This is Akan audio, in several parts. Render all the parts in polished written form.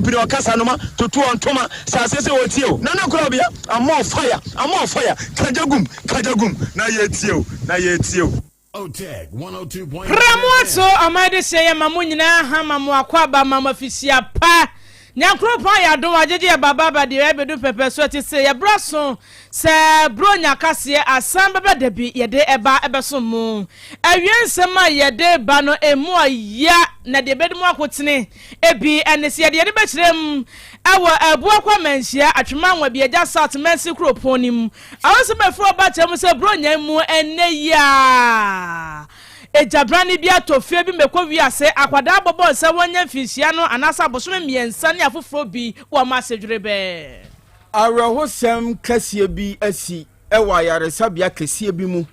Pire ɔkasa noma toto ɔntoma sɛ aseɛ sɛ ɔtie o Nana Korabea I'm on fire I'm on fire Kagya gum kagya gum na yɛtie o na yɛtie o. Pramoato ɔman dehyeɛ yɛ ma mo nyinaa ha ma mo akwaaba ma mo afihyia pa Nyankoropɔn ayɛ adom wagyegye yɛ baba aba deɛ yɛbɛdu pɛpɛ so ɛte se yɛbrɛ so sɛ bronya kaseɛ asan bɛba dabi yɛde ɛba ɛbɛsom mo awie nsɛm a yɛde ba no emu ɔya na deɛ ɛbɛdi mu akotene ebi ɛne sɛ yɛde yɛne bɛkyerɛ mu ɛwɔ Abuakwa Manhyia Atwema Nwabiagya South Mansi kuropɔn no mu Awɔsɛm a ɛfiri ɔba kyerɛ mu sɛ Buronya mu ɛnnɛ yi a agyabrane bi atɔ fie bi mɛkɔ wiase, akwadaa bɔbɔ nsa wɔanya mfinhyia no anaasɛ abosome mmiɛnsa ne afoforɔ bi wɔ wɔn asedwerebɛ. Awerɛhosɛm kɛseɛ bi asi wɔ ayaresabea kɛseɛ bi mu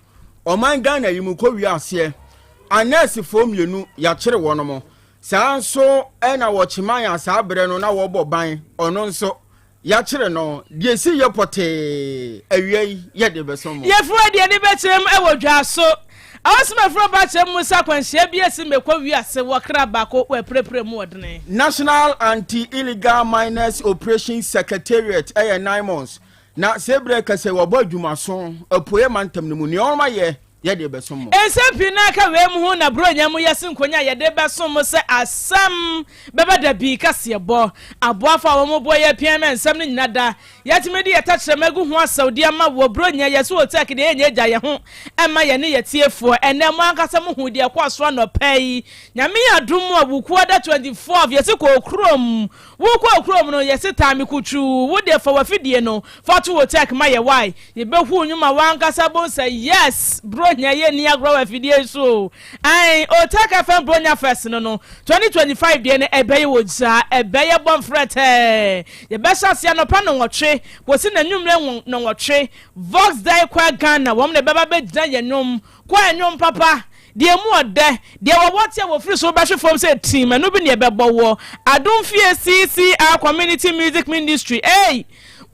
ɔman Ghana yi mu kɔ wiaseɛ. Anɛɛsefoɔ mmienu yɛakyere wɔnom. Saa nso na wɔkyeman a saa berɛ no na wɔbɔ ban ɔno nso Yɛakyere no, deɛ ɛsi yɛ pɔtee, awia yi yɛde rebɛsom mo. Yɛfiri deɛ ani bɛkyerɛ mu wɔ dwa so. Awosem afiri ɔba kyerɛ mu sɛ akwanhyia bi asi mekɔ wiase wɔ kra baako wɔ apirapira mu ɔdene. National Anti-Illegal Miners Operations Secretariat yɛ NAIMOS, na see berɛ kɛsɛ wɔbɔ adwumaso Apueɛ mantam no mu. Nea wɔayɛ yɛde rebɛsom mo. Nsɛm pii na aka wei mu ho na Buronya mu yɛse nkonya a yɛde bɛsom mo sɛ asɛm bɛba da bi kaseɛbɔ. Aboafo a wɔn boɔ yɛ pian ma nsɛm no nyina da. Yɛatumi de yɛ tɛkyerɛma agu ho asɛw de ama wɔ Buronya yɛse wɔ Turkey deɛ yɛnyɛ agya yɛ ho mma yɛne yɛ tiefoɔ. Ɛnɛ mo ankasa mo hu deɛ ɛkɔɔ so anɔpa yi. Nyame yɛ adom a Wukuada 24th yɛse kɔɔ kurom. Wo kɔɔ kurom no yɛse taa me kutuu wo deɛ fa wafidie no fa to wo tech ma yɛ wai yɛbɛhu wo nwuma wankasa bohu sɛ yes bronya yɛ nni agorɔ wɔ afidie yi so o ae Otech FM bronya fest no no 2025 deɛ no ɛbɛyɛ wɔ gya ɛbɛyɛ bɔ mfrɛtɛɛ yɛbɛhyɛ aseɛ anɔpa nnɔnwɔtwe kɔsi n'anwummerɛ nnɔnwɔtwe Vox Dai Choir Ghana wɔn na ɛbɛba bɛgyina yɛn nnwom Kɔ nnwom papa, deɛ emu ɔdɛ, deɛ wɔwɔ te a wɔfiri soro bɛhwe fam sɛ tim, ɛno bi na yɛbɛbɔ wɔ Adom Fie CCR Community Music Ministry. Ei!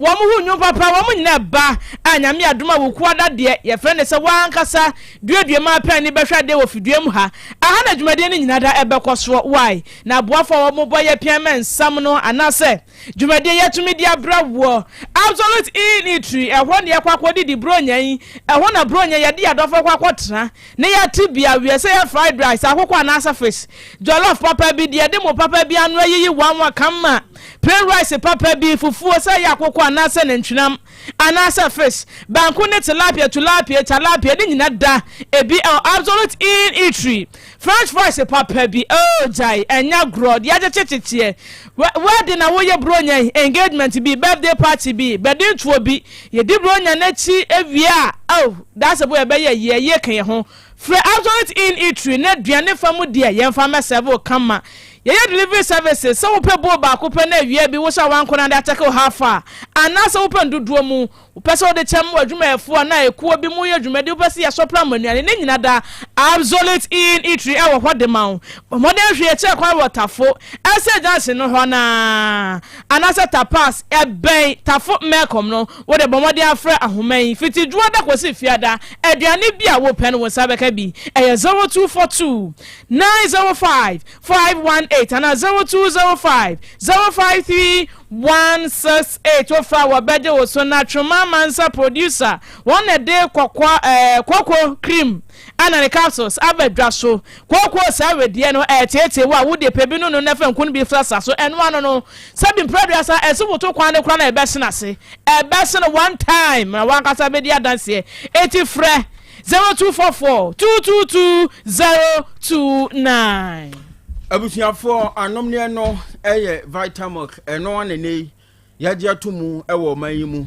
Wɔn ho nnwom papa, wɔn nyinaa ɛba a Nyame adom a Wukuada deɛ yɛfrɛ no sɛ w'ankasa duadua mu apɛn ne bɛhwɛ adeɛ wɔ fidua mu ha. Aha na dwumadie no nyinaa da ɛbɛkɔ soɔ. Why? Na aboafoɔ a wɔbɔ yɛ pian mɛ nsam no anaasɛ Dwumadie yi atumi de abrɛ woɔ. Absolute Inn Eatery, ɛhɔ na yɛkɔ akɔdidi Buronya yi. Ɛhɔ na Buronya yɛde yɛn adɔfoɔ kɔ akɔtena na yɛate bi aweɛ, sɛ ɛyɛ fried rice, akokɔ anaasɛ fish. Jollof papa bi, deɛ yɛde mo papa bi ano ayiyi wanwa kama. Plain rice papa bi, fufuo, sɛ ɛyɛ akokɔ anaasɛ nantwinam anaasɛ fish. Banku ne tilapia, tulapia, talapia, ne nyina da ebi ɛwɔ Absolute Inn Eatery. French fries papa bi oh gyae ɛnyɛ agorɔ deɛ akyekyekyekyeɛ wedding na woyɛ bronya yi engagement bi birthday party bi bɛdentoɔ bi yɛdi bronya no akyi wie a oh that's boy ɛbɛyɛ yie yie ka yɛ ho frɛ Absolute Inn Eatery na aduane fa mu deɛ yɛmfa mmɛsɛve wo kama yɛyɛ delivery services sɛ wopɛ bowl baako pɛ na awia bi wo sɛ wanko na de akyɛke wo how far anaasɛ wopɛ ndodoɔ mu Wopɛ sɛ wode kyɛm ma w'adwumayɛfoɔ anaa ekuo bi moyɛ dwumadi wopɛ sɛ yɛsɔpra mo anuane ne nyina da Absolute Inn Eatery ɛwɔ hɔ de ma wo. Bɔ mmɔden hwɛ yɛkyerɛ kwan wɔ Tafo Ɛsɛ Junction no hɔ no ara anaasɛ Tapas ɛbɛn Tafo Melcom no. Wode bɔ mmɔden afrɛ ahoma yi fiti Dwoada kɔsi Fiada aduane bi a wopɛ no wo nsa bɛka bi. Ɛyɛ 0242 905 518 anaa 0205 053 168 wofa a wɔbɛgye wo so na Twoma Mansa producer wɔn na ɛde kɔkɔ ɛɛ koko cream ɛna ne capsules aba dwa so kooko saa wedeɛ no ɛɛteetee wo a wode pɛ bi no no na fa nku no bi fra sa so ɛno ano no sɛbi mprɛduasa ɛsi woto kwan no koraa na ɛbɛsene ase ɛbɛsene one time na wankasa bɛdi adanseɛ eti frɛ 0244 222 029. Abusuafoɔ, anomneɛ no yɛ Vitamilk, ɛno ara na nnɛ yi yɛagye ato mu wɔ ɔman yi mu.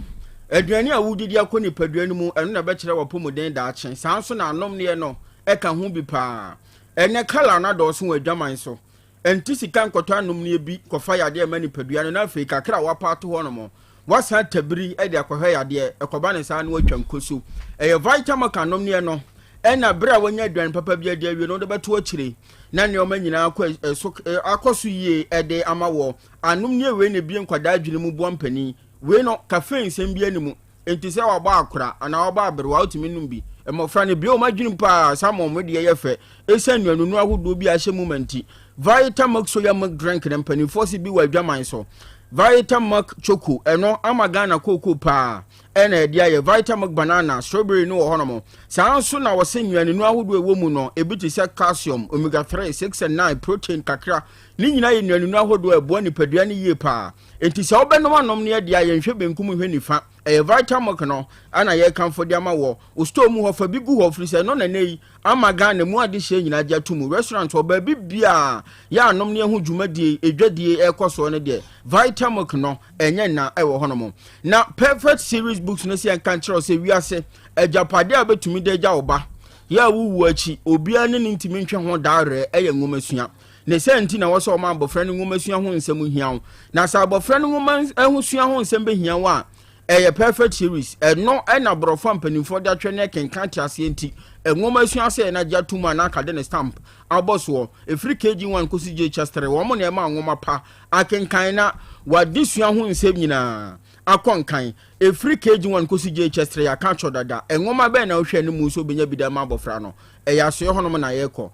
Aduane a wodidi akɔ nipadua no mu, ɛno na ɛbɛkyerɛ w'apɔmuden daakye. Saa nso na anomneɛ no ka ho bi paa. Ɛnnɛ kala no adɔɔso wɔ adwaman so. Ɛnte sika nkɔtɔ anomneɛ bi kɔfa yadeɛ ma nipadua no na afei kakra a wapa ato hɔ nom, wasan tabiri de akɔhwɛ yadeɛ, ɛkɔba ne saa na watwa nkoso. Ɛyɛ Vitamilk anomneɛ no ɛna berɛ a wanya aduane papa bi adi awie no wode bɛto akyire na nneɛma nyinaa akɔ so akɔ so yie de ama wɔ. Anomneɛ wei na ebie nkwadaa adwene mu boa mpanin. Wei no caffeine nsɛm bi anim. Enti sɛ wabɔ akora anaa wabɔ aberewa wotumi nom bi. Mmɔfra no ebue wɔn adwene mu paa saa ma wɔn deɛ yɛ fɛ. Esiane nnuanunu ahodoɔ bi a ahyɛ mu ma nti. Vitamilk soya milk drink no mpanimfoɔ se bi wɔ adwaman so. Vitamilk choco ɛno ama Ghana kookoo paa ɛna ɛde ayɛ. Vitamilk banana, strawberry no wɔ hɔnom. Saa nso na wɔse nnuanenu ahodoɔ ɛwɔ mu no ebi te sɛ calcium, omega 3, 6 and 9, protein kakra. Ne nyinaa yɛ nnuanenu ahodoɔ a ɛboa nipadua no yie paa. Enti sɛ wobɛnom anom no ɛdeɛ a yɛnhwɛ benkum nhwɛ nifa. Ɛyɛ Vitamilk no ɛna yɛrekamfo de ama wɔ. Wo store mu hɔ fa bi gu hɔ firi sɛ ɛno na ɛnɛ yi ama Ghana mu adehyeɛ nyinaa gye ato mu. Restaurant hɔ baabi biaa yɛ anom ne ɛho dwumadie, edwadie ɛrekɔ soɔ no deɛ Vitamilk no ɛnyɛ nna ɛwɔ hɔnom. Na Perfect Series Books no sɛ yɛnka nkyerɛ wo sɛ wiase agyapadeɛ a wobɛtumi de agya wo ba yɛ a wowu akyi obiara ne ne ntumi ntwe ho daa werɛ ɛyɛ nwomasua. Ne saa nti na ɛwɔ sɛ ɔma abɔfra no nwomasua ho nsɛm hia wo. Na sɛ abɔfra no nwoma ho sua ho nsɛm bɛhia wo a, ɛyɛ Perfect Series. Ɛno na borɔfo a mpanimfoɔ de atwerɛ ne ɛkenkan te aseɛ nti, nwoma sua sɛ na agye ato mu a na aka de ne stamp abɔ soɔ. Ɛfiri KG1 kɔsi JHS3, wɔn na ɛma nwoma pa akenkan na w'adesua ho nsɛm nyinaa akɔ nkan. Ɛfiri KG1 kɔsi JHS3, yɛaka akyerɛ dada. Nwoma bɛn na wohwɛ anim sɛ wobɛnya bi de ama abɔfra no? Ɛyɛ asoɛ hɔnom na yɛrekɔ.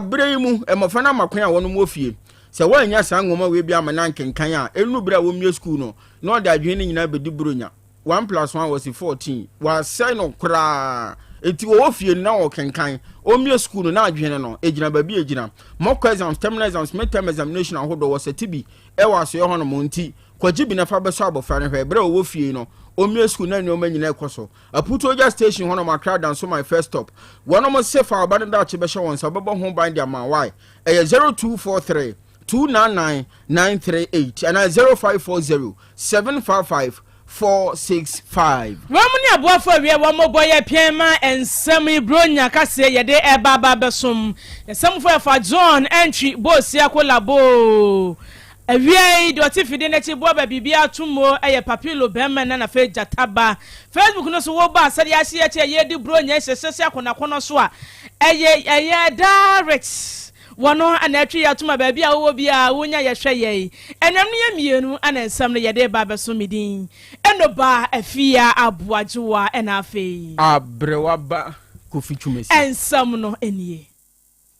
Bere yi mu, mmofra no ama kwan a wɔnom wɔ fie. Sɛ wɔannya saa nwoma wei bi amma no ankenkan a, ennu bere a wɔmmue sukuu no, na ɔde adwene no nyinaa bedi Buronya. One plus one wɔsi 14. Wɔasɛe no koraa. Enti wɔwɔ fie no na wɔkenkan. Wɔmmue sukuu no na adwene no egyina baabi a egyina. Mock exams, terminal exams, midterm examination ahodoɔ wɔsɛte bi wɔ asoɛ hɔnom. Nti, kɔgye bi na fa bɛsɔ abofra no hwɛ. Bere a ɔwɔ fie no, ɔmmue sukuu na nneɛma nyinaa ɛkɔ so. Aputuogya station hɔ nom Accra Danso my first stop. Wɔnom se fa ɔba no daakye bɛhyɛ wɔn nsa wɔbɛbɔ ho ban de ama why? Ɛyɛ 0243 299 938 anaa 0540 755 465. Wɔn ne aboafo awie wɔn mmɔbɔ yɛ pian ma nsɛm yi Buronya kaseɛ yɛde ɛba aba abɛsom Nsɛmfo ɛfa John Antwi Bosia Kolaboo Awiei, deɛ ɔte fidie no akyi boa ba biribiara to muo yɛ Papilo bɛrima na nafei gyata ba. Facebook no so wo ba sɛdeɛ ahye yɛkyɛ yɛredi Buronya hyɛhyɛhyɛ akɔnɔakɔnɔ so a ɛyɛ ɛyɛ daa rich wɔ no na atwi yɛ atom a baabi a wowɔ biara wonya yɛhwɛ yɛn. Anuanom no yɛ mmienu na nsɛm no yɛde reba abɛso me din Enoba Afia Aboagyewa ɛna afei. Aberewa ba Kofi Twumasi. Nsɛm no nie.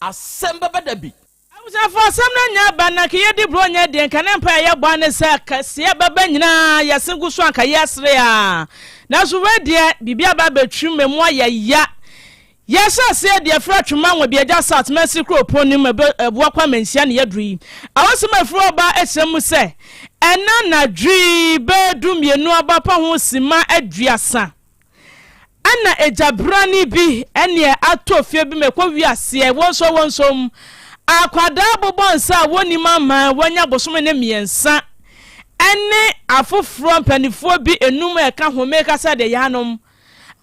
Asɛm bɛba da bi. Abusuafo, asɛm no anya aba na anka yɛdi Buronya deɛ, nka ne mpae a yɛbɔ ara ne sɛ kɛseɛ bɛba nyinaa yɛse gu so anka yɛsere a. Nanso wei deɛ, biribi aba abɛtwim emu ayɛ ya. Yɛhyɛ aseɛ deɛ firi Atwema Nwabiagya South mansini kuropɔn no mu Abua Kwame Nhyia ne yɛaduru yi. Awosɛm a ɛfiri hɔ ba kyerɛ mu sɛ ɛna anadwo yi bɛyɛ 12 abapa ho simma 30. Ɛna agya brane bi ɛneɛ atɔ fie bi ma ɛkɔ wi aseɛ wɔnsɔ wɔnsɔ mu. Akwadaa bobɔ nsa a wɔnnim aman wanya bosome ne mmiɛnsa ɛne afoforɔ mpanifoɔ bi enum a ɛka ho meka sɛ deɛ yanom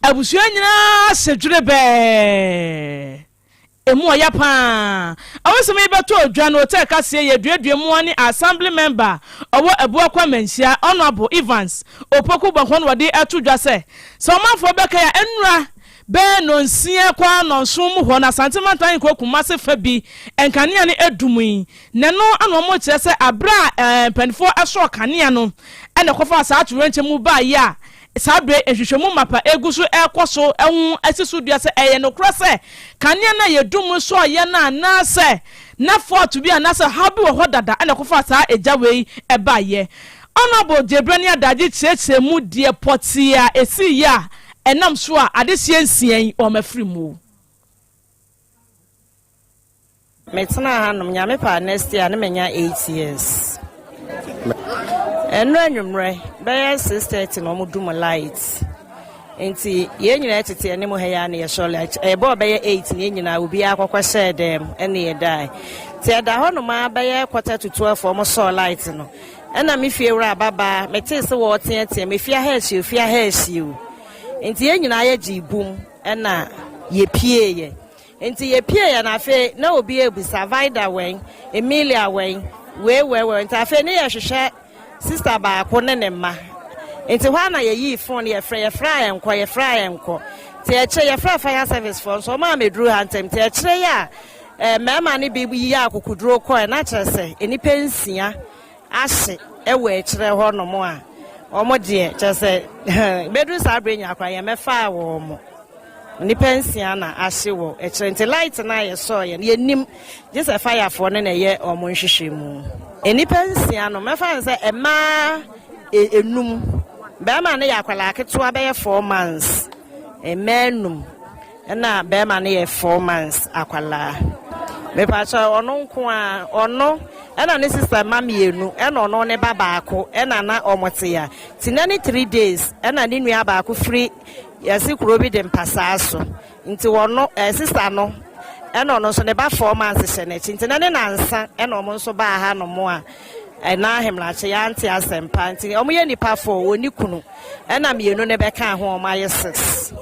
abusua nyinaa hyɛ dwerebɛɛ. Emu ɔya paa. Awosem yi bɛtɔɔ dwa no Hotel Kaseɛ yɛ duadua mua ne Assembly Member a ɔwɔ Abuakwa Manhyia, Honourable Evans Opoku Bɔnkɔ na ɔde ato dwa sɛ, sɛ ɔmanfoɔ bɛkae a nnura bɛyɛ nnɔnsia kɔ ara nnɔnson mu hɔ no Asante Mantam Ahenkuro Kumase fa bi nkanea no adum yi na ɛno na wɔkyerɛ sɛ aberɛ a mpaninfoɔ sɔɔ kanea no na ɛkɔfaa saa atoyerɛnkyɛm mu baeɛ a Saa bere yi, nhwehwɛmu mapa gu so rekɔ so ho asi so dua sɛ ɛyɛ nokorɛ sɛ kanea no a yɛdum no sɔɔ yɛn anaasɛ na fault bi anaasɛ ɔhaw bi wɔ hɔ dada na ɛkɔfaa saa egya wei baeɛ. Honourable Gyebrɛ ne Adagye kyerɛkyerɛ mu deɛ pɔtee a ɛsiiɛ a ɛnam so a adehyeɛ nsia yi wɔn afiri mu. Me tenaa ha nom, Nyame pɛ a next year ne manya 8 years. Ɛnora anwummerɛ bɛyɛ 6:30 na wɔn dum light. Nti yɛn nyinaa tete anim ha yi a na yɛsɔ light. Ɛbɔɔ bɛyɛ 8 na yɛn nyinaa obiara kɔkɔ hyɛɛ dɛm ɛna yɛdae. Nti ɛda hɔ nom ara bɛyɛ quarter to 12 wɔn sɔɔ light no. Ɛna me fie wura ababaa metee sɛ wɔreteatea me fie ha ahyi o fie ha ahyi o. Nti yɛn nyinaa yɛgyee bum ɛna yɛpieeɛ. Ntsi yepieeɛ no afei na obi rebisa, Vida wɛn? Emilia wɛn? Wei wɛn wɛn? Ntsi afei ne yɛhwehwɛ sista baako ne ne mma. Ntsi hɔ ara na yɛyii fon no yɛfrɛ, yɛfrɛ a ɛnkɔ, yɛfrɛ a ɛnkɔ. Ntsi akyire yɛfrɛɛ fire service foɔ nso wɔn ammɛduru ha ntɛm. Ntsi akyire yi a eh, mmarima no bi yii akokoduro kɔɛ na kyerɛ sɛ nnipa nsia ahye wɔ akyire hɔ nom a wɔn deɛ kyerɛ sɛ bɛduru saa berɛ nyinaa koraa yɛmmɛfaa wɔn. Nnipa nsia na ahye wɔ akyire nti light no a yɛsɔeɛ no yɛnnim gye sɛ firefoɔ no na ɛyɛ wɔn nhwehwɛmu. Nnipa nsia no mɛfa no sɛ mmaa enum, barima no yɛ akwadaa ketewa bɛyɛ 4 months, mmaa num ɛna barima no yɛ 4 months akwadaa. Mepakyɛ ɔno nko a ɔno ɛna ne sister mma mmienu ɛna ɔno ne ba baako ɛna na wɔn te ya ti na ne 3 days ɛna ne nua baako firi yɛsi kuro bi de mpasaa so nti wɔno sister no ɛna ɔno nso ne ba 4 months hyɛ n'akyi nti na ne nansa ɛna ɔmo nso baa ha nom a ɛna ahemrakye yɛante asɛmpa nti ɔmo yɛ nipa four, wɔni kunu ɛna mmienu ne bɛka ho, ɔmo ayɛ six.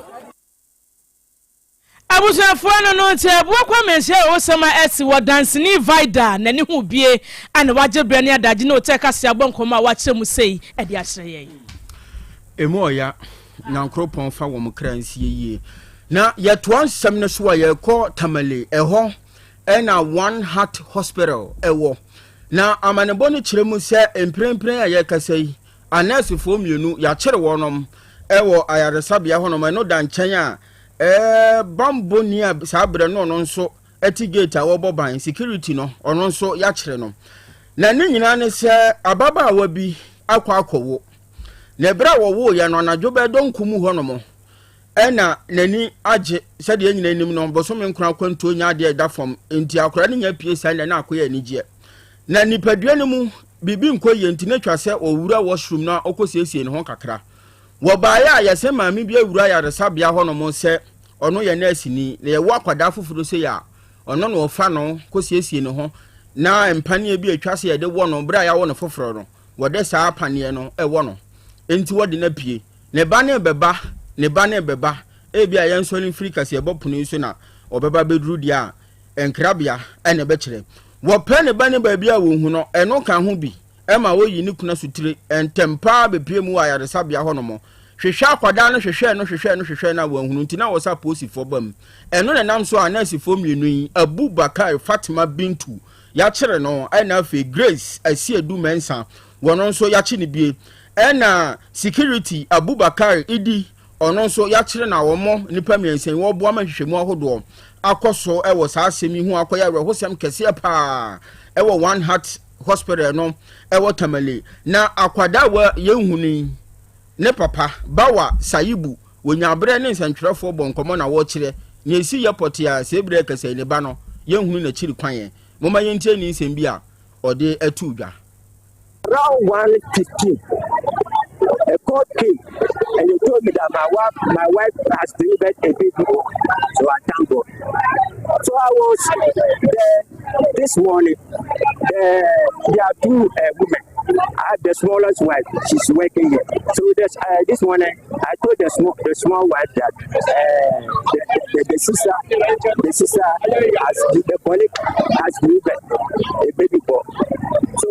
Abusuafoɔ no nti ɛboɔ kwame nhyɛ owosɛm a ɛsi wɔ danseni Vida n'ani ho bie ana wagye berɛ ne adagye ne ɔtɛ kase abɔ nkɔmmɔ a wakyerɛ mu sei ɛde akyerɛ yɛn. Emu ɔya Nyankoropɔn fa wɔn kra nsie yie. Na yɛtoa nsɛm no so a, yɛkɔ Tamale. Ɛhɔ ɛna One Heart Hospital ɛwɔ, na amanebɔ no kyerɛ mu sɛ mprempren a yɛrekasa yi, anɛɛsefoɔ mmienu yɛakyere wɔnom ɛwɔ ayaresabea hɔnom. Ɛno da nkyɛn a bambɔni a saa berɛ no ɔno nso ɛte gate a wɔbɔ ban, security no, ɔno nso yɛakyere no. Na ne nyinaa ne sɛ ababaawa bi akɔ akɔwo, na ɛberɛ a wɔwoeɛ no, anadwo bɛɛ dɔnko mu hɔnom ɛna n'ani agye. Sɛdeɛ nyina anim no, bosome nkron akwantuo nya adeɛ ɛda fam nti akwadaa no nya pie saa na na akɔyɛ anigyeɛ na nipadua no mu biribi nkɔ yie, nti na atwa sɛ ɔwura washroom na ɔkɔsiesie ne ho kakra. Wɔbaeɛ a, yɛsɛ maame bi awura ayaresabea hɔnom sɛ ɔno yɛ nɛɛseni na yɛwɔ akwadaa foforɔ sei a ɔno na ɔfa no kɔsiesie ne ho, na mpaneɛ bi atwa sɛ yɛde wɔ no berɛ a yɛawo no foforɔ no, wɔde saa paneɛ no ɛwɔ no. Nti wɔde no apue, ne ba ne bɛba, ne ba ne bɛba. Ebi a yɛnsɔre mfiri kaseɛbɔ pono yi so na ɔbɛba bɛduru deɛ a nkrabea ɛna ɛbɛkyerɛ wɔpɛ ne ba ne baabi a wɔhu no. Ɛno ka ho bi ɛma wɔyi ne kuna sotire ntɛm paa bɛpie mu wɔ ayaresabea hɔnom hwehwɛ akwadaa no, hwehwɛ no, hwehwɛ no, hwehwɛ no a wɔahunu. Nti na wɔsa apolisifoɔ ba mu. Ɛno na nam so a nɛɛsefoɔ mmienu yi, Abu Bakar Fatima Bintu, yɛakyere no, ɛna afei Grace Asiedu Mensah, wɔno nso yɛakye no bie, ɛna security Abubakar Idi, ɔno nso yɛakyere no a wɔn nnipa mmiɛnsa yi wɔboa ma nhwehwɛmu ahodoɔ akɔ so ɛwɔ saa asɛm yi ho. Akɔyɛ awerɛhosɛm kɛseɛ paa ɛwɔ One Heart Hospital no ɛwɔ Tamale. Na akwadaa wa yɛnhu no yi ne papa Bawa Saibu wɔnya aberɛ ne nsɛntwerɛfoɔ bɔ nkɔmmɔ na wɔrekyerɛ nea ɛsi yɛ pɔte a sɛ ebire kɛsɛ ne ba no yɛnhunu n'akyiri kwan. Yɛn momma yɛntie ne nsɛm bi a ɔde ato dwa. Around 1:15, a call came and they told me that my wife has delivered a baby boy. So I thank God. So I was there this morning. There are two women. I have the smallest wife. She's working here. So this morning, I told the small wife that the sister has the colleague has delivered a baby boy. So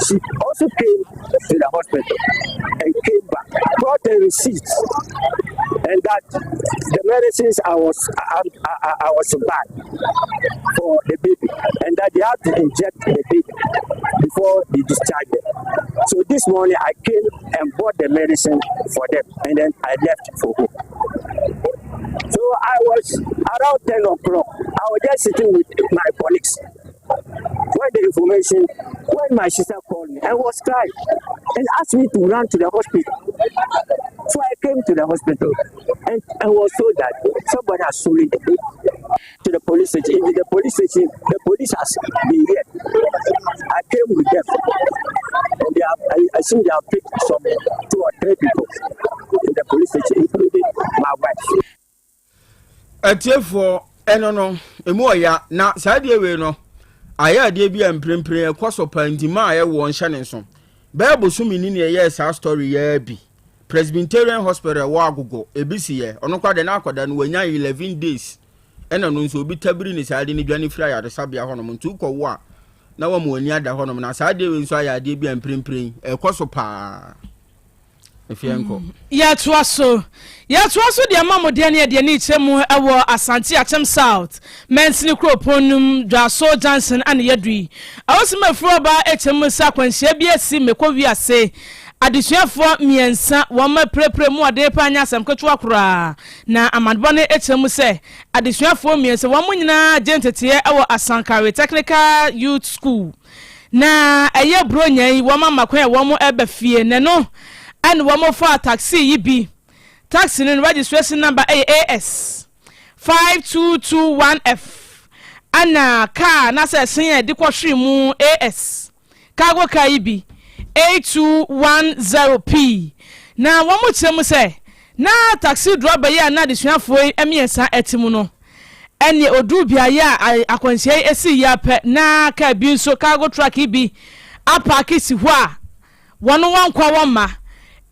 she also came to the hospital and came back, brought the receipts, and that the medicines I was to buy for the baby, and that they have to inject the baby before they discharge them. So this morning I came and bought the medicine for them, and then I left for home. So I was around 10 o'clock. I was just sitting with my colleagues when the information, when my sister called me, I was crying and asked me to run to the hospital. So I came to the hospital and I was told that somebody has stolen the baby to the police station. In the police station, the police has been here. I came with them and they have, I think they have picked some two or three people in the police station, including my wife. Atiefoɔ, ɛno no emu ɔya na saa adeɛ wei no ayɛ adeɛ bi a mprempren ɛkɔ so paa, nti maa ɛwɔ nhyɛ ne nso bɛɛ bosome ni ne ɛyɛɛ saa story yɛɛ bi. Presbyterian Hospital ɛwɔ Agogo ebi si yɛ ɔno kora de n'akɔda no wanya 11 days, ɛna no nso obi tabiri ne saa de ne dwane firi ayaresabea hɔnom. Nti wokɔwo a na wɔn ani ada hɔnom na saa adeɛ wei nso ayɛ adeɛ bi a mprempren ɛkɔ so paa. Efie nkɔ. Yɛtoa so deɛ ma mo deɛ ne yɛdeɛ ne kyerɛ mu ɛwɔ Asante Akyem South mansini kuropɔn num Dwaso Johnson ane yɛdu yi. Awosem afiri ɔba ɛkyɛ mu sɛ akwanhyia bi asi mekɔ wiase. Adesuafoɔ mmiɛnsa wɔn apirapira mu ɔden paa nyɛ asɛm ketewa koraa. Na amanebɔ no kyerɛ mu sɛ adesuafoɔ mmiɛnsa wɔn nyinaa gye nteteɛ wɔ Asankare Technical Youth School. Na ɛyɛ Buronya yi wɔn ama kwan a wɔn reba fie na ɛno ɛna wɔn faa taxi yi bi. Taxi no no registration number yɛ AS 5221F ɛna car na sɛ ɛsen a ɛde kɔhwere mu AS Cargo car yi bi, A210P, na wɔkyerɛ mu sɛ na taxi drɔba yi a na adesuafoɔ yi mmiɛnsa te mu no, ɛnneɛ ɔduu beaeɛ a akwanhyia yi sii yi ara pɛ na car bi nso, cargo truck yi bi apaake si hɔ a wɔn wɔnkɔ wɔn mma.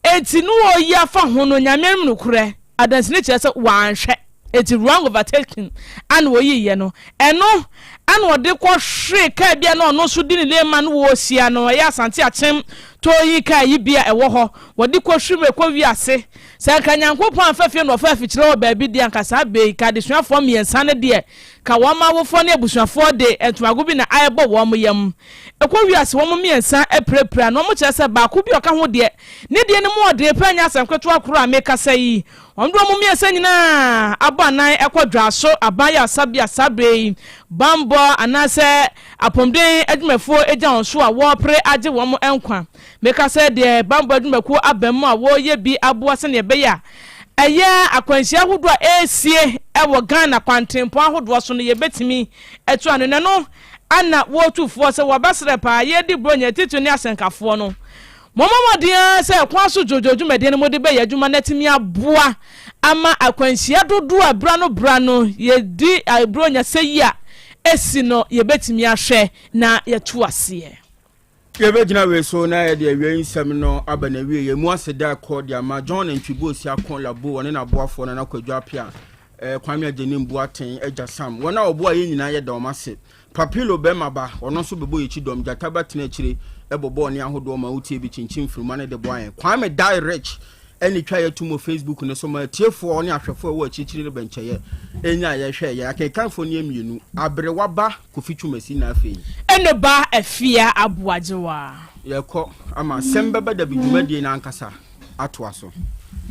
Enti no wɔreyi afa ho no, Nyame anim nokorɛ, adanseni kyerɛ sɛ wɔanhwɛ. Enti wrong overtaking ana wɔyiiɛ no, ɛno ana ɔde kɔhwee kaa bi a na ɔno nso di ne lane ma no wɔrehyia no, ɛyɛ Asante Akyem towing kaa yi bi a ɛwɔ hɔ, wɔde kɔhwiri mu ɛkɔ wiase. Sɛ anka Nyankopɔn amfa fie na ɔfa afikyire hɔ baabi deɛ anka saa bɛ yi, ka adesuafoɔ mmiɛnsa no deɛ, ka wɔn awofoɔ ne abusuafoɔ de ntomago bi na ɛrebɔ wɔn yam. Ɛkɔ wiase wɔn mmiɛnsa apirapira na wɔkyerɛ sɛ baako bi a ɔka ho deɛ, ne deɛ no mu ɔden paa nyɛ asɛm ketewa koraa a merekasa yi. Wɔn de wɔn mmiɛnsa nyinaa abɔ anan kɔ Dwaso aban ayaresabea saa berɛ yi. Bammɔ anaasɛ apɔmuden adwumafoɔ gyina wɔn so a wɔrepere agye wɔn nkwa. Meka sɛ deɛ bammɔ adwumakuo aba mu a wɔreyɛ bi aboa sɛdeɛ ɛbɛyɛ a ɛyɛ akwanhyia ahodoɔ a ɛresie wɔ Ghana kwantempɔn ahodoɔ so no yɛbɛtumi atu ano. Na ɛno ana wɔretu foɔ sɛ wɔbɛsrɛ paa yɛredi Buronya atitire ne asɛnkafoɔ no. Mommɔ mmɔden ara sɛ kwan so dwoodwoo dwumadie no mode bɛyɛ adwuma no atumi aboa ama akwanhyia dodoɔ a berɛ ano berɛ ano yɛdi Buronya sɛ yi a ɛsi no yɛbɛtumi ahwɛ na yɛatu aseɛ. Yɛbɛgyina wei so na yɛde awiei nsɛm no aba n'awieeɛ. Mu aseda ɛkɔ de ama John Nantwibuo Osiako Labo, ɔne n'aboafoɔ Nana Kwadwo Appiah, eh, Kwame Agyenim Boateng, Agya Sam. Wɔn a wɔboa yɛn nyinaa yɛda wɔn ase. Papilo bɛrima ba, ɔno nso bɛbɔ yɛn akyi dɔm. Gyata ba tena akyire bɔ bɔɔl ne ahodoɔ ma wotie bi kyinkyim mfirima no de boa yɛn. Kwame Die Rich ɛne twa yɛ tom wɔ Facebook no so ma atiefoɔ ne ahwɛfoɔ ɛwɔ akyirikyiri no bɛnkyɛyɛ ɛnya yɛhwɛ yɛn. Akenkanfoɔ no yɛ mmienu, Aberewa ba Kofi Twumasi na afei. Eno ba Afia Aboagyewa. Yɛkɔ ama asɛm bɛba dabi dwumadie no ankasa atoa so.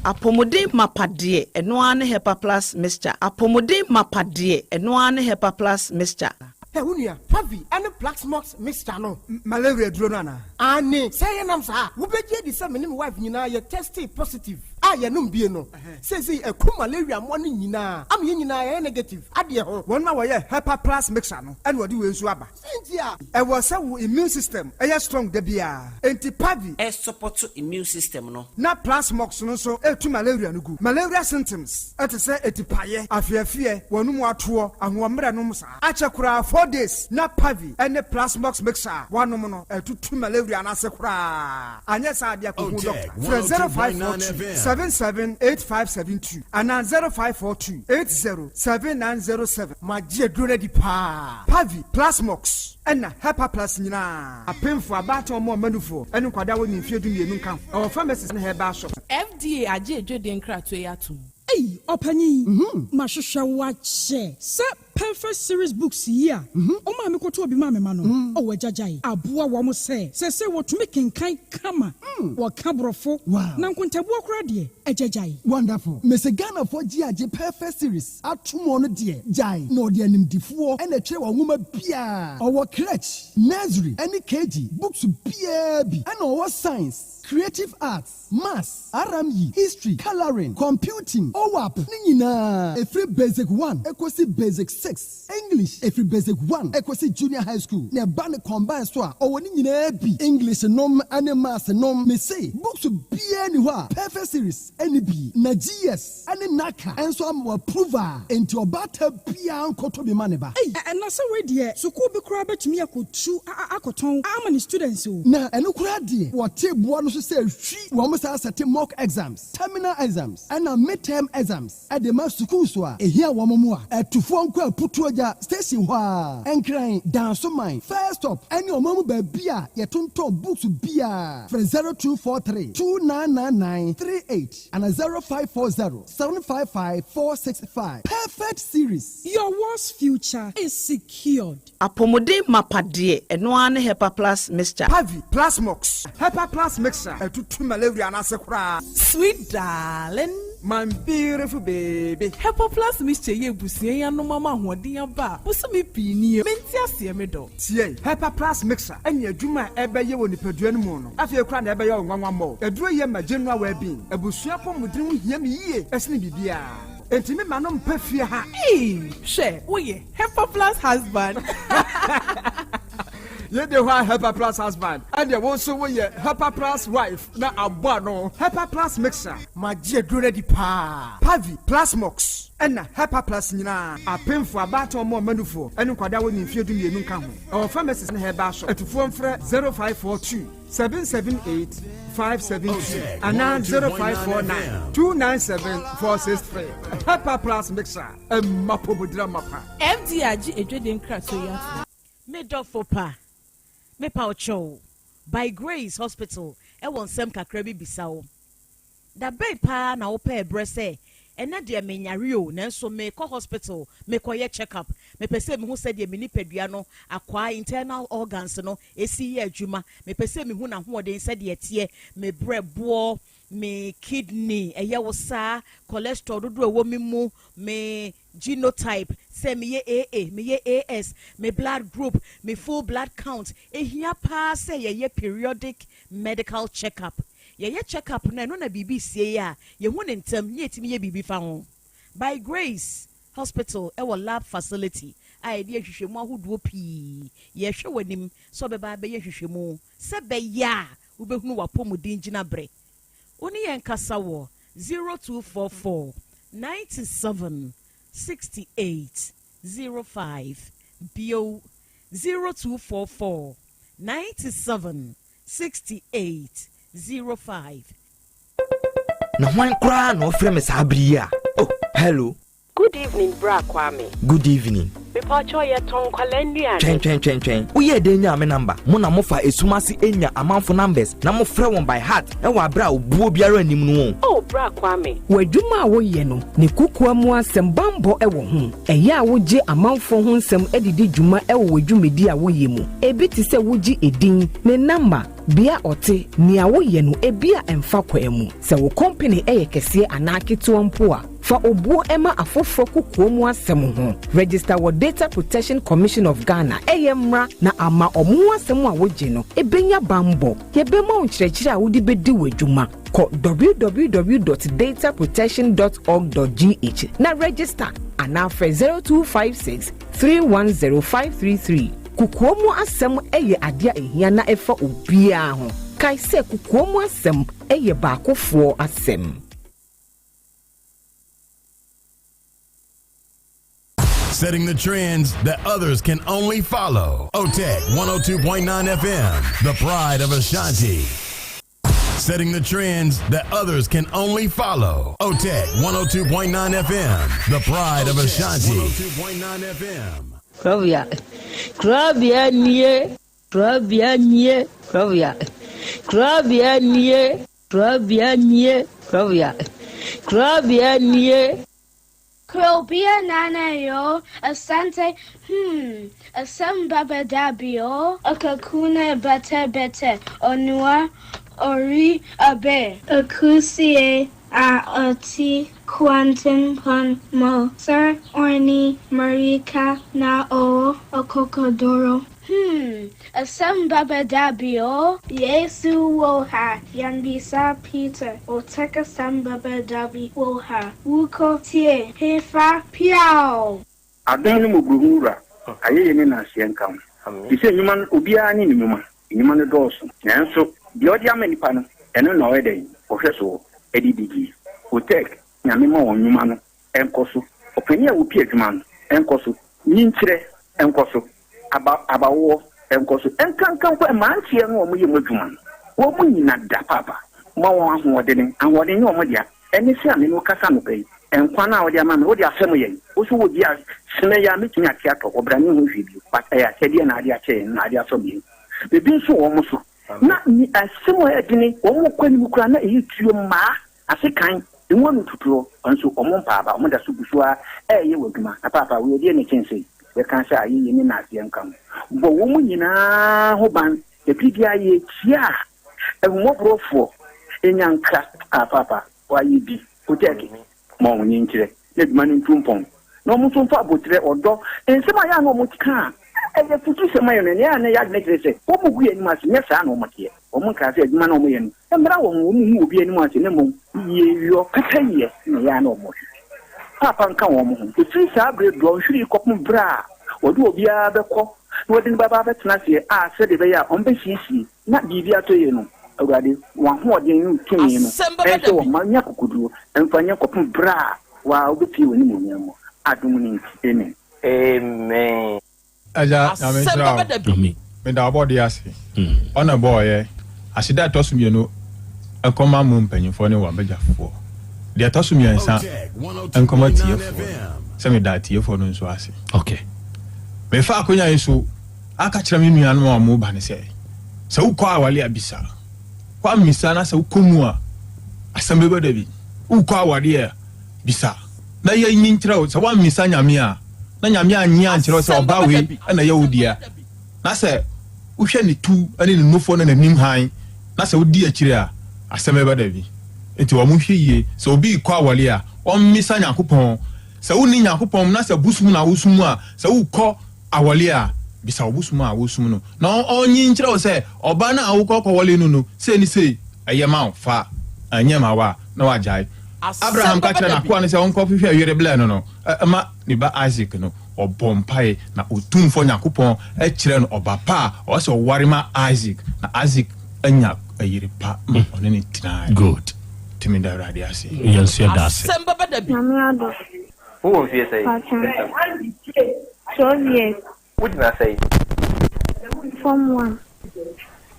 Apɔmuden mapa deɛ, ɛno ara ne Hepa Plus Mixture. Apɔmuden mapa deɛ, ɛno ara ne Hepa Plus Mixture. Hɛ wo nua, Pavi ne Plaxmox mixture no. Malaria duro no anaa? Aane, sɛ ɛyɛ nam saa a, wobɛgye adi sɛ me ne me wife nyinaa yɛ testee positive a yɛnom bie no. Seesei aku malaria mmoa no nyinaa ama yɛn nyinaa yɛayɛ negative adeɛ ho. Wɔn a wɔyɛ Hepa Plus mixture no na wɔde wei nso aba. Sɛ nti a. Ɛwɔ sɛ wo immune system yɛ strong da biara. Enti Pavi. Ɛsupɔto immune system no. Na Plasmox no nso tu malaria no gu. Malaria symptoms te sɛ atipaeɛ, afeafeɛ, w'anum atoɔ, ahoɔmmerɛ nom saa. Akyɛ koraa 4 days na Pavi ne Plasmox mixture a woanom no atutu malaria no ase koraa. Anyɛ saa de a kɔhu doctor. Frɛ 0542 778572 anaa 0542 80 7907. Magye aduro no adi paa. Pavi, Plasmox ɛna Hepa Plus nyinaa. Apemfo, abaatan, ɔmo ɔmanufoɔ ne nkwadaa a wɔnni mfeɛ 12 nka ho. Ɛwɔ pharmacies ne herbal shops. FDA agye adwadie nkratoɔ yi atom. Ei, ɔpanyin, mahwehwɛ wo akyɛ sɛ Perfect Series Books yi a ɔmaa mekɔtɔɔ bi maa me mma no, oh agyagyae, aboa wɔn sɛ seesei wɔtumi kenkan kama, wɔka Borɔfo, na nkontabuo koraa deɛ, agyagyae. Wonderful. Mese Ghanafoɔ gye agye Perfect Series ato mu ɔno deɛ gyae na ɔde animdifoɔ na ɛtwerɛ wɔ nwoma biaa. Ɔwɔ crèche, nursery ɛne KG books biaa bi ɛna ɔwɔ science, creative arts, maths, RME, history, colouring, computing, OAP ne nyinaa ɛfiri basic 1 ɛkɔsi basic 6, English ɛfiri basic 1 ɛkɔsi junior high school na ɛba ne combine so a ɔwɔ ne nyinaa bi English nom ne maths nom. Mese books biaa ni hɔ a Perfect Series ɛne bi na GS ɛne NaCCA ɛnso ama wɔ approve a enti ɔbaata biaa nkɔtɔ bi ma ne ba. Ei, na sɛ wei deɛ sukuu bi koraa bɛtumi akɔtu akɔtɔn ama ne students o. Na ɛno koraa deɛ wɔte boɔ no so sɛ hwi wɔn saa sɛte mock exams, terminal exams ɛna midterm exams ɛde ma sukuu so a ehia wɔn mu a ɛtufoɔ nkɔ. Aputuagya station hɔ ara, Nkran, Dansoman, First Stop ne ɔman mu baabi a yɛtontɔn books biara. Frɛ 0243 2999 38 anaa 0540 755 465. Perfect Series. Your world's future is secured. Apɔmuden mapa deɛ, ɛno ara ne Hepa Plus Mixture. Pavi, Plasmox, Hepa Plus Mixture, ɛtutu malaria no ase koraa. Sweet darling. My beautiful baby. Hepa Plus Mixture yi abusua yi anom ama ahoɔden aba a bosome pii nie. Mente aseɛ me dɔ. Tie, Hepa Plus Mixture ne adwuma a ɛbɛyɛ wɔ nipadua no mu no, afei koraa na ɛbɛyɛ wo nwanwa mmɔ. Aduro yi yɛ ma general well-being. Abusua apɔmuden ho hia me yie sene biribiara. Enti me ma no mpa fie ha. Eii hwɛ woyɛ Hepa Plus husband. Yei de hɔ a Hepa Plus husband, ɛnneɛ wo nso woyɛ Hepa Plus wife na abɔ ano. Hepa Plus Mixture. Magye aduro no adi paa. Pavi, Plasmox, ɛna Hepa Plus nyinaa. Apemfoɔ, abaatan, ɔmo a ɔma nufoɔ, ɛne nkwadaa a wɔnni mfeɛ 12 nka ho. Ɛwɔ pharmacies ne herbal shop. Atufoɔ mfrɛ 0542 778 572 anaa 0549 297 463. Hepa Plus Mixture, ɛmma pomodira mapa. FDA agye adwadie nkratoɔ yi atom. Me dɔfo pa, mepa wo kyɛw, By Grace Hospital wɔ nsɛm kakra bi bisa wo. Da bɛn paa na wopɛɛ berɛ sɛ, ɛnnɛ deɛ menyare o, nanso merekɔ hospital merekɔyɛ check up, mepɛ sɛ mehu sɛdeɛ me nipadua no akwaa, internal organs, no si yɛ adwuma, mepɛ sɛ mehu n'ahoɔden sɛdeɛ ɛteɛ, me berɛboɔ, me kidney, ɛyɛ wo saa, cholesterol dodoɔ a ɛwɔ me mu, me genotype, sɛ meyɛ AA, meyɛ AS, me blood group, me full blood count. Ɛhia paa sɛ yɛyɛ periodic medical check up. Yɛyɛ check up no a, ɛno na biribi sie a, yɛhu no ntɛm na yɛtumi yɛ biribi fa ho. By Grace Hospital wɔ lab facility a yɛde nhwehwɛmu ahodoɔ pii. Yɛrehwɛ w'anim sɛ wobɛba abɛyɛ nhwehwɛmu sɛ ɛbɛyɛ a wobɛhunu w'apɔmuden gyinaberɛ. Wo ne yɛn nkasa wɔ 0244 97 68 05 bio 0244 97 68 05. Na hwan koraa na ɔfrɛ me saa bere yi a? Oh, hello. Good evening bra Kwame. Good evening. Mepakyɛw yɛtɔn nkwadaa nnuane. Twɛn twɛn twɛn twɛn. Woyɛɛ dɛn nyaa me number? Mo na mofa esum ase nya amanfo numbers na mofrɛ wɔn by heart wɔ abere a obuo biara nnim no o. Oh bra Kwame. W'adwuma a woyɛ no, ne kokoa mu asɛm bammɔ wɔ ho. Ɛyɛ a wogye amanfoɔ ho nsɛm de di dwuma wɔ w'adwumadi a woyɛ mu. Ebi te sɛ wogye edin, ne namba, bea a ɔte, nea woyɛ no ebia ɛmfa kwan mu. Sɛ wo kɔmpene yɛ kɛseɛ anaa ketewa mpo a, fa obuo ma afoforɔ kokoa mu asɛm ho. Register wɔ Data Protection Commission of Ghana, ɛyɛ mmra na ama wɔn ho asɛm a wogye no bɛnya bammɔ. Yɛbɛma wo nkyerɛkyerɛ a wode bɛdi w'adwuma. Kɔ www dot dataprotection dot org dot gh na register anaa frɛ 0256 310 533. Kokoa mu asɛm yɛ adeɛ a ɛhia na ɛfa obiara ho. Kae sɛ kokoa mu asɛm yɛ baakofoɔ asɛm. Setting the trends that others can only follow. OTEC 102.9 FM, the pride of Ashanti. Setting the trends that others can only follow. OTEC 102.9 FM, the pride of Ashanti. 102.9 FM. Krobea, Krobea nie, Krobea nie, Krobea, Krobea nie, Krobea nie, Krobea, Krobea nie. Krobea Nana yo, Asante hmm, asɛm ba bɛda bi o. Akakuna bɛtɛ bɛtɛ, onua ori abe. Akusie a ɔte kwantempɔn mu sɛ ɔne mmirika na ɔwɔ akokoduru. Hmm, asɛm ba bɛda bi o. Yesu wɔ ha, yɛmmisa Peter, ɔtɛk asɛm ba bɛda bi wɔ ha, wokɔ tie, hefa, piaw! Adom ne mmɔborɔhunu Wura, ayɛyie ne nnanseɛ nka wo. Te sɛ nnwuma no, obiara ne ne nnwuma. Nnwuma no dɔɔso, nanso deɛ ɔde ama nnipa no, ɛno na ɔyɛ dɛn? Ɔhwɛ soɔ de di die. Otec, Nyame ma wɔn nnwuma no nkɔ so. Ɔpanin a ɔpi adwuma no nkɔ so. Nyinkyerɛ nkɔ so. Aba, abawoɔ nkɔ so. Nkanka mpo mmeranteɛ no a wɔyɛ mu adwuma no, wɔn nyina da paapa. Ma wɔn ahoɔdene. Ahoɔden nyɛ wɔn dea. Ɛne sɛ a me ne wo kasa anɔpa yi, nkwa no a wode ama me, wode afɛm yɛn. Wo so wɔ bi a sene yi a mɛtumi ate atɔ hɔ bra menhu hwee bio but ɛyɛ akyɛdeɛ na ade akyɛ yɛn na ade asɔ me ani. Ebi nso wɔ wɔn so na asɛm a ɛyɛ dene wɔn kɔ anim koraa na ɛyɛ tuo mmaa ase kan emu ano tutuo nso wɔn mpaaba wɔn da so gu so ara ɛreyɛ wɔ adwuma na paapa wei ɛdeɛ na ɛkyɛn sei yɛka sɛ ayɛyie ne naaseɛ nka ho bɔ wɔn nyinaa ho ban ɛbere biara yɛkyia ahummɔborɔfoɔ ɛnya nkra a paapa wayɛ bi wotɛɛke Ma wɔn nkyerɛ na adwuma no ntu mpɔn, na wɔn nso mfa aboterɛ, ɔdɔ, nsɛm a ɛyɛ a na wɔka a ɛyɛ afutusɛm ma yɛn no, nea ɛyɛ a na ɛyɛ adwene kyerɛ sɛ wɔgu yɛn anim ase. Nyɛ saa na wɔteɛ. Wɔnkaa sɛ adwuma no a wɔyɛ no mmra wɔn ho, wɔnhu obi anim ase, na mmom yieyɔ, pɛpɛyɛ na ɛyɛ a na wɔhwehwɛ. Paapa nka wɔn ho. Ɛfiri saa berɛ dɔnhwere yi kɔpem berɛ a wɔde obiara bɛkɔ na wɔde no bɛba abɛtena aseɛ a sɛdeɛ ɛbɛyɛ a wɔbɛsiesie na biribi atɔ yie no, Awurade, w'ahoɔden ne wo tumi no nhyɛ wɔn ma nya akokoduro mfa nyɛ kɔpem berɛ a wo ara wobɛpue w'animuonyam mu. Adom no nti, amen. Amen. Agya Nyame nhyira wo. Meda ɔbɔdeɛ ase. Ɔna bɔɔyɛ. Aseda a ɛtɔ so mienu nkɔma mo mpanyinfoɔ ne w'abagyafoɔ. Deɛ ɛtɔ so miɛnsa nkɔma tiefoɔ no. Sɛ meda atiefoɔ no nso ase. Okay. Mefa akonya yi so aka kyerɛ me nuanom a wɔn ba no sɛ, sɛ wokɔ awale a bisa. Woammisa na sɛ wokɔ mu a, asɛm bɛba da bi. Wokɔ aware a, bisa na yɛnyi nkyerɛ wo. Sɛ woammisa Nyame a, na Nyame annye ankyerɛ wo sɛ ɔbaa wei na ɛyɛ wo dea, na sɛ wohwɛ ne tu ne ne nufoɔ ne n'anim hann, na sɛ wodi akyire a, asɛm bɛba da bi. Enti wɔnhwɛ yie. Sɛ obi rekɔ aware a, ɔmmisa Nyankopɔn. Sɛ wonni Nyankopɔn mu na sɛ bosom na wosom a, sɛ wokɔ awɔle a, bisa wo bosom a wosom no na ɔnyi nkyerɛ wo sɛ ɔbaa no a wokɔ kɔwɔle no no sei ne sei, ɛyɛ ma wo, fa, ɛnyɛ ma wo a, na wagyae. Abraham ka kyerɛɛ n'akoa no sɛ ɔnkɔhwehwɛ yere blɛ no no ma ne ba Isak no, ɔbɔɔ mpae na Otumfoɔ Nyankopɔn kyerɛɛ no ɔba pa a ɔwɔ sɛ ɔware ma Isak, na Isak anya yere pa ma ɔne no tenae. Good. Nti meda Awurade ase. Yɛn nso yɛda ase. Nyame adom. Wowɔ mfeɛ sɛn? Pakyɛ, 12 years. Wogyina sɛn? Form one.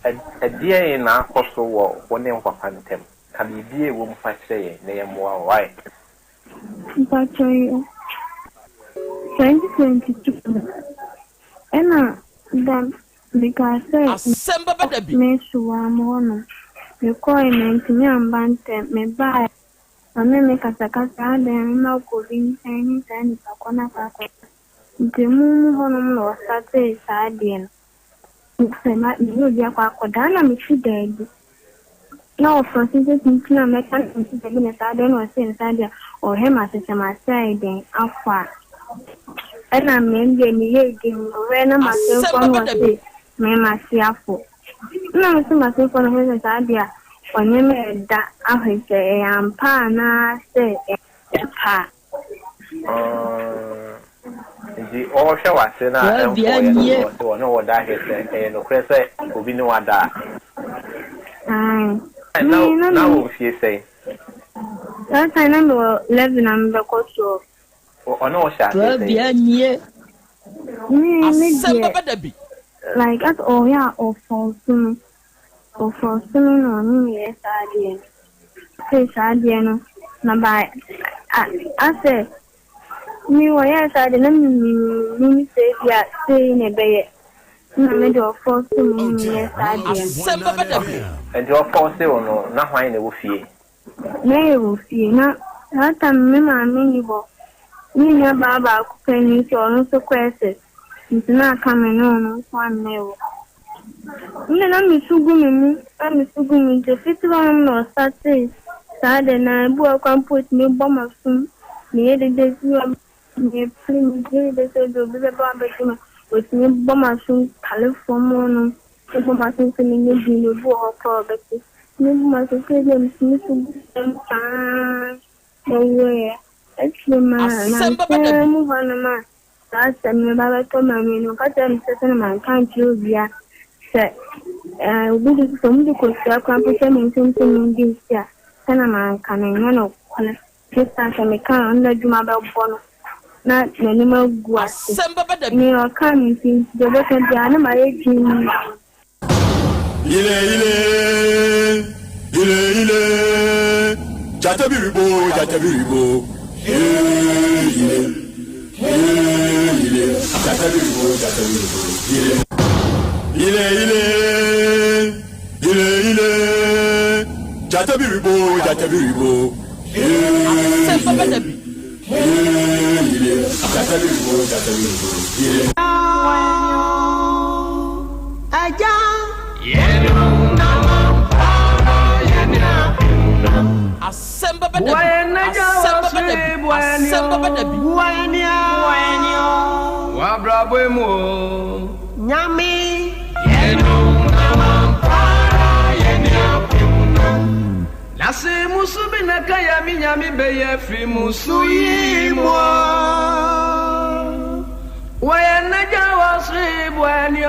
Ɛdeɛn na akɔ so wɔ wo ne wo papa ntam? Ka biribi a ɛwɔ mu fa kyerɛ yɛn na yɛmmoa wo, wai? Mpakyɛ yo, 2022 no, ɛna da mekaa sɛ mekɔ Mesuwam hɔ nom. Mekɔɔe mantumi amba ntɛm, mebaeɛ. Ɔne me kasakasa, adɛn a mema wokɔ obi nkyɛn ne saa nipa kɔ no akɔ akɔka. Nti mu mu hɔnom na ɔstartee saa adeɛ no. Sɛ ma me ne obi akɔ akɔda na mese daabi. Na ɔfrɔse sɛ tenten a mɛka na mese daabi na saa adeɛ na ɔse nsa deɛ ɔhwɛ m'ase sɛ m'ase ayɛ dɛn afɔ a. Ɛna me deɛ meyɛɛ dinn, ɔhwɛ na m'ase fɔ na ɔse me m'ase afɔ. Nna mese m'asomfo no ho sɛ saa de a ɔnye me reda ahwɛ sɛ ɛyɛ ampa anaasɛ ɛnyɛ ampa a. Nti ɔrehwɛ w'ase no a ɛmfɔeɛ no na ɔse ɔne wo da ahwɛ sɛ ɛyɛ nokorɛ sɛ obi ne wo ada a. Ae. Na Me na na me. wɔ mfie sɛn? Saa time na mewɔ 11 a mebɛkɔ 12. Ɔne wo hyɛ aseɛ sɛn? Trabea nie. Me me Asɛm deɛ. bɛba da bi. Like as ɔyɛ a ɔfɔɔso me, ɔfɔɔso me na ɔne me yɛ saa adeɛ no. Sei saa adeɛ no na by a asɛ me wɔyɛɛ saa adeɛ na me mennim sɛ ebi a sei na ɛbɛyɛ na me deɛ ɔfɔɔso me ne me yɛ saa adeɛ no. Asɛm bɛba da bi. Nti ɔfɔɔse wo no na hwan na ɛwɔ fie? Na yɛwɔ fie na saa time no me maame nni hɔ. Me nua baa baako pɛ ni nti ɔno nso kɔ SS nti na aka me ne ɔno nko ara na ɛwɔ hɔ. Me deɛ na me su gu me mu na me su gu me nti ofiti hɔ nom na ɔstartee saa de na ebi wɔ hɔ koraa mpo otumi bɔ m'asom meyɛ dede bi wɔ mepere meyɛ dede sɛ ebi obi bɛba abɛgye me otumi bɔ m'asom tale fam hɔ nom. Mebɔ m'aso sɛ menyɛ din no, obi wɔ hɔ koraa a ɔbɛte. Mebɔ m'aso sɛ ebia metumi so gu fam saa na ɔwuiɛ. Akyire ma Asɛm bɛba da nansa bi. mu hɔnom a saa asɛm no ba bɛtɔ m'ani no, ɔka kyerɛɛ me sɛ sɛdeɛ manka ankyerɛ obiara sɛ eh, obi de sɛ wɔde kosua koraa mpo hyɛ me nsam sɛ mendi nsi a, sɛdeɛ manka no ɛnyɛ nokorɛ. Esiane sɛ mekaa a ɔno n'adwuma bɛbɔ no na n'anim agu ase. Asɛm bɛba da bi. Nea ɔkaa no nti, deɛ ɔbɛka biara na mayɛ dinn. Ile ile, ile ile, gyata bi rebo, gyata bi rebo, ee ile. Gyata bi rebo, gyata bi rebo, ile. Ile ile, ile ile, gyata bi rebo, gyata bi rebo, ile. Ile ile, gyata bi rebo, gyata bi rebo, ile. Asɛm bɛba da bi. Asɛm bɛba da bi. Asɛm bɛba da bi. Wabrabɔ mu o. Nyame. Nase musu bi na ka ya mi nyame bɛyɛ firi musu yi mu o. Wɔyɛ n'agya wɔ soro boa ni o.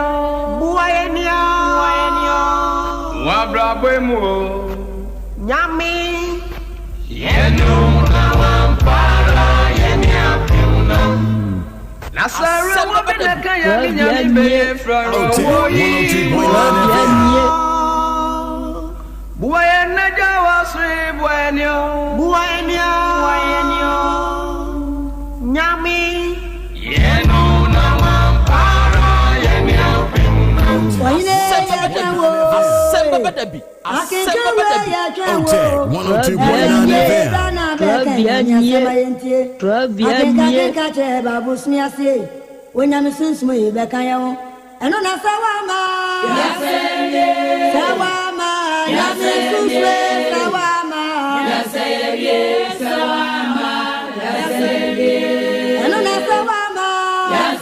Boa ni o. Wabrabɔ mu o. Nyame. Yɛnum na wampara yɛne apem no. Nasare Asɛm wo bɛba bi da na bi. ka ya mi nyame bɛyɛ firi Otec wɔ yi mu 102.9 FM. o. Boa yɛ n'agya wɔ soro boa ni o. Boa ni o. Nyame. Yɛnum na wampara yɛne apem no. Asɛm bɛba da bi. Asɛm bɛba da bi. Asɛm bɛba da bi. Otec 102.9 FM. Onyame sunsum yi bɛka yɛ ho ɛno na sɛ woama sɛ woama nyame sunsum sɛ woama ɛno na sɛ woama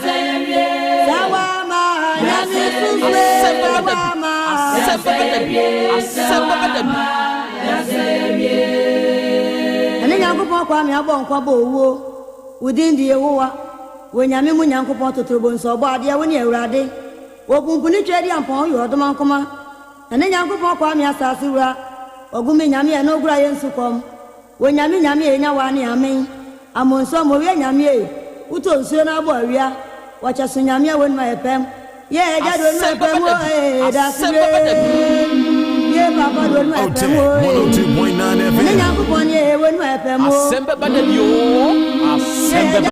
sɛ woama nyame sunsum Asɛm sɛ bɛba da bi. woama Asɛm bɛba da bi. Asɛm bɛba da bi. Ɛne Nyankopɔn Kwame abɔ nkwa bɔ owuo. Wo din de Yehowa. Wɔ Nyame mu Nyankopɔn totorobɔ nso ɔbɔ adeɛ wo ne Awurade. Wɔ pumpuni twa di ampɔn woyɛ ɔdomankoma. Ɛne Nyankopɔn Kwame asase wura. Ɔgome Nyame ɛne ogura yɛ nsu kɔm. Wɔ Nyame Nyame enya wa ne amen. Amonso mo wie Nyame e. Wotɔ nsuo na abɔ awia. Wɔkyɛ so Nyame a wɔnum ayɛ pɛm. Yɛ agya do onum Asɛm ayɛ pɛm bɛba o da bi. ee dase Asɛm bɛba da bi. Yɛ papa do onum ayɛ Otec pɛm o ee. 102.9 Ɛne FM. Nyankopɔn ne ee wɔnum ayɛ pɛm o. Asɛm bɛba da bi oo. Asɛm bɛba.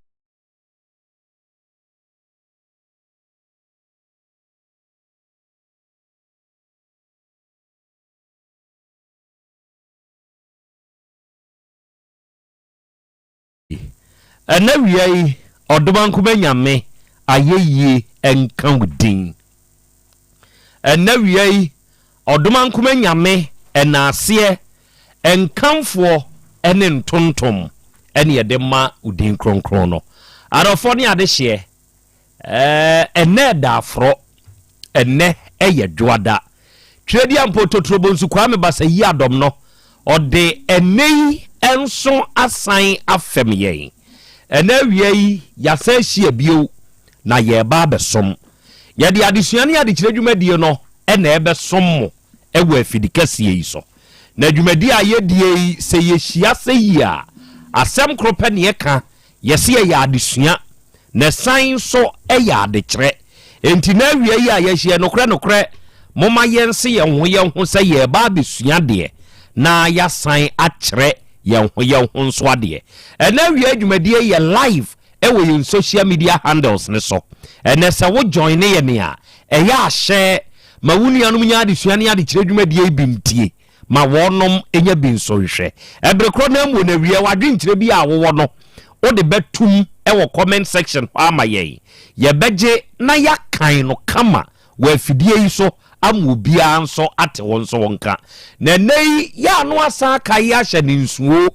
Ɛna wia yi, ɔdomankoma Nyame ayɛyie nka wo din. Ɛna wia yi, ɔdomankoma Nyame ɛnaaseɛ, nkamfoɔ ne ntontom ɛne yɛde ma wo din kronkron no. Adɔfoɔ ne adehyeɛ, Ɛɛ, ɛnnɛ ɛda aforɔ. Ɛnnɛ ɛyɛ Dwoada. Twerɛdiampo Totorobonsu Kwame Basa yi adɔm no, ɔde ɛnnɛ yi nso asan afɛm yɛn. Ɛnnɛ awia yi, yɛasan ahyia bio na yɛreba abɛsom. Yɛde adesua ne adekyerɛ dwumadie no na ɛrebɛsom mo wɔ afidikɛseɛ yi so. Na dwumadie a yɛdie yi, sɛ yɛhyia sɛ yie a, asɛm koro pɛ na yɛka Yɛse ɛyɛ adesua na ɛsan nso yɛ adekyerɛ. Enti na awia yi a yɛahyia nokorɛ nokorɛ momma yɛnse yɛn ho yɛn ho sɛ yɛreba abɛsua adeɛ na yɛasan akyerɛ yɛn ho yɛn ho nso adeɛ. Ɛnɛ awia dwumadie yɛ live wɔ yɛn social media handles no so. Ɛnɛ sɛ wo joine yɛn a, ɛyɛ a share ma wo nuanom nya adesua ne adekyerɛ dwumadie yi bi ntie. ma wɔnom nya bi nso nhwɛ. Ɛbere korɔ no ara mu no awia w'adwenkyerɛ bi a wowɔ no wode bɛtom wɔ comment section hɔ ama yɛn. Yɛbɛgye na yɛakan no kama wɔ afidie yi so ama obiara nso ate wo nso wo nka. Na ɛnnɛ yi yɛ ano asan aka yi ahyɛ no nsuo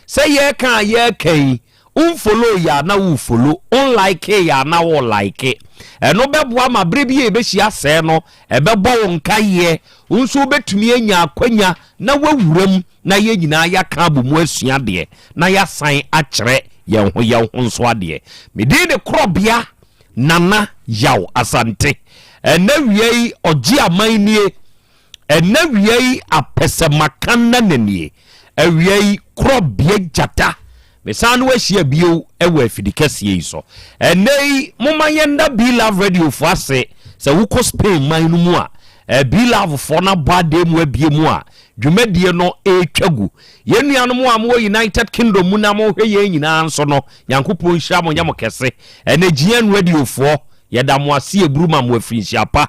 sɛ yɛreka a yɛreka yi Wonfoloo yɛ a na worefolo, wonlikee yɛ a na worelike. Ɛno bɛboa ma berɛ bi a yɛbɛhyia sɛɛ no, ɛbɛbɔ wo nkaeɛ. Wo nso wobɛtumi anya akwanya na woawura mu na yɛn nyinaa yɛaka abɔ mu asua adeɛ na yɛasan akyerɛ yɛn ho yɛn ho nso adeɛ. Me din de Korɔbea Nana Yaw Asante. Ɛnnɛ wia yi, ɔgye aman nie. Ɛnnɛ awia yi apɛsɛmakanna na nie. Awia yi korɔbea gyata. Mesan no ahyia bio wɔ afidi kɛseɛ yi so. Ɛnnɛ yi momma yɛnda Be Love Radio fo ase. Sɛ wokɔ Spain man no mu a, Eh, B-Love foɔ no abɔ adeɛ mu abie mu a dwumadie no ɛretwa gu. Yɛn nuanom a mowɔ United Kingdom mu na mohwɛ yɛn nyinaa nso no, Nyankopɔn nhyira mo nyɛ mo kɛse. Ɛnɛ GN Radio foɔ, yɛda mo ase aburu ma mo afirinhyia pa.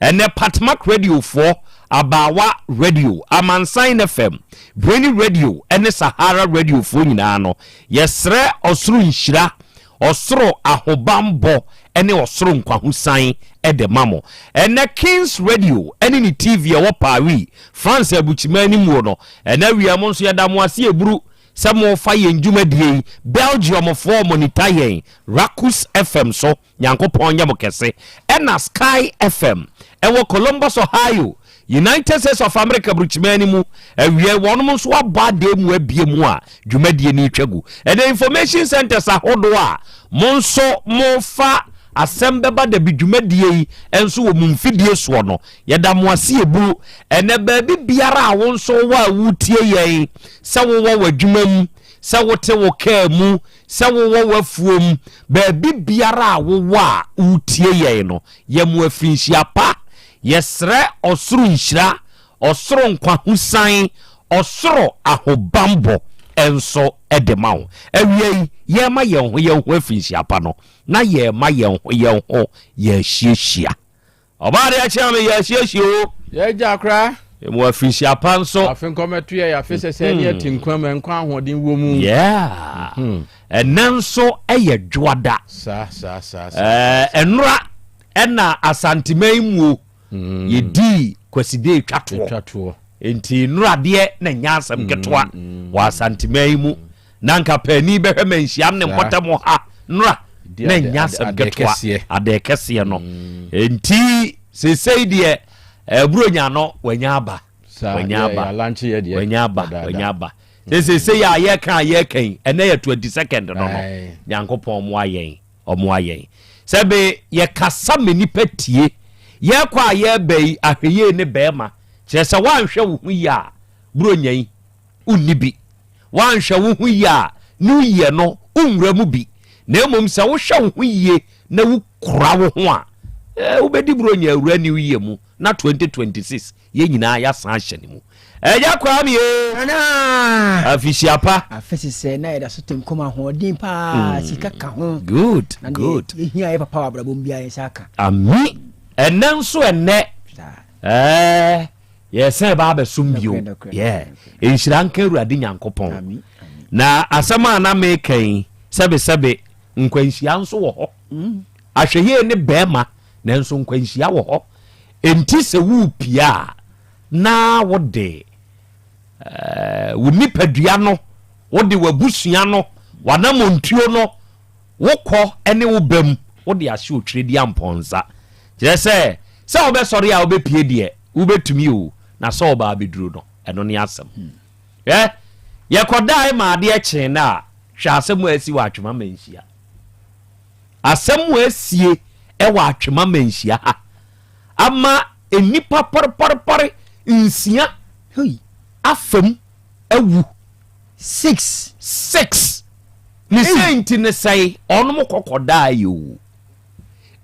Ɛnɛ Patmak Radio foɔ, Abaawa Radio, Amansan FM, Brainy Radio ne Sahara Radio foɔ nyinaa no, yɛsrɛ ɔsoro nhyira Ɔsoro ahobanbɔ ne ɔsoro nkwahosan de ma mo. Ɛnnɛ Kings Radio ne ne TV a ɛwɔ Paris, France abukyiman anim no, ɛnnɛ awia mo nso yɛda mo ase aburu sɛ mofa yɛn dwumadie yi. Belgiumfoɔ monitor yɛn Rakus FM so, Nyankopɔn nyɛ mo kɛse. Ɛna Sky FM ɛwɔ Columbus, Ohio, United States of America aburukyiman no mu awiei wɔnom nso abɔ adeɛ mu abie mu a dwumadie no retwa gu. Ɛnɛ information centers ahodoɔ a mo nso mofa asɛm bɛba dabi dwumadie yi nso wɔ mo mfidie soɔ no yɛda mo ase eburu. Ɛnɛ baabi biara a wo nso wowɔ a woretie yɛn sɛ wowɔ w'adwuma mu, sɛ wote wo kaa mu, sɛ wowɔ w'afuom, baabi biara a wowɔ a woretie yɛn no yɛ mo afirinhyia pa. Yɛsrɛ ɔsoro nhyira, ɔsoro nkwahosan, ɔsoro ahobanbɔ nso de ma wo. Awiei, yɛrema yɛn ho yɛn ho afirinhyia pa no, na yɛrema yɛn ho yɛn ho yɛahyiahyia. Ɔbaa deɛ kyea me yɛahyiahyia o. Yɛagya koraa. Mu afirinhyia pa nso. Afe nkɔmɛto yɛ afe sɛsɛ ne yɛte nkwa mu nkwa ahoɔden wɔ mu. Yeah. Ɛnɛ nso ɛyɛ dwoada. Saa saa saa saa. Ɛnora Ɛna Asanteman muo mm. yɛdii Kwaside twa toɔ nti nnuradeɛ na nya asɛm mm, ketewa mm. wɔ Asanteman mu na nka paani bɛhwɛ ma nhyia ne mpɔtam ha nnura na nya asɛm ketewa adeɛ kɛseɛ no nti seesei deɛ ɛburo no wanya aba wanya aba wanya aba wanya aba seesei a yɛka a yɛka yi ɛnɛ yɛ 22nd no no Nyankopɔn mo ayɛn Ɔmoa yɛn. Sɛ be yɛkasa ma nnipa tie. Yɛkɔ a yɛba yi, ahwɛyie ne bɛɛma. Kyerɛ sɛ woanhwɛ wo ho yie a, Buronya yi, wonni bi. Woanhwɛ wo ho yie a, New Year no, wonwura mu bi. Na mmom sɛ wohwɛ wo ho yie na wokura wo ho a, eh, wobɛdi Buronya awura New Year mu na 2026 Yɛn nyinaa yɛasan ahyɛ ne mu. Agya Kwame ee. Nana. Afihyia pa. Afe sesɛ na yɛda so te nkɔm ahoɔden paa mm. sika ka ho. Good good. Yɛhia yɛ papa wɔ abrabɔ mu biara yɛn nsa aka. Ami ɛnɛ nso ɛnɛ ɛɛ yɛsɛn ba abɛsom bio. Yeah. Nhyira nka Awurade Nyankopɔn. Na asɛm a na meka yi sɛbesɛbe nkwanhyia nso wɔ hɔ. Mm. Ahwɛyie ne bɛrima nanso nkwanhyia wɔ hɔ. Enti sɛ worepia a, na wode wo nipadua no, wode w'abusua no, w'anammɔntuo no, wo kɔ ne wo ba mu, wode ahyɛ otwerɛdiampɔn nsa. Kyerɛ sɛ, sɛ wobɛsɔre a wobɛpie deɛ, wobɛtumi o, na sɛ ɔba abɛduru no, ɛno ne asɛm. Hwɛ, yɛkɔdae ma adeɛ kyee no a, hwɛ asɛm a asi wɔ Atwema Manhyia. Asɛm a asie wɔ Atwema Manhyia ha ama nnipa pɔrepɔrepɔre nsia afa mu awu. Six. Six. Ne sɛ nti ne sɛe ɔnom kɔkɔdaa yi o.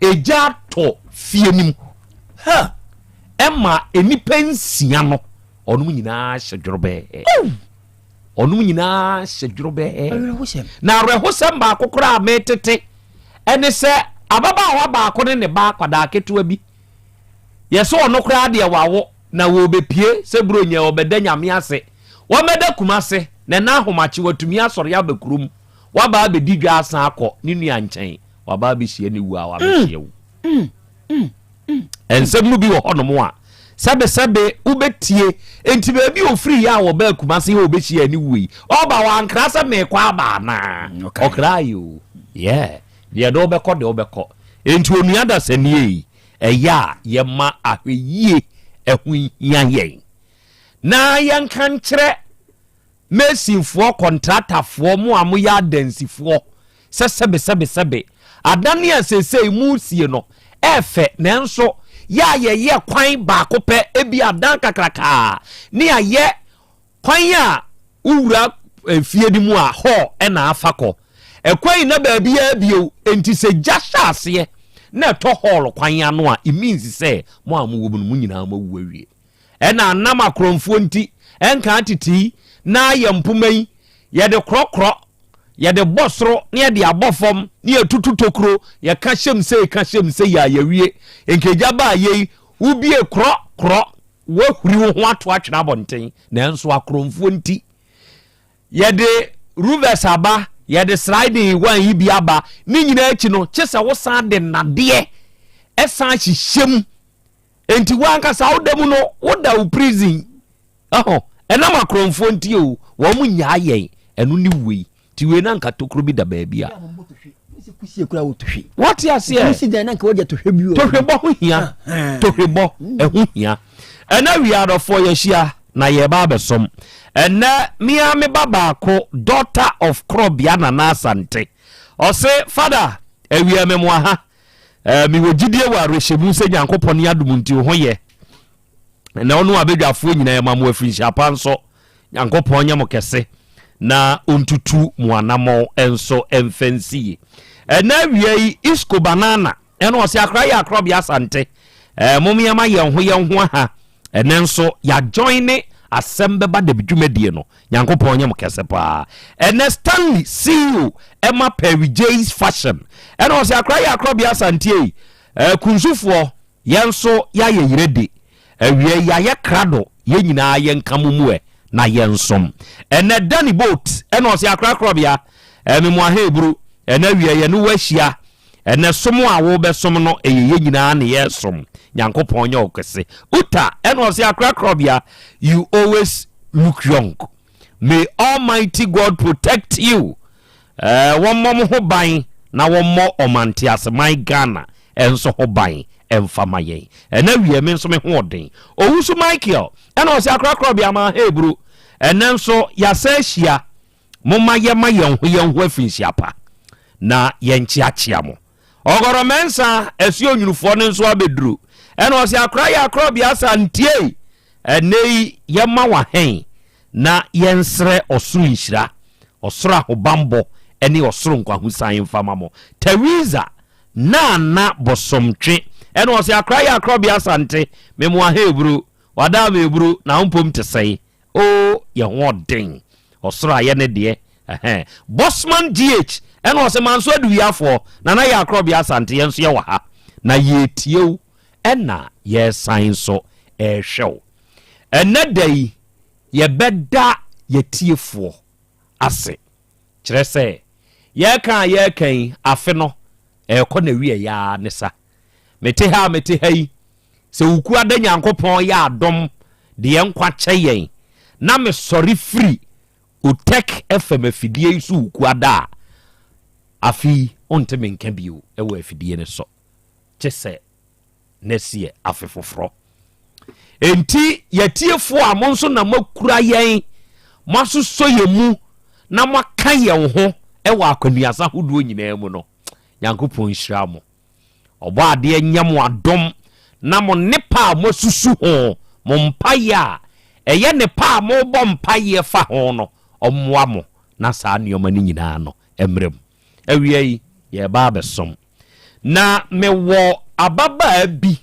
Egya atɔ fie no mu. Ha! Ɛma nnipa nsia no ɔnom nyinaa hyɛ dworobɛɛ. Ɔnom nyinaa hyɛ dworobɛɛ. Na awerɛhosɛm baako koraa a metete ɛne sɛ ababaawa baako ne ne ba akwadaa ketewa bi yɛsɛ ɔno koraa deɛ wawo na wɔbɛpie sɛ buronya ɔbɛda nyame ase wɔmɛda kuma ase na ɛna ahomakye watumi asɔre aba kurom waba abɛdi dwa asan akɔ ne nua nkyɛn waba abɛhyia ne wu a wabɛhyia wu. Mm. Mm. Nsɛm no bi wɔ hɔnom a, sɛbesɛbe wobɛtie. Enti baabi a ɔfiri yɛ a wɔbaa Kumase hɔ ɔbɛhyia ne wuo yi, ɔba wankra sɛ meekɔ aba anaa? Mm, Ɔkra yi o. Yeah. Deɛ de wobɛkɔ deɛ wobɛkɔ. Enti onua dasani yi, ɛyɛ a yɛma ahwɛyie ɛho hia yɛn. Na yɛnka nkyerɛ Masonfoɔ, kɔntratafoɔ, mo a moyɛ adansifoɔ, sɛ sɛbesɛbesɛbe, adan a seesei moresie no, ɛyɛ fɛ, nanso yɛ a yɛyɛ kwan baako pɛ, ebia adan kakrakaa, ne ayɛ kwan a wowura fie no mu a hɔ na afa kɔ. Ɛkwan nna baabiara bio, enti sɛ gya hyɛ aseɛ. na ɛtɔ hall kwan ano a, it means sɛ mo a mowɔ mu no mo nyinaa moawu awie. Ɛna anam akorɔmfoɔ nti, ɛnkaa tete yi, na ayɛ mpoma yi, yɛde korɔkorɔ, yɛde bɔ soro na yɛde abɔ fam na yɛtutu tokuro, yɛka hyɛm sei ka hyɛm sei a yɛwie. Nkegya baa yei, wobie korɔ korɔ, woahuri wo ho ato atwene abɔnten, nanso akorɔmfoɔ nti, yɛde ruvɛs aba, yɛde sliding one yi bi aba, ne nyinaa akyi no, kye sɛ wosan de nnadeɛ ɛsan hyehyɛ mu. Enti wo ankasa woda mu no, woda wo prison. Ɛhɔ, ɛnam akorɔmfoɔ nti o, wɔn nyaa yɛn, ɛno ne wei. Nti wei na nka tokuro bi da baabi a. Wate aseɛ? Tohwebɔ ho hia. Tohwebɔ ɛho hia. Ɛnɛ wia adɔfoɔ yɛahyia na yɛreba abɛsom. Ɛnɛ mea me ba baako, daughter of Korɔbea Nana Asante. Ɔse, Father, awia memoa ha. Eh, mewɔ gyidie wɔ awerɛhyɛmu sɛ Nyankopɔn ne adom nti wo ho yɛ. Na ɔno abadwafoɔ nyinaa yɛma mo afirinhyia pa nso. Nyankopɔn nyɛ mo kɛse na ɔntutu mo anammɔn nso mfa nsi yie. Ɛnɛ awia yi, Isco Banana ɛna ɔse akora yɛ akorɔbea Asante. Eh, mom yɛma yɛn ho yɛn ho aha. Ɛnɛ nso yɛajoin ne asɛm bɛba dabi dwumadie no. Nyankopɔn nyɛ mo kɛse paa. Ɛnɛ Stanley CEO ɛma Perry J's Fashion ɛna ɔsɛ akora yɛ akorɔbea Asante ei. Ɛɛ Kunsufoɔ yɛn nso yɛayɛ yerɛ de. Awia yi yɛayɛ krado yɛn nyinaa yɛnka mo mu ɛ na yɛnsom. Ɛnɛ Danny Boat ɛna ɔsɛ akora akorɔbea ɛɛ Memoa Hebru ɛnɛ awia yɛne wo ahyia. Ɛnɛ som a wobɛsom no ɛyɛ yɛn nyinaa ne yɛresom. Nyankopɔn nyɛ wo kɛse. Uta ɛna ɔse akora korɔbea you always look young. May Almighty God protect you. Ɛɛ wɔmmɔ mo ho ban na wɔmmɔ ɔmanteaseman Ghana nso ho ban ɛmfa ma yɛn. Ɛnɛ wie me nso me ho ɔden. Owusu Michael ɛna ɔse akora korɔbea ma Hebru. Ɛnɛ nso yɛasan ahyia. Momma yɛmma yɛn ho yɛn ho afirinhyia pa, na yɛnkyeakyea mo. Ɔgɔrɔ Mɛnsa, asuo nwunufoɔ no nso abɛduru. Ɛna ɔse akora yɛ akorɔ biasa ntiei. Ɛnɛ yi yɛma wahɛn na yɛnsrɛ ɔsoro nhyira, ɔsoro ahobanbɔ ne ɔsoro nkwahosan mfa ma mo. Theresa Nana Bosomtwe, ɛna ɔse akora yɛ akorɔ biasa nte, memoa hebru, wadaa me eburu na wo mpom te sɛe. Oh yɛ ho ɔden. Ɔsoro ayɛ ne deɛ ɛhɛn. Bossman GH ɛna ɔsɛ manso aduwiafoɔ Nana yɛ akorɔbea Asante yɛn nso yɛwɔ ha na yɛretie wo ɛna yɛresan nso rehwɛ wo. Ɛnɛ da yi yɛbɛda yɛtiefoɔ ase kyerɛ sɛ yɛreka a yɛreka yi afe no ɛrekɔ n'awieɛ ara ne sa. Mete ha a mete ha yi Sɛ Wukuada Nyankopɔn yɛ adom de yɛn nkwa kyɛ yɛn na mesɔre firi Utec FM afidie yi so Wukuada a, afe yi wonte me nka bio wɔ afidie no so, kye sɛ next year, afe foforɔ. Enti yɛatiefoɔ a mo nso na moakura yɛn, moasosɔ yɛn mu na moaka yɛn ho wɔ akwannuasa ahodoɔ nyinaa mu no, Nyankopɔn nhyira mo. Ɔbɔadeɛ nyɛ mo adom na mo nnepa a moasusu ho, mo mpaeɛ a ɛyɛ nnepa a mobɔ mpaeɛ fa ho no, ɔmmoa mo na saa nneɛma no nyinaa no mmra mu. Awia yi, yɛreba abɛsom. Na mewɔ ababaa bi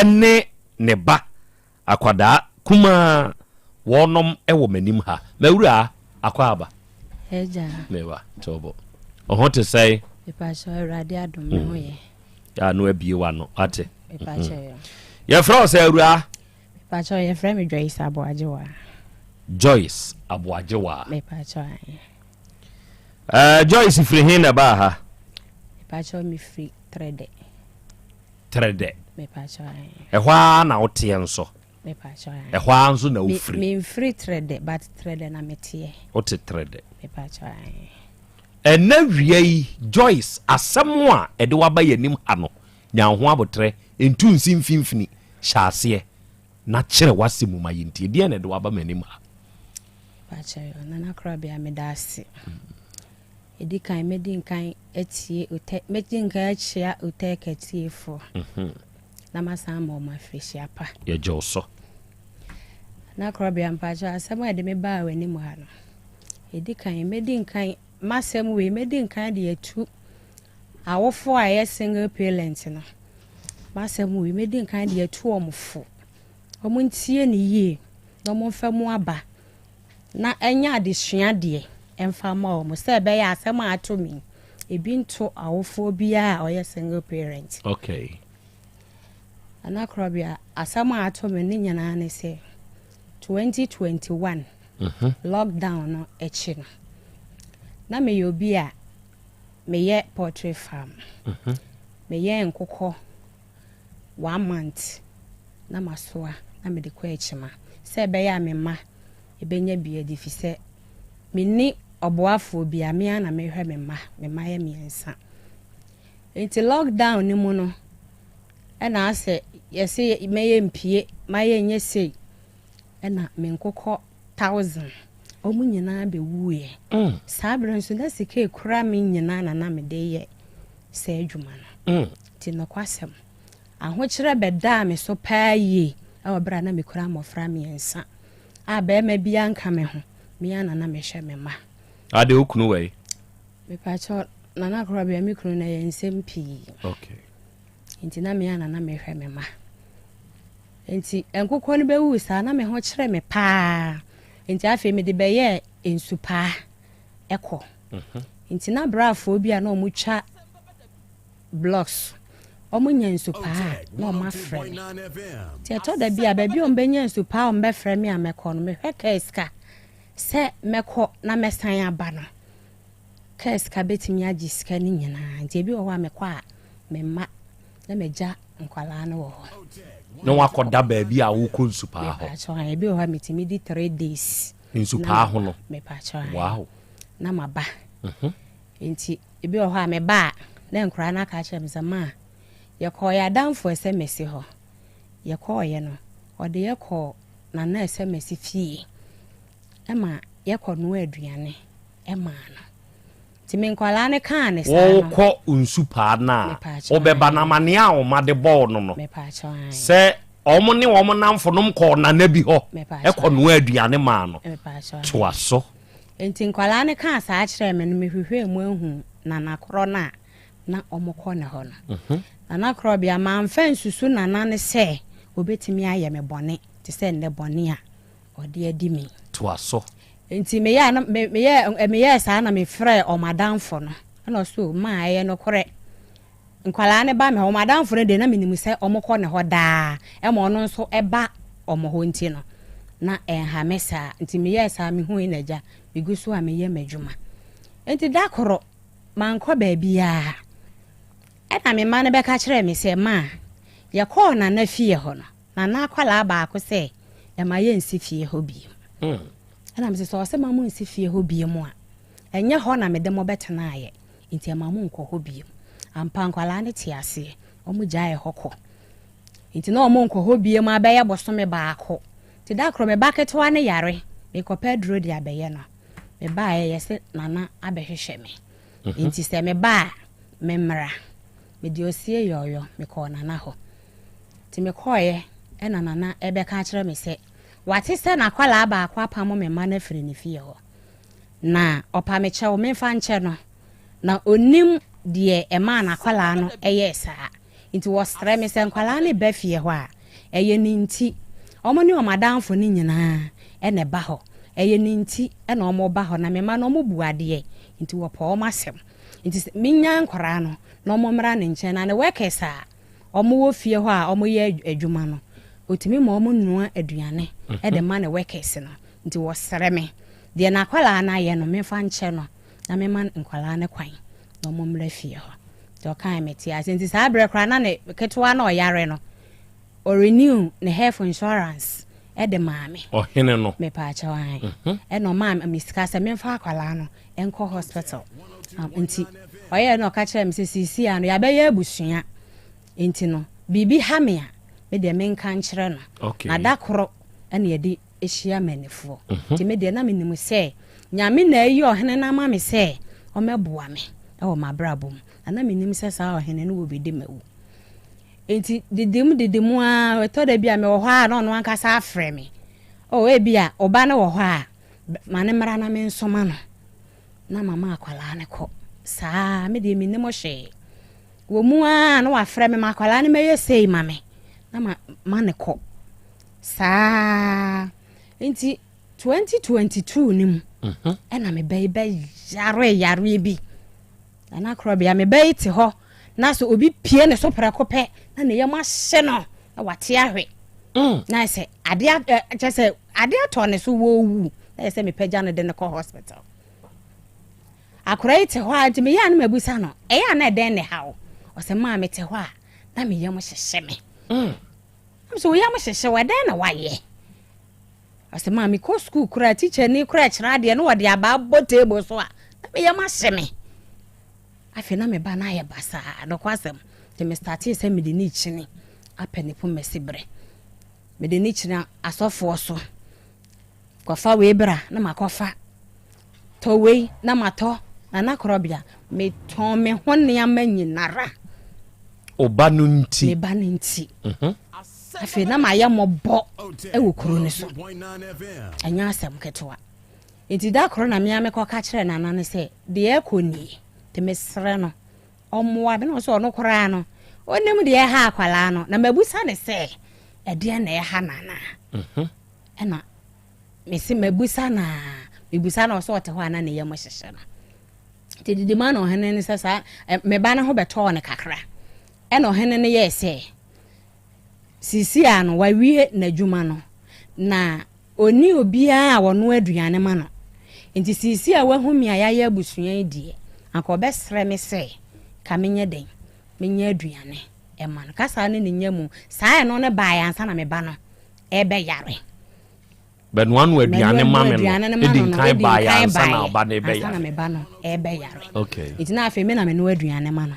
ne ne ba Akwadaa kumaa wɔnom wɔ m'anim ha. M'awuraa, akwaaba. Agya. Mewa, tobo. Ɔho te sɛe? Mepakyɛ Awurade adom me ho yɛ. Ya no abie w'ano, wate. Mepakyɛ yɛ. Yɛfrɛ wo sɛ awuraa? Mepakyɛ yɛfrɛ me Joyce Aboagyewa. Joyce Aboagyewa. Mepakyɛ ae. Uh, Joyce firi he na ɛbaa ha? Mepakyɛ mefiri Trɛdɛ. Trɛdɛ. Ɛhɔ ara na woteɛ nso. Ɛhɔ ara nso na wofiri. Memfiri Trɛdɛ but Trɛdɛ na meteɛ. Wote Trɛdɛ. Ɛnɛ wia yi Joyce asɛm a ɛde waba yɛn anim ha no nya wo ho abotrɛ ntu nsi mfimfini hyɛ aseɛ na kyerɛ w'asɛm mu ma yɛntie. Deɛn na ɛde waba m'anim ha? Mepakyɛw Nana Korabea meda ase. Edi kan, mɛdi nkan atie Otɛ, mɛdi nkan akyia Otɛk atiefoɔ na masan ama wɔn afirihyia pa. Yɛgye wo so. Na Korɔbea mpakyɛw asɛm a ɛde me baa w'anim ha no, edi kan, mɛdi nkan, m'asɛm wei, mɛdi nkan de atu. Awofoɔ a ɛyɛ single parent no, m'asɛm wei, mɛdi nkan de atu wɔn fo. Wɔntie no yie na wɔmfa mu aba na ɛnyɛ adesua deɛ ɛmfa mma wɔn sɛ ɛbɛyɛ a asɛm a ato me yi, ebi nto awofoɔ biara a ɔyɛ single parent. Okay. Nana Korɔbea, asɛm a ato me ne nyinaa ne sɛ 2021 lockdown no akyi no, na meyɛ obi a meyɛ poultry farm. Meyɛ nkokɔ one month na masoa na mede kɔ akyima sɛ ɛbɛyɛ a me mma bɛnya bi adi fisɛ menni ɔboafoɔ biara, me ara na mehwɛ me mma, me mma yɛ mmiɛnsa. Nti lockdown no mu no ɛna asɛ yɛse mɛyɛ mpie, mayɛ nyɛ sei ɛna me nkokɔ thousand wɔn nyinaa bɛwuiɛ. Mm. Saa berɛ nso na sika ekura me nyinaa na na mede yɛ saa adwuma no. Mm. Nti nokwasɛm, ahokyerɛ bɛdaa me so paa yie wɔ berɛ a na mekura mmɔfra mmiɛnsa a barima biara nka me ho, me ara na na mehwɛ me mma. Ade wo kunu wɔ yi? Mepakyɛ Nana Korɔbea, me kunu no ɛyɛ nsɛm pii. Okay. Nti na me ara na na mehwɛ me mma. Nti nkokɔ no bɛwuu saa na me ho kyerɛ me paa. Nti afei mede bɛyɛɛ nsupaa ɛkɔ. Mhm. Nti na braafoɔ bi a na wɔtwa blocks, wɔnya nsupaa a na wɔafrɛ me. Nti ɛtɔ da bi a baabi a wɔbɛnya nsupaa a wɔbɛfrɛ me a mɛkɔ no, mehwɛ kaa sika sɛ mɛkɔ na mɛsan aba no. Kaa sika bɛtumi agye sika no nyinaa. Nti ebi wɔ hɔ a mekɔ a memma na magya nkwadaa no wɔ hɔ. Na wakɔda baabi a wokɔ nsupaa hɔ. Mepaakyɛw, ebi wɔ hɔ a metumi di three days. Nsupaa ho no. Mepaakyɛw. Wow. Na maba. Mhm. Nti ebi wɔ hɔ a meba a na nkwadaa no aka akyerɛ me sɛ maa yɛkɔɔ yɛn adamfo Ɛsɛmɛsi hɔ. Yɛkɔɔeɛ no, ɔde yɛ kɔɔ Nana Ɛsɛmɛsi fie ma yɛkɔnoa aduane maa no. Nti me nkwadaa no kaa ne saa no. Wokɔ nsupaa no a, wobɛba no amanneɛ a wɔn de bɔɔ no no sɛ wɔn ne wɔn nnamfonom kɔɔ nana bi hɔ kɔnoa aduane maa no. Toa so. Nti nkwadaa no kaa saa kyerɛɛ me no, mehwehwɛɛ mu ahu nana korɔ no a na wɔkɔ ne hɔ no. Mhm. Nana korɔ bea, mamfa nsusu nana no sɛ ɔbɛtumi ayɛ me bɔne te sɛ nnɛ bɔne a ɔde adi me. Toa so. Nti meyɛɛ no me meyɛɛ meyɛɛ saa na mefrɛɛ wɔn adamfo no ɛna ɔse o maa ɛyɛ nokorɛ nkwadaa no ba me hɔ wɔn adamfo no deɛ na menim sɛ wɔkɔ ne hɔ daa ɛma ɔno nso ɛba wɔn hɔ nti no na ɛnha me saa nti meyɛɛ saa mehui na agya megu so a meyɛ m'adwuma nti da koro mankɔ baabiara ɛna me mma no bɛka kyerɛɛ me sɛ maa yɛkɔɔ nana fie hɔ no Nana akwadaa baako sɛ, Ɛma yɛnsi fie hɔ bio. Ɛna mese, sɛ ɔse ma monsi fie hɔ bio a, ɛnyɛ hɔ na mede mo bɛtenaeɛ, nti ɛma monkɔ hɔ bio. Ampa nkwadaa no te aseɛ, wɔn gyaee hɔ kɔ. Nti na wɔn nkɔ hɔ bio abɛyɛ bosome baako. Nti da koro me ba ketewa no yare, mekɔpɛ aduro de abɛyɛ no. Mebaeɛ yɛse Nana abɛhwehwɛ me. Nti sɛ meba a, memmra. Mede osie yɔɔyɔ mekɔɔ Nana hɔ. Nti mekɔeɛ ɛna Nana ɛbɛka akyerɛ me sɛ wate sɛ n'akwadaa baako apamo me mma no afiri ne fie hɔ na ɔpa me kyɛw memfa nkyɛ no na ɔnim deɛ ɛmaa n'akwadaa no ɛyɛɛ saa nti wɔsrɛ me sɛ nkwadaa no ba fie hɔ a ɛyɛ ne nti wɔn ne wɔn adamfo no nyinaa ɛna ɛba hɔ ɛyɛ ne nti ɛna wɔn ba hɔ na me mma no wɔn bu adeɛ nti wɔpɔ wɔn asɛm nti menya nkwadaa no na wɔn mmra ne nkyɛn na ne workers a wɔwɔ fie hɔ a wɔyɛ adwuma no, ɔtumi ma wɔnoa aduane de ma ne workers no. Nti wɔsrɛ me, deɛ n'akwadaa no ayɛ no, memfa nkyɛ no na mema nkwadaa no kwan na wɔmmra fie hɔ. Nti ɔkae mete ase. Nti saa berɛ koraa na ne ketewa no ɔyare no, ɔrenew ne health insurance de maa me. Ɔhene no. Mepaakyɛw ae. Ɛna ɔmaa me sika sɛ memfa akwadaa no nkɔ hospital. Nti ɔyɛɛ na ɔka kyerɛɛ me sɛ seesei ara no yɛabɛyɛ abusua nti no biribi ha me a me deɛ menka nkyerɛ no. Okay. Na da koro ɛna yɛde hyia manifoɔ. Mhm. Nti me deɛ na menim sɛ Nyame na ayi ɔhene no ama me sɛ ɔmmɛboa me wɔ m'abrabɔ mu. Na na menim sɛ saa ɔhene no wɔ bɛdi m'awu. Nti didim didim ara ɛtɔ da bi a mewɔ hɔ a na ɔno ankasa afrɛ me. Oh ebi a ɔba no wɔ hɔ a ma no mmra na mensoma no. Na mama akwadaa no kɔ. Saa me deɛ mennim hwee. Wɔ mu ara na wafrɛ me ma akwadaa no mɛyɛ sei ma me na ma ma ne kɔ saa nti 2022 no mu mhm. ɛna me bɛyi bɛyare yareɛ bi ɛna korɔbea me bɛyi te hɔ na sɛ obi pie ne so prɛko pɛ na ne yam ahye no na wate ahwe mm. na sɛ adeɛ kyɛ sɛ adeɛ atɔ ne so wɔwu na yɛ sɛ mepagya no de no kɔ hospital Akwadaa yi te hɔ a, nti meyɛ a na mabisa no, ɛyɛ a na ɛdɛn na ɛha wo? Ɔsɛ maa mete hɔ a, na me yam hyehye me. Mm. Na sɛ wo yam hyehye wo, ɛdɛn na wayɛ? Ɔsɛ maa mekɔ sukuu koraa, tikyani koraa kyerɛ adeɛ na wɔde abaa bɔ table so a, na me yam ahye me. Afei na me ba no ayɛ basaa, nokwasɛm. Nti me startee sɛ mede ne kyini apɛ ne pomasi berɛ. Mede ne kyini asɔfoɔ so. Kɔfa wei bra na makɔfa. Tɔ wei na matɔ. Nana Korɔbea, metɔn me ho nneɛma nyinara. Wo ba no nti. Me ba no nti. Mhm. Afei na mayɛ mmɔbɔ wɔ kuro no so. Ɛnyɛ asɛm ketewa. Nti da koro na mea mekɔka kyerɛ Nana no sɛ, deɛ ɛkɔ nie, nti mesrɛ no ɔmmoa me. Na ɔsɛ ɔno koraa no, ɔnim deɛ ɛha akwadaa no. Na mabusa no sɛ, ɛdeɛn na ɛha Nana? Mhm. Ɛna mese mabisa no a, mebisa no ɔsɛ ɔte hɔ a na ne yam hyehye no. Nti didi ma na ɔhene no sɛ saa me ba no ho bɛtɔɔ no kakra. Ɛna ɔhene no yɛɛ sɛ sisi a no wawie n'adwuma no na ɔni obiara a wɔnoa aduane ma no. Nti sisi a wahu me a yɛayɛ abusua yi deɛ, anka ɔbɛsrɛ me sɛ ka menyɛ dɛn menyɛ aduane ɛma no. Kasa ne ne nya mu saa ɛno no baeɛ ansa na me ba no ɛbɛyare. Bɛnoa no aduane ma me no edi nkan baeɛ ansa na ɔba no rebɛyare. Ansa na me ba no ɛbɛyare. Okay. Nti na afei me na menoa aduane ma no.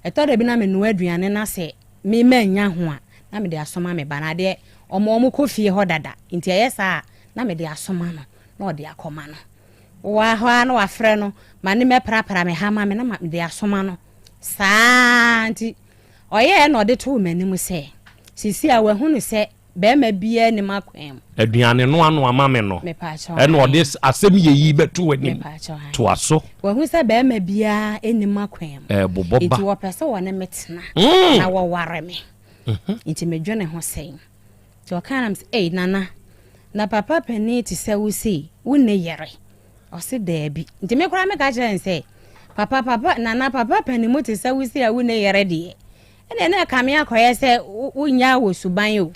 Ɛtɔ da bi na menoa aduane na sɛ me mannya ho a na mede asoma me ba no. Adeɛ ɔmo ɔmo kɔ fie hɔ dada nti ɛyɛ saa a na mede asoma no na ɔde akɔma no. Wɔ hɔ ara na wafrɛ no ma ne mɛprapra me ha ma me na mede asoma no saa nti Ɔyɛɛ na ɔde too m'anim sɛ, Seesei a wahunu sɛ barima biara nni m'akwan mu. Aduane noa no ama me no, Mepaakyɛw, ɛna aane. ɔde asɛm yɛ yi bɛto w'anim. Mepaakyɛw, aane. Toa so. Wahu sɛ barima biara nni m'akwan mu. Ɛrebobɔ ba. Enti wɔpɛ sɛ wɔne me tena Mm. na wɔware me. Enti medwene ho sɛn. Nti ɔkaa na mese, Ei, Nana, na papa panin te sɛ wo sei, wonni yere? Ɔse daabi. Nti me koraa meka kyerɛɛ no sɛ, Papa, papa, Nana, papa panin mu te sɛ wo sei a wonni yere deɛ, ɛnneɛ na ɛkame akɔyɛ sɛ wonyaa wɔ suban o.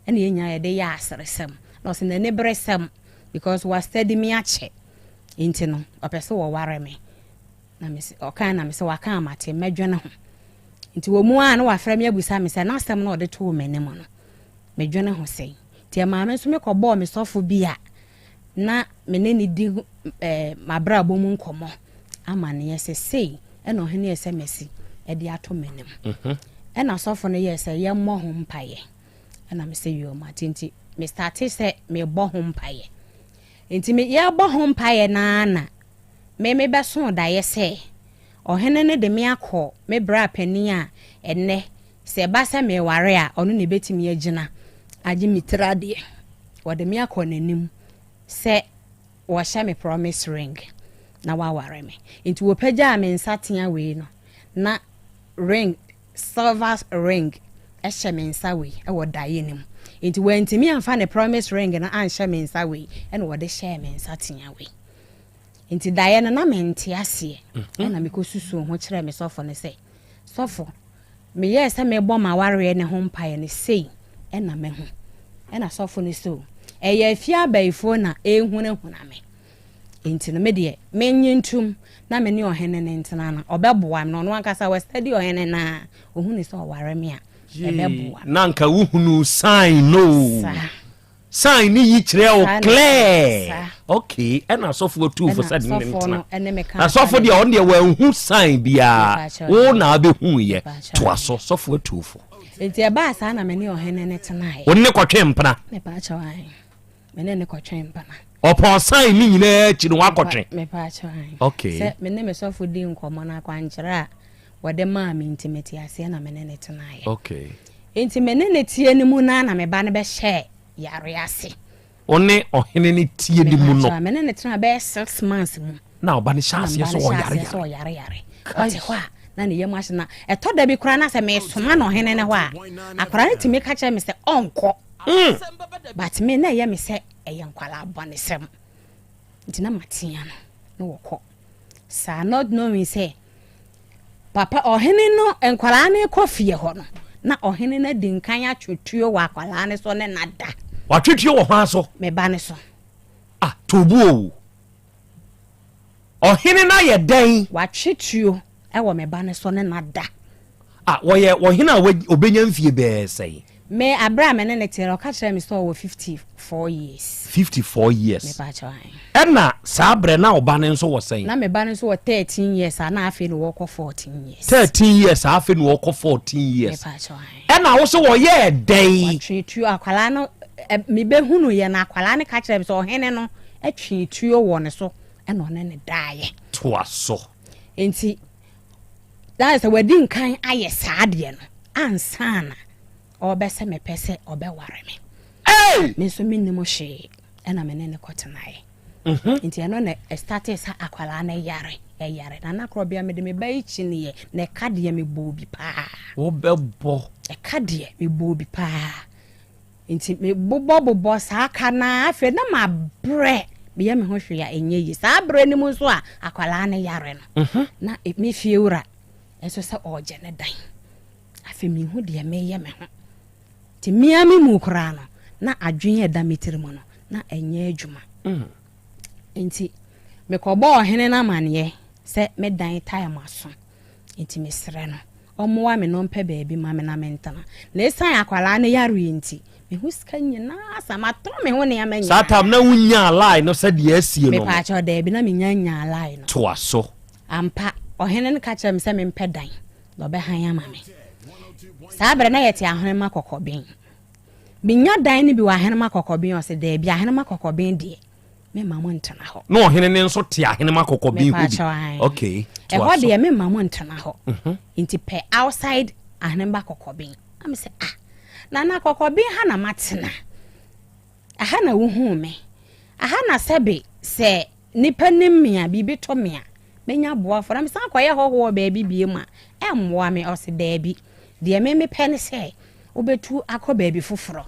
Ɛna yɛn nyinaa yɛde yɛɛ aseresɛm. Na ɔse n'aniberesɛm because wa study me akyɛ nti no, ɔpɛ sɛ wɔware me. Na mese, ɔkae na mese waka a mate, mɛdwene ho. Nti wɔ mu ara na wafrɛ me abusa me sɛ n'asɛm no a ɔde too m'anim no, medwene ho sɛn. Nti ɛmaa me nso mekɔbɔɔ me sɔfo bi a na me ne no di eh, m'abrabɔ mu nkɔmmɔ amanneɛ sɛ sei ɛna ɔhene yɛ sɛ masi ɛde ato m'anim. Mhm. Ɛna sɔfo no yɛɛ sɛ yɛmmɔ ho mpaeɛ. Ɛna me sɛ yoo mate nti me starte sɛ mebɔ ho mpaeɛ. Nti me yɛbɔ ho mpaeɛ naa na me mebɛsoo daeɛ sɛ ɔhene no de me akɔ me bra panin a ɛnnɛ sɛ ɛba sɛ meware a ɔno na ɛbɛtumi agyina agye me tiri adeɛ. Wɔde me akɔ n'anim sɛ wɔhyɛ me promise ring na waware me. Nti wɔpagyaa me nsatea wei no na ring, silver ring hyɛ me nsa wei wɔ daeɛ no mu. Nti wɔantumi amfa ne promise ring no anhyɛ me nsa wei ɛna wɔde hyɛɛ me nsatea wei. Nti daeɛ no na mente aseɛ ɛna mekɔsusuu ho kyerɛɛ me sɔfo no sɛ, sɔfo, meyɛɛ sɛ mebɔ m'awareɛ no ho mpaeɛ no sei ɛna mahu. Ɛna sɔfo no sɛ o, ɛyɛ afie abayifoɔ na ɛrehunahuna me. Nti no me deɛ mennye ntom na me ne ɔhene no ntena no, ɔbɛboa me. Na ɔno ankasa wastadi ɔhene no a, ɔhunu sɛ ɔware me a, ɛbɛboa me. Na anka wohunuu sign no o. Saa. Sign ne yi kyerɛ wo Saa na clear. Saa. Okay, ɛna asɔfo atuu fo Ɛna sɛ ne ne sɔfoɔ ntena. no ɛne me kaa Na saa sɔfo ne deɛ ɔno deɛ wanhu sign biara. Mepaakyɛw Wo ae. na abɛhu yɛ. Mepaakyɛw Toa ae. so, sɔfo atuu fo. Nti ɛbaa saa na me ne ɔhene no tenaeɛ. Wo ne no kɔtwe mpena. Mepaakyɛw ae. Me ne no kɔtwe mpena. Ɔpɔn sign ne nyinaa akyi no wakɔtwe. Mepaakyɛw ae. Okay. Sɛ me ne me sɔfo di nkɔmmɔ no akwankyerɛ a wɔde maa me nti mete aseɛ na me ne no tenaeɛ. Okay. Nti me ne no tie no mu no ara na me ba no bɛhyɛɛ yare ase. Wo ne ɔhene no tie no mu no. Mepaakyɛw, me ne no tenaa bɛyɛ six months mu. Na ɔba no hyɛ aseɛ sɛ ɔyare yare. Sɛ ɔyare yare. Ɔte hɔ a. Na ne yam ahye na ɛtɔ da bi koraa na sɛ mesoma no ɔhene no hɔ a, akwadaa no tumi ka kyerɛ me sɛ ɔnkɔ. Mm. But me na ɛyɛ me sɛ ɛyɛ nkwadaa bɔnesɛm. Nti na matea no na wɔkɔ. Saa not knowing sɛ papa ɔhene no nkwadaa no kɔ fie hɔ no na ɔhene no adi nkan atwe tuo wɔ akwadaa no so ne nada. Watwe tuo wɔ hwan so? Me ba no so. Ah, tobu o. Ɔhene no ayɛ dɛn? Watwe tuo wɔ me ba no so ne no ada. Ah, wɔyɛ ɔhene a ɔbɛnya mfie bɛɛ sɛn? Me, aberɛ a me ne no teɛ no, ɔka kyerɛɛ me sɛ ɔwɔ 54 years. 54 years. Mepa kyɛw ae. Ɛna saa berɛ na ɔba no nso wɔ sɛn? Na me ba no nso wɔ 13 years a na afei na wɔkɔ 14 years. 13 years a afei na wɔkɔ 14 years. Mepa kyɛw ae. Ɛna wo sɛ wɔyɛɛ dɛn? Wɔtwe tuo, akwadaa no, mebɛhunu yɛ no akwadaa no ka kyerɛɛ me sɛ ɔhene no twe tuo wɔ ne so ɛna ɔne no daeɛ. Toa so. Nti na sɛ wadi nkan ayɛ saa deɛ no ansa na ɔrebɛsɛ mepɛ sɛ ɔbɛware me. Hey! Me nso mennim hwee ɛna me ne no kɔtenaeɛ. Mhm. Nti ɛno na ɛstartee sɛ akwadaa no yare ɛyare na na korɔ bea mede me ba yi kyiniiɛ na ɛka deɛ mebɔɔ bi paa. Wobɛbɔ. Ɛka deɛ mebɔɔ bi paa. Nti mebobɔbobɔ saa ka no ara, afei na mabrɛ, meyɛ me ho hwee a ɛnyɛ yie. Saa berɛ no mu nso a akwadaa no yare no, mhm. na e, me fiewura nso sɛ ɔregye ne dan. Afei mehu deɛ meyɛ me ho. Nti mmea me mu koraa no, na adwene a ɛda me tiri mu no, na ɛnyɛ adwuma. Mm. Nti mekɔbɔɔ ɔhene no amaneɛ sɛ me dan tae mo aso. Enti mesrɛ no ɔmmoa me na ɔmpɛ baabi ma me na mentena. Na esiane akwadaa no yareɛ nti, me ho sika nyinaa asa. Matɔn me ho nneɛma nyinaa. Saa tam na wonyaa line no sɛdeɛ asie no no? Mepaakyɛw, daabi, na mennya nyaa line no. Toa so. Ampa, ɔhene no ka kyerɛɛ me sɛ mempɛ dan, na ɔbɛhan ama me. Saa berɛ na yɛte Ahenema Kɔkɔben. Menya dan no bi wɔ Ahenema Kɔkɔben? Ɔse daabi, Ahenema Kɔkɔben deɛ, Memma mo ntena hɔ. Na ɔhene no nso te ahenema kɔkɔben hɔ bi. Okay. Ɛhɔ deɛ memma mo ntena hɔ. Mhm. Nti pɛ outside ahenema kɔkɔben. Na me sɛ ah, nana kɔkɔben ha na matena. Aha na wohuu me. Aha na sɛbe sɛ nipa nim me a biribi to me a menya boafo na mesan kɔyɛ hɔhoɔ baabi bie mu a ɛmmoa me. Ɔse daabi. Deɛ me mepɛ ne sɛ wobɛtu akɔ baabi foforɔ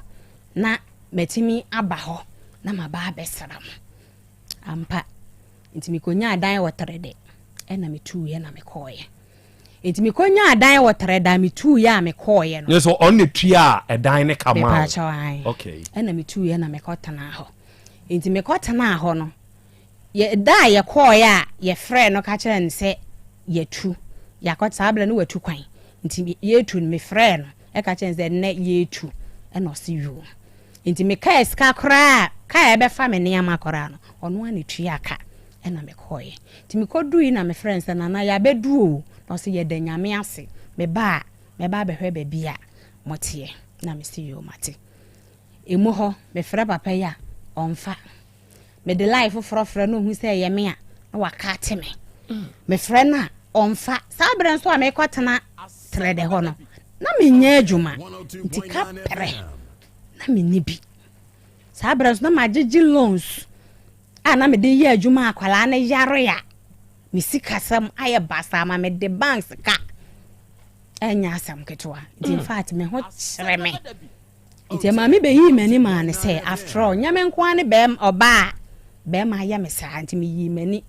na matumi aba hɔ na maba abɛsra mo. Ampa, nti mekonyaa dan wɔ Trɛdɛ, ɛna metuiɛ na mekɔɔeɛ. Nti mekonyaa dan wɔ Trɛdɛ a metuiɛ a mekɔɔeɛ no. Ne so ɔno na tuaa ɛdan ne ka maa wo? Mepaakyɛw, ae. Okay. Ɛna metuiɛ na mekɔtenaa hɔ. Nti mekɔtenaa hɔ no, yɛ da a yɛkɔɔeɛ a yɛfrɛɛ no ka kyerɛɛ no sɛ yɛatu, yɛakɔ, saa berɛ no watu kwan, nti yɛretu no mefrɛɛ no ka kyerɛɛ no sɛ nnɛ yɛretu, ɛna ɔse yoo. Nti mekaa sika koraa a, kaa a ɛbɛfa me nneɛma koraa no, ɔno ara na ɛtuaa ka ɛna mekɔeɛ. Nti mekɔduui na mefrɛɛ no sɛ Nana yɛabɛdu o, na ɔse yɛda Nyame ase, meba a mɛba abɛhwɛ baabi a moteɛ, na mese yoo mate. Ɛmu hɔ mefrɛ papa yi a ɔmfa. Mede line foforɔ frɛ no ɔhu sɛ ɛyɛ me a na wakate me. Mefrɛ no a ɔmfa. Saa berɛ nso a mekɔtena Trɛdɛ hɔ no na menyɛ adwuma nti ka prɛ na menni bi. Saa berɛ nso na magyegye loans a na mede yɛ adwuma akwadaa no yare a me sikasɛm ayɛ basaa ma mede bank sika ɛnyɛ asɛm ketewa nti in fact me ho kyerɛ me. Nti ɛmaa me bɛyii m'ani maa no sɛ after all nyɛ me nko ara ne bɛɛma ɔbaa a bɛɛma ayɛ me saa nti meyii m'ani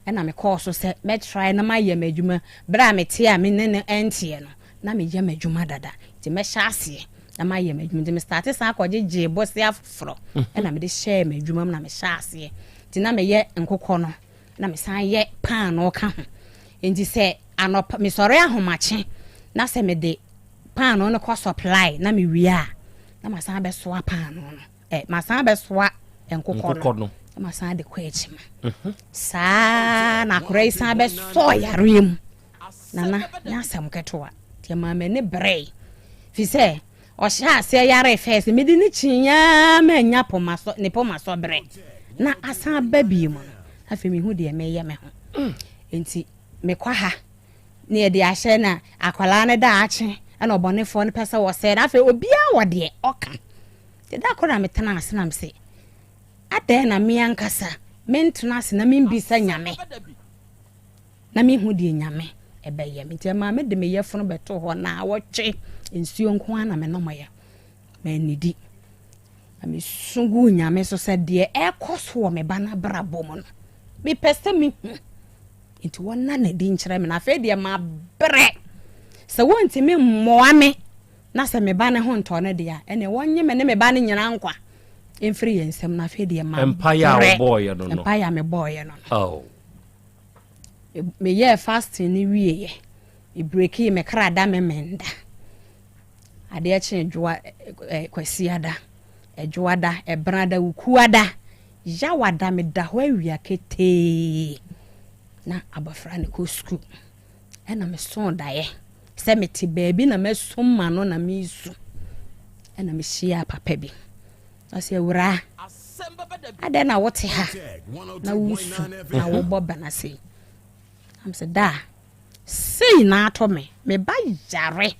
ɛna mekɔɔ so sɛ mɛtrae na mayɛ m'adwuma berɛ a mete a me ne no ɛnteɛ no na meyɛ m'adwuma dada nti mɛhyɛ aseɛ na mayɛ m'adwuma nti me starte san kɔgyegyee bosea foforɔ mhm. ɛna mede hyɛɛ m'adwuma mu na mehyɛ aseɛ nti na meyɛ nkokɔ no na mesan yɛ paanoo ka ho nti sɛ anɔpa mesɔre ahomakye na sɛ mede paanoo no kɔ supply na me wie a na masan abɛsoa paanoo no ɛ masan abɛsoa nkokɔ no na masan de kɔ akyi ma mhm. saa na akora yi san bɛsɔ yareɛ mu nana nyɛ asɛm ketewa nti ɛmaa m'ani brɛe fi sɛ ɔhyɛ aseɛ yare fɛs mede ne kyiaa ma anya poma so ne poma so brɛ na asan ba bi mu no afei mehu deɛ meyɛ me ho mm. nti mekɔ ha na yɛde ahyɛ na akwadaa no daakye ɛna ɔbɔnefoɔ no pɛ sɛ wɔsɛe no afei obiara wɔ deɛ ɔka nti da koro na metena ase na mese adɛn na me ankasa mentena ase na membisa nyame na mehu deɛ nyame ɛbɛyɛ me. Nti ɛmaa mede me yafunu bɛtoo hɔ naawɔtwe, nsuo nko ara na menomeeɛ. Mannidi. Na mesu guu Nyame so sɛ deɛ ɛrekɔ so wɔ me ba no abrabɔ mu no, mepɛ sɛ mehu. Nti wɔnna no adi nkyerɛ me. Na afei deɛ mabrɛ. Sɛ wɔntumi mmoa me na sɛ me ba no ho ntɔ no deɛ a, ɛnneɛ wɔnnye me ne me ba no nyinaa nkwa mfiri yɛn nsam. Na afei deɛ mabrɛ. Mpaeɛ a wobɔeɛ no no. Mpaeɛ a mebɔeɛ no no. Oh. Meyɛɛ fasting no wieeɛ. Mebrekii me kra da Memenda. Adeɛ kyee dwoa ɛ Kwasiada, Ɛdwoada, Ɛbenada, Wukuada, Yawada meda hɔ awia ketee na abɔfra no kɔ sukuu. Ɛna mesoo daeɛ sɛ mete baabi na masum m'ano na meresu. Ɛna mehyiaa papa bi. Ɔse awuraa, adɛn na wote ha na wosu na wobɔ bana sei? Am sɛ daa. Sei na atɔ me, me ba yare.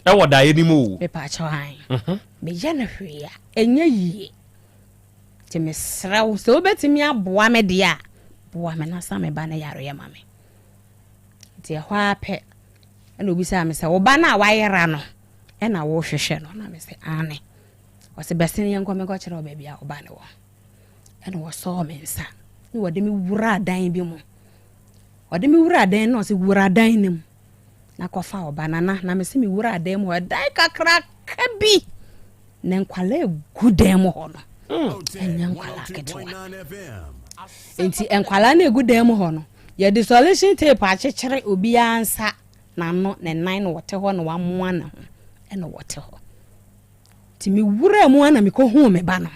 Ɛwɔ daeɛ no mu o. Mepaakyɛw ae. Mhm. Meyɛ no hwee a, ɛnyɛ yie. Nti mesrɛ wo, sɛ wobɛtumi aboa me deɛ a, boa me na sa me ba no yareɛ ma me. Nti ɛhɔ ara pɛ, ɛna obisaa me sɛ, wo ba no a wayera no, ɛna wohwehwɛ no? Na me sɛ, aane. Ɔse bɛsene yɛnkɔ menkɔkyerɛ wo baabi a wo ba no wɔ. Ɛna wɔsɔɔ me nsa, na wɔde me wuraa dan bi mu. Ɔde me wuraa dan no na ɔse wura dan no mu na kɔfa ɔba nana na mese me wuraa dan mu hɔ ɛdan kakraka bi na nkwalaa egu dan mu hɔ no hmm. ɛnyɛ nkwalaa ketewa nti nkwalaa no egu dan mu hɔ no yɛde solution tape akyekyere obiara nsa n'ano ne nan na wɔte hɔ na wamoa ne ho ɛna wɔte hɔ nti me wura mu ana mekɔhuu me ba no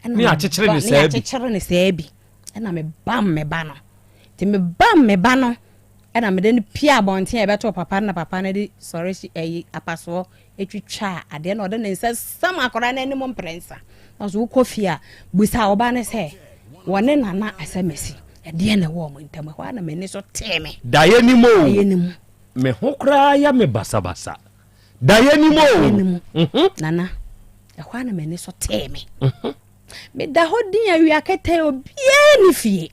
ɛna ne akyekyere ne saa bi ɛna mebam me ba no Nti mebam me ba no ɛna mede no pie abɔnten a ɛbɛtoo papa no na papa no de sɔre hye ɛyi apasoɔ twitwaa adeɛ na ɔde ne nsa sam akwadaa no anim mprɛnsa na ɔsɛ wokɔ fie a busa ɔba no sɛ wɔne nana asɛmasi ɛdeɛ na ɛwɔ wɔn ntam ɛhɔ a na m'ani so tee me. Daeɛ ni mu o. Daeɛ ni mu. Me ho koraa yɛ me basabasa. Daeɛ ni mu o. Daeɛ ni mu. Mhm. Nana ɛhɔ a na m'ani so tee me. Mhm. Meda hɔ din awia ketee obiara ni fie.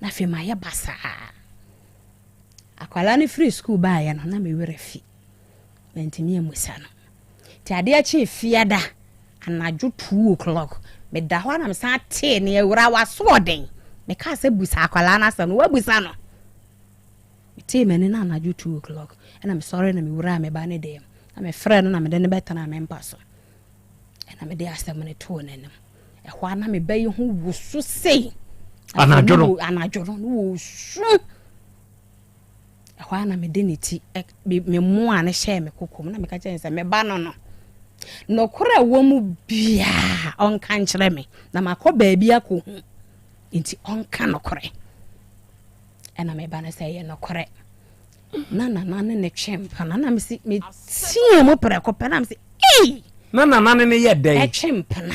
Na afei mayɛ basaa. Akwadaa no firi sukuu baeɛ no, na me werɛ fi. Mantumi ammisa no. Nti adeɛ kyee fiada anadwo 2 o'clock, meda hɔ a na mesan tee ne awura w'asoɔden. Mekaa sɛ busa akwadaa no asɛm no, woabusa no. Metee m'ani no anadwo 2 o'clock, ɛna mesɔre na mewuraa me ba no dan mu. Na mefrɛɛ no na mede no bɛtenaa me mpa so. Ɛna mede asɛm no too n'anim. Ɛhɔ ara na me ba yi ho woso sei. Anadwo no. Anadwo no, no wɔsu. Ɛhɔ ara na mede ne ti, me mmoa no hyɛɛ me koko mu na meka kyerɛ sɛ me ba no no. Nokorɛ wɔ mu biara ɔnka nkyerɛ me na makɔ baabi akɔhu nti ɔnka nokorɛ. Ɛna me ba no sɛ ɛyɛ nokorɛ. Na nana ne ne twe mpena na mesi meteɛ mu prɛko pɛ na mesi ei. Na nana ne ne yɛ dɛn? Ɛtwe mpena.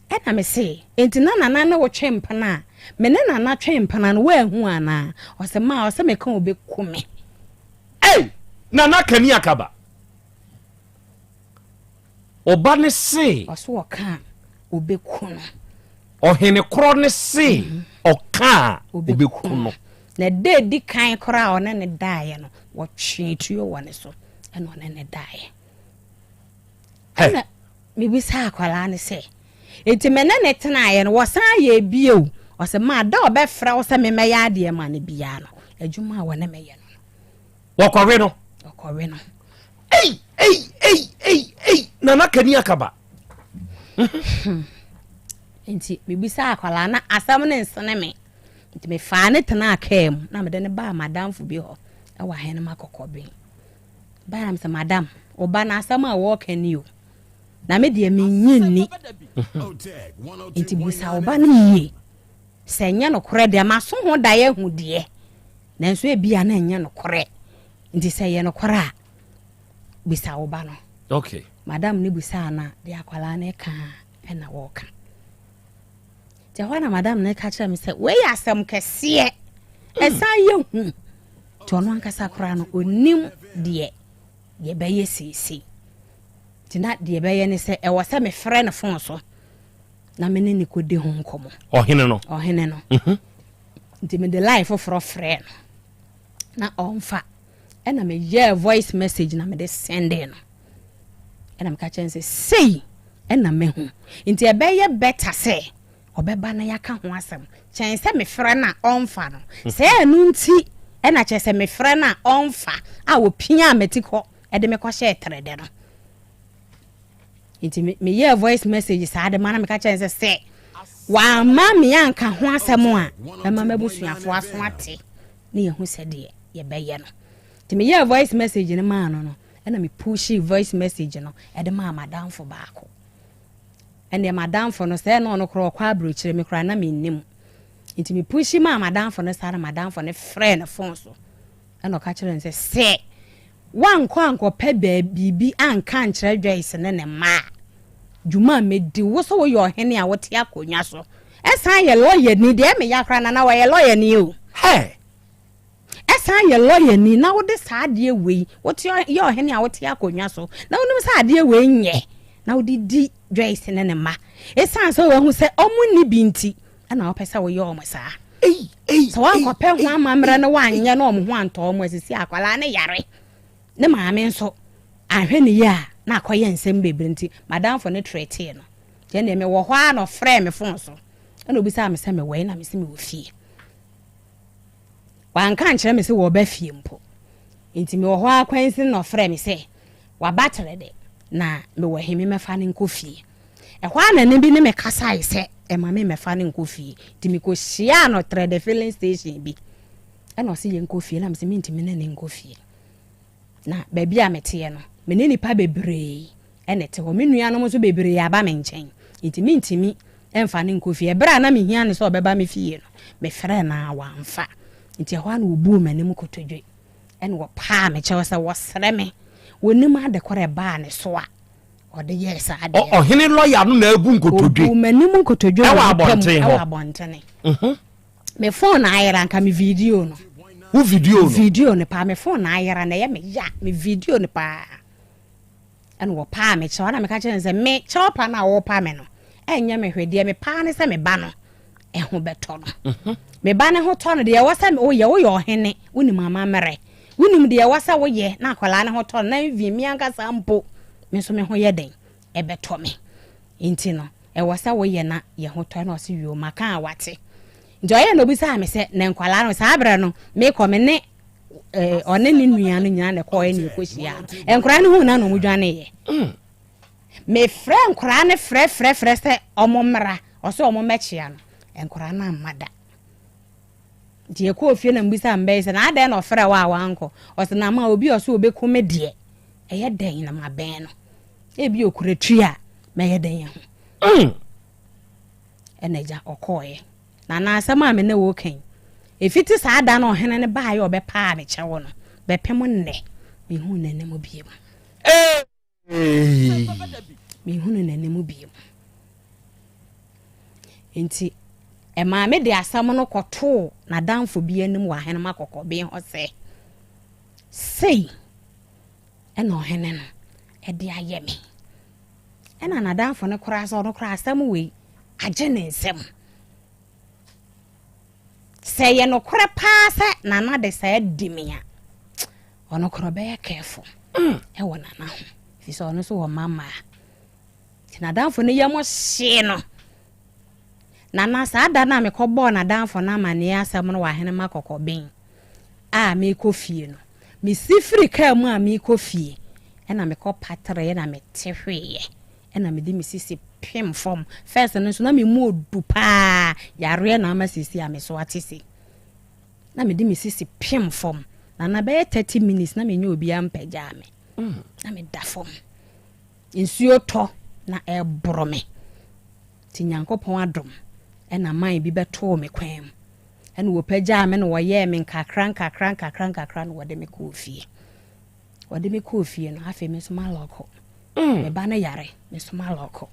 Ɛna me se, enti na nana ne wo twe mpena a, me ne nana twe mpena no woanhu anaa? Ɔse maa ɔse meka ɔbɛku me. Ei! Nana kani akaba. Ɔba ne se. Ɔse ɔka a ɔbɛku no. Ɔhene korɔ ne se ɔka a ɔbɛku no. Na da edi kan koraa a ɔne no daeɛ no, wɔtwee tuo wɔ ne so ɛna ɔne no daeɛ. Ɛna mebisaa akwadaa no sɛ, enti me ne ne tenaeɛ no, wɔsan yɛ bio? Ɔsɛ maa da ɔbɛfrɛ wo sɛ memmɛyɛ adeɛ ma no biara no, adwuma a wɔne meyɛ no no. Wɔkɔwe no. Wɔkɔwe no. Ei, ei, ei, ei, ei, Nana Kani Akaba. Nti mebisaa akwadaa no asɛm no nsene me. Nti mefaa no tenaa kaa mu na mede no baa madamfo bi hɔ wɔ Ahenema Kɔkɔben. Baa na mesɛ madam, wo ba no asɛm a wɔreka ni o. Na me deɛ mennye nni. Nti busa wo ba no yie. Sɛ ɛnyɛ nokorɛ deɛ maso ho daeɛ ahu deɛ. Nanso ebia na ɛnyɛ nokorɛ. Nti sɛ ɛyɛ nokorɛ a, bisa wo ba no. Okay. Madam no bisaa no a, deɛ akwadaa no ka ɛna wɔreka. Nti ɛhɔ na madam no ka kyerɛ me sɛ wei yɛ asɛm kɛseɛ ɛsan yɛ hu nti ɔno ankasa koraa no ɔnim deɛ yɛbɛyɛ seesei nti na deɛ ɛbɛyɛ ne sɛ ɛwɔ sɛ mefrɛ no fon so na me ne ne kɔdi ho nkɔmmɔ ɔhene no ɔhene no mhm. nti mede line foforɔ frɛ no. Na ɔmfa. Ɛna meyɛɛ voice message na mede sɛndee no. Ɛna meka kyerɛ no sɛ sei ɛna mahu. Nti ɛbɛyɛ better sɛ ɔbɛba na yɛaka ho asɛm kyɛn sɛ mefrɛ no a ɔmfa no. Sɛ ɛno nti ɛna kyerɛ sɛ mefrɛ no a ɔmfa a ɔpiaa m'atikɔ de me kɔhyɛɛ trɛdɛ no. Nti meyɛɛ voice message saa de ma na meka kyerɛ no sɛ sɛ wamma me anka ho asɛm a mɛma m'abusuafoɔ aso ate ne yɛhu sɛdeɛ yɛbɛyɛ no. Nti meyɛɛ voice message no maa no no ɛna me pushii voice message no ɛde maa m'adamfo baako. Ɛnneɛ m'adamfo no sɛ na ɔno koraa ɔkɔ aburokyire me koraa na mennim. Nti me pushi maa m'adamfo no saa na m'adamfo no frɛɛ no phone so ɛna ɔka kyerɛɛ no sɛ sɛ Woankɔ ankɔpɛ biribi anka ankyerɛ Joyce ne ne mma a, dwuma a mɛdi wo sɛ woyɛ ɔhene a wote akonnwa so, ɛsan yɛ lɔyani, deɛ ɛmeya koraa Nana wɔyɛ lɔyani o. Hey! Ɛsan yɛ lɔyani na wode saa adeɛ wei, wote yɛ ɔhene a wote akonnwa so, na wonim sɛ adeɛ wei nyɛ, na wode di Joyce ne ne mma. Ɛsiane sɛ woahu sɛ wɔn nni bi nti, ɛna wopɛ sɛ woyɛ wɔn saa. Sɛ woankɔpɛ ho amammerɛ na woanyɛ na wɔn ho antɔ wɔn asisi akwadaa no yare ne maame nso anhwɛ ne yie a na akɔyɛ nsɛm bebree nti madamfo no trɛtee no. Nti ɛnneɛ mewɔ hɔ ara na ɔfrɛɛ me fon so ɛna obisaa me sɛ mewɔ he na mese mewɔ fie. Wanka ankyerɛ me sɛ wɔreba fie mpo. Nti mewɔ hɔ ara kwansin na ɔfrɛɛ me sɛ waba kyerɛ dɛ na mewɔ he memmɛfa no nkɔ fie. Ɛhɔ ara na nne bi ne me kasae sɛ mma memmɛfa no nkɔ fie. Nti mekɔhyiaa no Trɛdɛ filling station bi. Ɛna ɔse yɛnkɔ fie na mese mentumi ne no nkɔ fie. Na baabi a meteɛ no, me ne nnipa bebree na ɛte hɔ. Me nuanom nso bebree aba me nkyɛn. Nti mentumi mfa no nkɔ fie. Ɛberɛ a na mehia no sɛ ɔbɛba me fie no, mefrɛɛ no a wamfa. Nti ɛhɔ ara na ɔbuu m'anim kotodwe. Ɛna ɔpaa me kyɛw sɛ wɔsrɛ me. Wɔnim ade korɔ ɛbaa ne so a ɔde yɛɛ saa adeɛ no. Ɔhene lɔya no na abu nkotodwe. Ɔbuu m'anim nkotodwe wɔ nnipa mu ɛwɔ abɔntene. Mhm. Me phone na ayera nka me video no. Wo video no? Video no paa me phone na ayera na ɛyɛ me ya me video no paa. Ɛna wɔpaa me kyɛw ɛna meka kyerɛ no sɛ me kyɛw pa no a wɔpa me no ɛnyɛ me hwɛ deɛ mepaa ne sɛ me ba no ɛho bɛtɔ no. Mhm. Me ba no ho tɔ no deɛ ɛwɔ sɛ woyɛ woyɛ ɔhene wonim amammerɛ wonim deɛ ɛwɔ sɛ woyɛ na akwadaa no ho tɔ no na mvi me ankasa mpo me nso me ho yɛ den ɛbɛtɔ me nti no ɛwɔ sɛ woyɛ na yɛ ho tɔ na ɔse yoo maka a wate nti ɔyɛ na obisaa me sɛ na nkwadaa no saa berɛ no mekɔ me ne eh, ɔne ne nua no nyinaa na ɛkɔɛ ne ɛkɔhyia no nkwadaa no hu na na ɔmo dwaneeɛ mm. mefrɛ nkwadaa no frɛfrɛfrɛ sɛ ɔmo mmra ɔsɛ ɔmo mmɛkyea no nkwadaa no amma da nti yɛkɔɔ fie na mbisa mbɛyi sɛ na adɛn na ɔfrɛ wo a wankɔ ɔsɛ na ma obi ɔsɛ ɔbɛku me deɛ ɛyɛ dɛn na mabɛn no ebi okura tui a mɛyɛ dɛn ahu mm. Ɛna agya ɔkɔɔeɛ. Na na asɛm a me ne wo reka yi, ɛfiti saa da no ɔhene no baeɛ a ɔbɛpaa me kyɛw no, bɛpem nnɛ, menhunu n'anim bio. Menhunu n'anim bio. Nti, ɛmaa me de asɛm no kɔtoo n'adamfo bi anim wɔ ahenema kɔkɔben hɔ sɛ, sei ɛna ɔhene no ɛde ayɛ me. Ɛna n'adamfo no koraa sɛ ɔno koraa asɛm wei agye ne nsam. Sɛ ɛyɛ nokorɛ paa sɛ Nana de saa di me a, ɔno koraa ɔbɛyɛ careful mm. ɛwɔ Nana ho. Ɛfiri sɛ ɔno nso wɔ mma mmaa. Nti n'adamfo no yam hyee no. Nana saa da no a mekɔbɔɔ n'adamfo no amanneɛ asɛm no wɔ Ahenema Kɔkɔben a merekɔ fie no, mesi firi kaa mu a merekɔ fie ɛna mekɔ patree na mete hweeɛ ɛna mede me sisi pem fam. First no nso na me mu odu paa, yareɛ na ama sisi a me so ate sei. Na mede me sisi pem fam. Na na bɛyɛ 30 minutes na menyɛ obiara mpagyaa me. Mm. Na meda fam. Nsuo tɔ na ɛboro me. Nti Nyankopɔn adom ɛna man bi bɛtoo me kwan mu. Ɛna wɔpagyaa me na wɔyɛɛ me nkakra nkakra nkakra nkakra na wɔde me kɔɔ fie. Wɔde me kɔɔ fie no, afei me nso malɔko. Mm. Me ba no yare, me nso malɔko.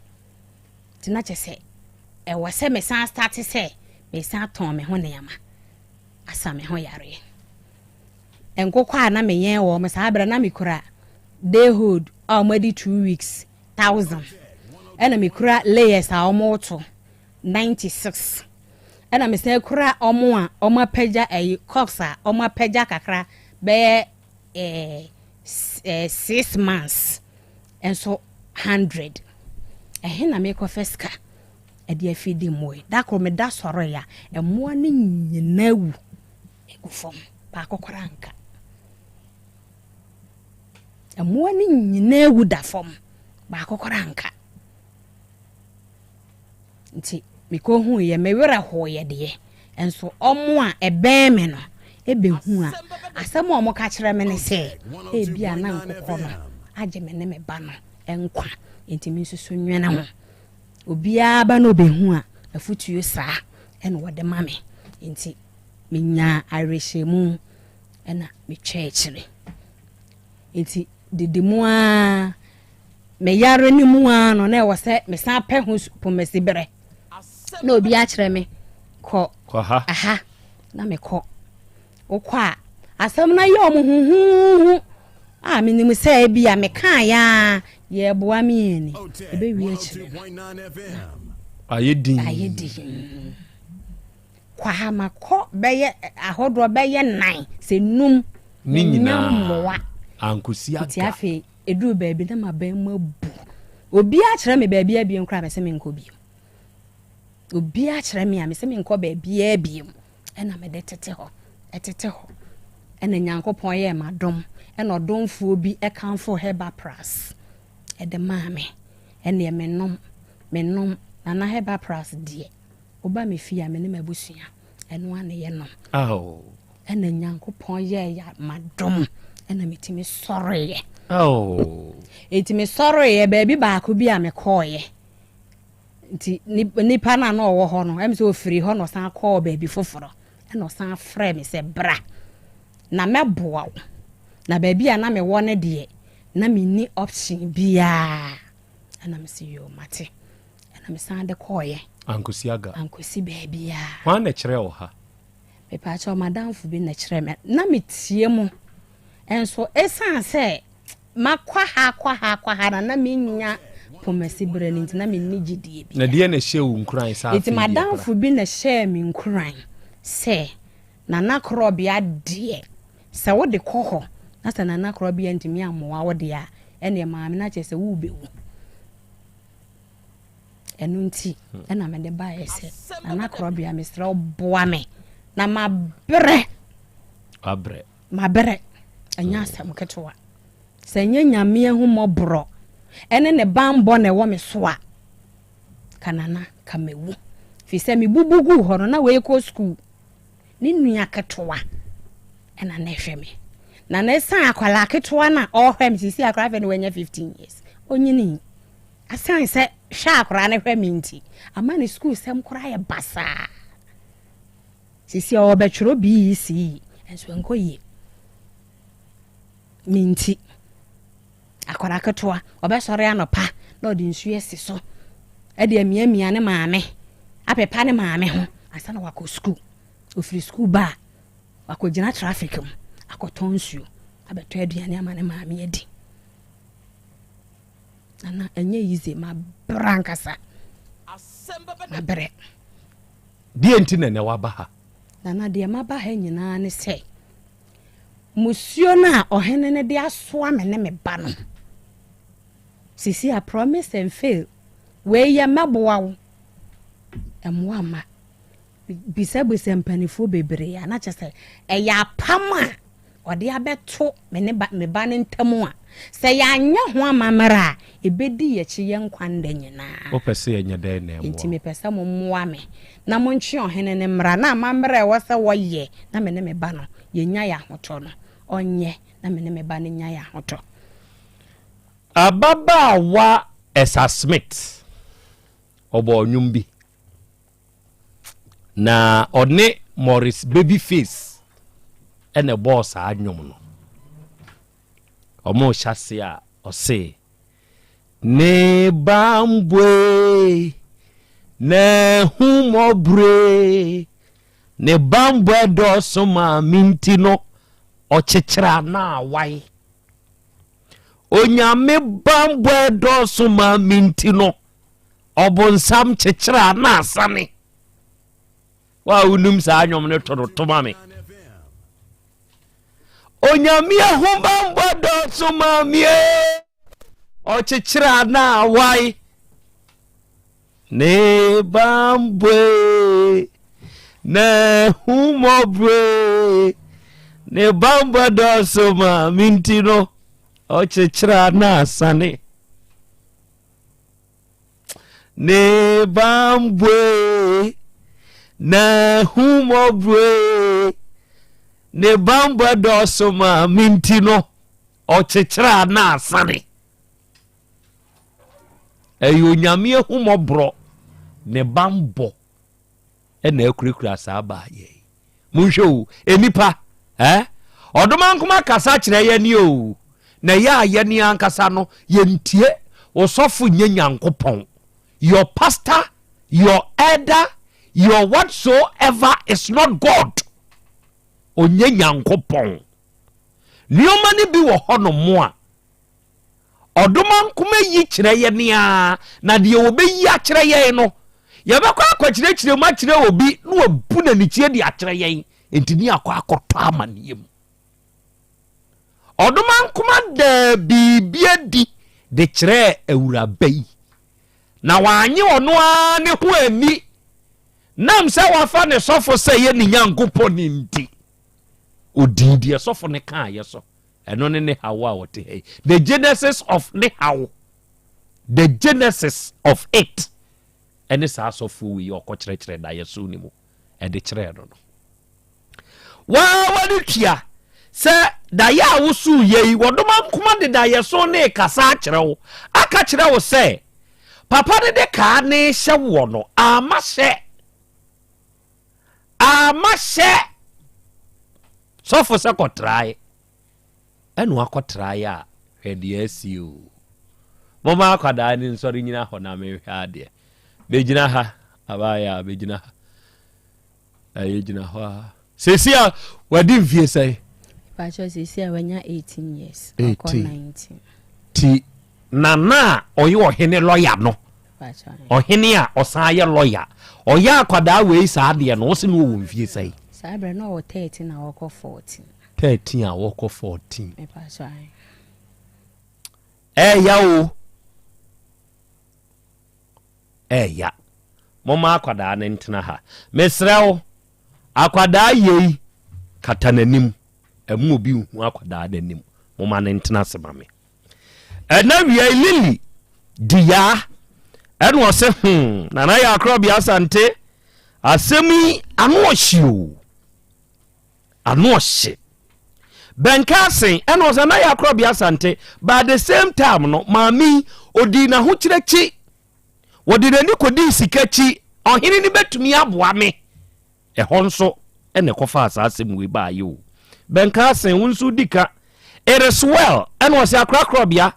Nti na kyɛ sɛ ɛwɔ sɛ mesan starte sɛ mesan tɔn me ho nneɛma asa me ho yareɛ. Nkokɔ a na meyɛn wɔn saa berɛ na mekura day hold a wɔadi 2 weeks 1,000, ɛna mekura layers a wɔreto 96. Ɛna mesan kura ɔmo a ɔmo apagya ɛyi cocks a ɔmo apagya kakra bɛyɛ ɛɛ ɛɛ 6 months nso 100. Ɛhe na mekɔfɛ sika ɛde afidi mmoa yi? Da koro meda sɔre a, mmoa no nyinaa wu egu fam, baako koraa nka. Mmoa no nyinaa wu da fam, baako koraa nka. Nti mekɔhu yɛ, me werɛ hoeɛ deɛ, nso ɔmo a ɛbɛn me no ɛbɛhu a, asɛm a ɔmo ka kyerɛ me ne sɛ ebi a na nkokɔ no agye me ne me ba no nkwa, nti me nso so nwene ho. Obiara ba na ɔbɛhu a, afotuo saa ɛna wɔde ma me. Nti menyaa awerɛhyɛmu ɛna metwa akyire. Nti didi mu ara, meyare no mu ara no, na ɛwɔ sɛ mesan pɛ ho pomasi berɛ na obi akyerɛ me kɔ aha na mekɔ. Wokɔ a, asɛm no yɛ ɔmo huhuhu a menim sɛ ebi a mekaa ya a yɛboa me ani ɛbɛwie akyire no ayɛ din. Ayɛ din. Kɔ ha, makɔ bɛyɛ ahodoɔ bɛyɛ nan sɛ num. Ne menya nyinaa mmoa. Ankosi nti aga. Afei ɛduru baabi na mabɛn mu abu. Obiara kyerɛ me baabi abiem koraa, mɛsɛ menkɔ bio. Obiara kyerɛ me a, mesɛ menkɔ baabiara bio. Ɛna mede tete hɔ, ɛtete hɔ, ɛna Nyankopɔn yɛɛ m'adom, ɛna ɔdomfoɔ bi ɛkamfo Herbal Plus ɛde maa me. Ɛneɛ menom, menom Nana Herbal Plus deɛ, woba me fie a, me ne m'abusua, ɛno a ne yɛnom. Oh. Ɛna Nyankopɔn yɛɛ yɛ m'adom, ɛna metumi sɔreeɛ. Oh. Enti mesɔreeɛ, baabi baako bi a mekɔɔeɛ, nti nipa no a na ɔwɔ hɔ no, ɛm sɛ ɔfiri hɔ na ɔsan kɔɔ baabi foforɔ, ɛna ɔsan frɛ me sɛ bra na mɛboa wo. Na baabi a na mewɔ no deɛ, na menni option biaa. Ɛna mese yo, mate. Ɛna mesan de kɔɔeɛ. Ankosi aga. Ankosi baabiaa. Hwan na kyerɛ wo ha? Mepaakyɛw, madamfo bi na kyerɛ me. Na metie mu nso, ɛsiane sɛ makɔ ha, akɔ ha, akɔ ha na na menya pomasi berɛ no nti, na menni gyidie bi. Na deɛ na ɛhyɛ wo nkuran sɛ nti afei deɛ bra? Madamfo bi na hyɛɛ me nkuran sɛ Nana Korɔbea deɛ, sɛ wode kɔ hɔ na sɛ Nana Korɔbea ntumi ammoa wo deɛ a, ɛneɛ maame no akyerɛ sɛ worebɛwu. Ɛno nti ɛna mede baeɛ sɛ Nana Korɔbea, mesrɛ wo boa me na mabrɛ. Wabrɛ. Mabrɛ, ɛnyɛ asɛm ketewa. Sɛ ɛnyɛ Nyame ahummɔborɔ ɛne ne banbɔ na ɛwɔ me so a, ka Nana ka mawu. Firi sɛ mebubu guu hɔ no, na wei kɔ sukuu, ne nua ketewa ɛna na ɛhwɛ me. Na na ɛsan akwadaa ketewa no a ɔrehwɛ me sisi, akwadaa afei na wanya 15 years, onyini. Asan sɛ hwɛ akwadaa no hwɛ me nti, ama ne sukuu sɛm koraa yɛ basaa. Sisi a ɔbɛtwerɛ BECE nso nkɔ yie. Me nti akwadaa ketewa ɔbɛsɔre anɔpa na ɔde nsuo asi so ɛde amiamia ne maame, apepa ne maame ho ansa na wakɔ sukuu. Ofiri sukuu ba a, wakɔgyina traffic mu akɔtɔn nsuo abɛtɔ aduane ama ne maame adi. Nana, ɛnyɛ easy, mabrɛ ankasa, mabrɛ. Deɛ nti na ɛnɛ waba ha? Nana, deɛ maba ha nyinaa ne sɛ musuo no a ɔhene no de asoa me ne me ba no sisi a, promise and fail, wei yɛ mɛboa wo, ɛmmoa mma. Bisabisa mpanimfoɔ bebree a, na kyerɛ sɛ ɛyɛ apam a ɔde abɛto me ne ba, me ba no ntam a, sɛ yɛanyɛ ho amammerɛ a, ɛbɛdi yɛkyi yɛ nkwa nda nyinaa. Wopɛ sɛ yɛnyɛ dɛn na ɛmmoa? Nti mepɛ sɛ mommoa me na montwe ɔhene no mmra na amammerɛ a ɛwɔ sɛ wɔyɛ na me ne me ba no yɛnya yɛ ahotɔ no, ɔnyɛ na me ne me ba no nya yɛ ahotɔ. Ababaawa Esa Smith, ɔbɔɔ nnwom bi na ɔne Maurice Babyface ɛna ɛbɔɔ saa nnwom no. Ɔmo hyɛ ase a, ɔse ne bambwe na humɔbre ne bambwe dɔɔso maa me nti no ɔkyekyere ana awae. Onyame bambɔ dɔɔso maa me nti no ɔbonsam kyekyere ana asane. Wo a wonim saa nnwom no to no to ma me. Onyame ahobammɔ dɔɔso ma me Ɔkyekyere anaa awae Ne bambɔe N'ahummɔborɔe Ne bambɔ dɔɔso ma me nti no Ɔkyekyere anaa asane Ne bambɔe N'ahummɔborɔe Ne bambɔ dɔɔso ma me nti no Ɔkyekyere a na asane. Ɛyɛ Onyame ahummɔborɔ ne banbɔ na akurakura saa baayɛ yi. Monhwɛ o, nnipa, eh? Ɔdomankoma kasa kyerɛ yɛne o, na ɛyɛ a yɛne ankasa no yɛntie. Osɔfo nyɛ Nyankopɔn. Your pastor, your elder, your whatsoever is not God. Ɔnyɛ Nyankopɔn. Nneɛma no bi wɔ hɔnom a, ɔdomankoma yi kyerɛ yɛn ara, na deɛ wɔbɛyi akyerɛ yɛn no, yɛbɛkɔ akɔkyerɛkyerɛ mu akyerɛ obi na wabu n'anikyie de akyerɛ yɛn, nti ne akɔ akɔtɔ amaneɛ mu. Ɔdomankoma daa biribi adi de kyerɛɛ awuraba yi, na wanye ɔno ara ne ho ani nam sɛ wafa ne sɔfo sɛ yɛ ne Nyankopɔn nti. Ɔdii deɛ sɔfo no kaeɛ so. Ɛno ne ne haw a ɔte ha yi. The genesis of ne haw. The genesis of it. Ɛne saa sɔfoɔ wei ɔkɔkyerɛkyerɛ daeɛso no mu ɛde kyerɛɛ no no. Waa w'ani tua sɛ daeɛ a wosoo yɛ yi wɔdoma nkoma de daeɛso ne kasa akyerɛ wo aka kyerɛ wo sɛ papa no de kaa ne hyɛ woɔ no ama hyɛ Ama hyɛ sɔfo sɛ kɔtrae ɛna wakɔtrae a hwɛ deɛ asi o moma akwadaa ne nsɔre nyina hɔ na mehwɛ adeɛ bɛgyina ha abaayɛ a bɛgyina ha ɛyɛ gyina hɔ a sɛsi a wadi mfie sɛe Pacho sɛsi a wanya 18 years ɔkɔ 19 ti nana a ɔyɛ ɔhene lɔya no Ɔhene a ɔsan yɛ lɔya. Ɔyɛ akwadaa wei saa adeɛ no, wose na ɔwɔ mfie sɛn? Saa berɛ na ɔwɔ 13 a ɔkɔ 14. 13 a ɔkɔ 14. Mepa so ahe. Ɛɛya o. Ɛɛya. Momma akwadaa no ntena ha. Mesrɛ wo, akwadaa yei kata n'anim. Ɛmu obi nhu akwadaa n'anim. Momma no ntena ase ma me. Ɛna wia yi Lily di yaa ɛna ɔse hmm Nana yɛ akorɔbea Asante asɛm yi ano ɔhye o ano ɔhye bɛnka asen ɛna ɔsɛ Nana yɛ akorɔbea Asante but at the same time no maame yi ɔdii n'ahokyerɛ kyi wɔde n'ani kɔdii sika kyi ɔhene no bɛtumi aboa me Ɛhɔ nso na ɛkɔfaa saa asɛm wei baeɛ o. Ben Carson, wo nso di ka. It is well. Ɛna ɔsɛ akorakorabea.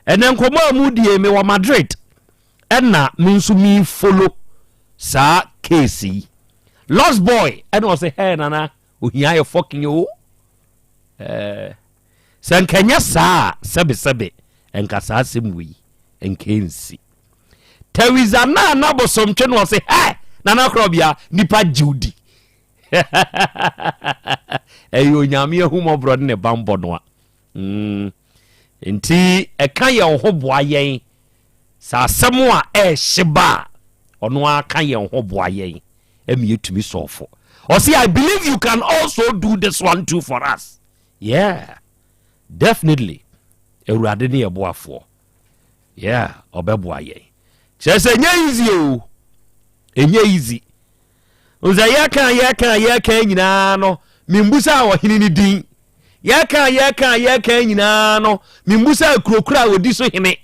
Ɛnɛ nkɔmmɔ a mu die mewɔ Madrid. Ɛna me nso me follow saa case yi. Lost boy ɛna ɔsɛ hey nana ohia yɛ fucking o. Eh, sɛ nka nyɛ saa a sɛbesɛbe nka saa asɛm wei nka ɛnsi. Teresa naa na bosomtwe no ɔse hɛ nana korɔbea nipa gyew di ɛyɛ onyame ahummɔborɔ ne ne bambɔ no a mm. nti ɛka yɛn ho boa yɛn sɛ asɛm a ɛɛhye ba a ɔno ara ka yɛn ho boa yɛn ɛmi yɛtumi sɔɔfo ɔse I believe you can also do this one too for us yeah definitely awurade ne yɛ boafoɔ Yeah, ɔbɛboa yɛn. Kyerɛ sɛ ɛnyɛ easy o. Ɛnyɛ easy. Nsɛ yɛka yɛka yɛka nyinaa no, membusa ɔhene no din. Yɛka yɛka yɛka nyinaa no, membusa kurokuro a wɔdi so hene.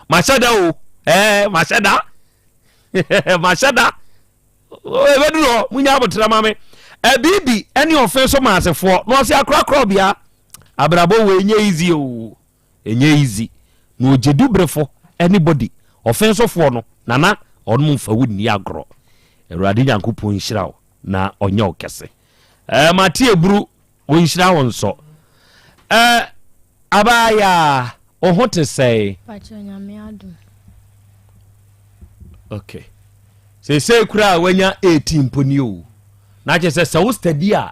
Mahyɛ da o. Ɛɛ, mahyɛ da. Mahyɛ da. Ɛbɛduru hɔ, munya abotra ma me. Abibi ɛne ɔfe so maasefoɔ na ɔse akorakora ɔbea. Abrabɔ wei nyɛ easy o. Ɛnyɛ easy na ɔgye du brefo ɛne body ɔfen so foɔ no nana ɔnom nfa wo nni agorɔ awurade nyankopɔn nhyira wo na ɔnyɛ wo kɛse ɛɛ mate aburu ɔnhyira wo nsɔ ɛɛ abaayaa wo ho te sɛe. Pakyɛ nyame adom. Okay seesei koraa wanya 18 mpo ni o. Na kyerɛ sɛ sɛ wo study a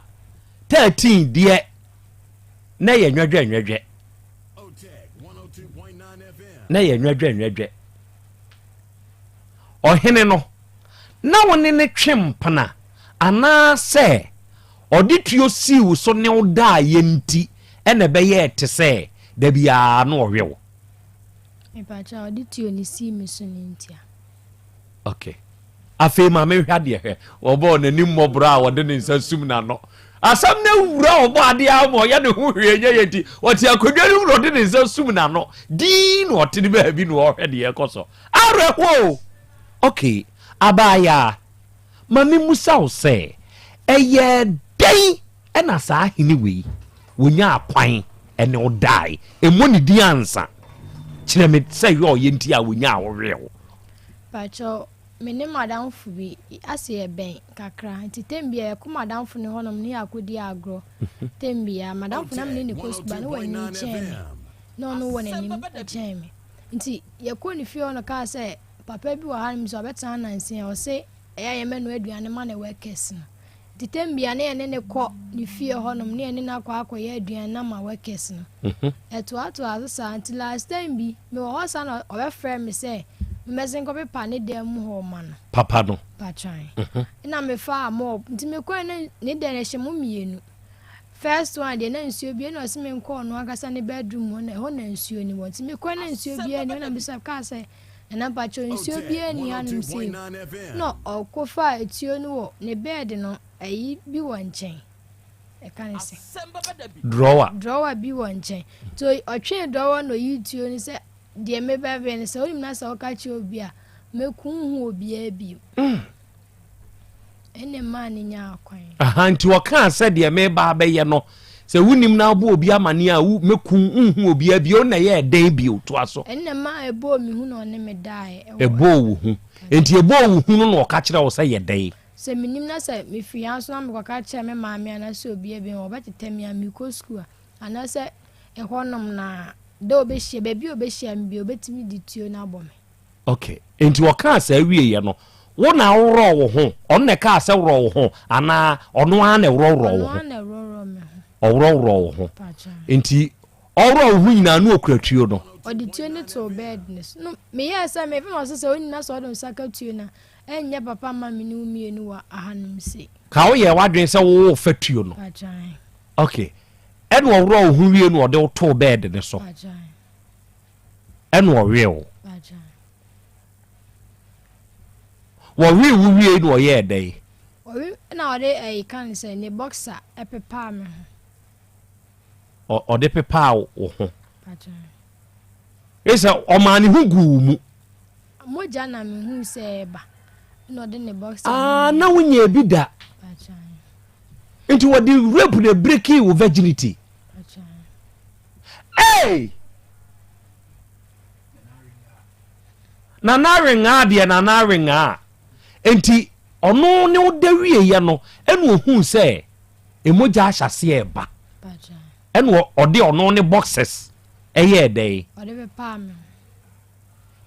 13 deɛ na yɛ nwɛdwɛ nwɛdwɛ. Na yɛ nwɛdwɛ nwɛdwɛ. Ɔhene no na wo ne no twe mpena anaasɛ ɔde tuo sii wo so ne wo daeɛ nti ɛna ɛbɛyɛɛ te sɛ da biara na ɔwe wo. Mepakyɛw, ɔde tuo no sii me so no ntia. Okay. Afei ma menhwɛ adeɛ hwɛ. Wɔbɔɔ n'anim mmɔborɔ a wɔde ne nsa sum n'ano. Asɛm no awura ɔbɔ adeɛ ara ma ɔyɛ ne ho hwee nyɛ yɛ nti ɔte akonnwa no mu na ɔde ne nsa sum n'ano. Dinn na ɔte ne baabi na ɔrehwɛ deɛ ɛrekɔ so. Awerɛhoɔ o! Okay, abaayaa, ma memmisa wo sɛ, ɛyɛɛ dɛn na saa hene wei, wɔnyaa kwan ne wo dae? Mmɔ ne din ansa. Kyerɛ me sɛ yɛ ɔyɛ nti a wɔnyaa wo wee wo. Pakyɛw, me ne m'adamfo bi, ase yɛbɛn kakra, nti tɛm biara yɛkɔ m'adamfo no hɔnom ne yɛakɔdi agorɔ. Tɛm biara, m'adamfo no na me ne no kɔ sukuu ba na wanyin kyɛn me, na ɔno wɔ n'anim kyɛn me. Nti yɛkɔɔ ne fie hɔ na ɔkaa sɛ papa bi wɔ hanom nso ɔbɛtena nnansa yi, ɔse ɛyɛ a yɛmmɛnoa aduane ma ne workers no. Nti tɛm biara na yɛne no kɔ ne fie hɔnom na yɛne no akɔ akɔyɛ aduane no ama workers no. Ɛtoatoaa so saa nti last time bi mewɔ hɔ saa na ɔbɛfrɛɛ me sɛ memmɛsen nkɔpepa ne dan mu hɔ ma no. Papa no. Patran. Ɛna mefaa mop nti mekɔɛ na ne dan no ɛhyɛ mu mmienu. First one deɛ na nsuo bi ɛna ɔse menkɔ ɔno ankasa ne bedroom hɔ na ɛhɔ na nsuo no wɔ nti mekɔɛ na nsuo biara nni hɔ na mebisa kaa sɛ Nana mpakyɛw nsuo biara nni hanom sei na ɔkɔ faa etuo no wɔ ne bed no ayi bi wɔ nkyɛn ɛka ne sɛ Drawer. Drawer bi wɔ nkyɛn nti ɔtwee drawer na ɔyii tuo no sɛ deɛ mebɛbɛn no sɛ wonim na sɛ woka kyerɛ obi a mɛku nhu obiara bio. Mm. Ɛnna ɛmaa no nyaa kwan. Aha, nti ɔkaa sɛ deɛ mereba abɛyɛ no, sɛ wonim na wobɔ obi amaneɛ a, wo, mɛku wo, nhu obiara bio, na ɛyɛɛ dɛn bio? Toa so. Ɛnna ɛmaa ɛbɔɔ me hu na ɔne me daeɛ wɔ. Ɛbɔɔ wo hu. Nti ɛbɔɔ wo hu no na ɔka kyerɛɛ wo sɛ yɛ dɛn? Sɛ menim na sɛ mefiri ha nso na mekɔka kyerɛ me maame anaasɛ obiara bio a, wɔbɛtetɛ me a, mekɔ sukuu a, anaasɛ ɛhɔnom na da a ɔbɛhyia, baabi a ɔbɛhyia me biara, ɔbɛtumi de tuo no abɔ me. Ok, enti ɔkaa saa wieeɛ no, wo na worɔɔ wo ho? Ɔno na ɛkaa sɛ worɔ wo ho anaa ɔno ara na ɛworɔworɔɔ wo Ɔno ho? ara na ɛworɔworɔɔ me ho. Ɔworɔworɔɔ wo ho. Pakyɛ. Enti ɔworɔɔ wo ho nyinaa na ɔkura tuo no? Ɔde tuo no too bed no so. No, meyɛɛ sɛ mefe ma so sɛ ɔnni na sɛ ɔde nsa ka tuo no a, ɛnyɛ papa mma me ne wo mmienu wɔ ahanom sei. Ka woyɛɛ w'adwene sɛ worefa tuo no? Pakyɛ. Ok, ɛna ɔworɔɔ wo ho wie na ɔde wo too bed no so? Pakyɛ. ɛna ɔwee wo. Wɔwee wo wiei na ɔyɛɛ dɛn? Ɔwe na ɔde ɛyi ka ne sɛ ne boxer ɛpepaa me ho. Ɔde pepaa wo ho. Ɛsɛ ɔmaa ne ho guu wo mu. Mogya na mehu sɛ ɛba na ɔde ne boxer. Ah, na wonyɛ bi da. Nti wɔde rape na breaking wo virginity. Hey! Nana Awengaa deɛ Nana Awengaa. Enti ɔno ne wo da wieɛ no ɛna ohuu sɛ emogya ahyɛ aseɛ ɛba. Ɛna ɔde ɔno ne boxes ɛyɛɛ dɛn? Ɔde pepaa me ho.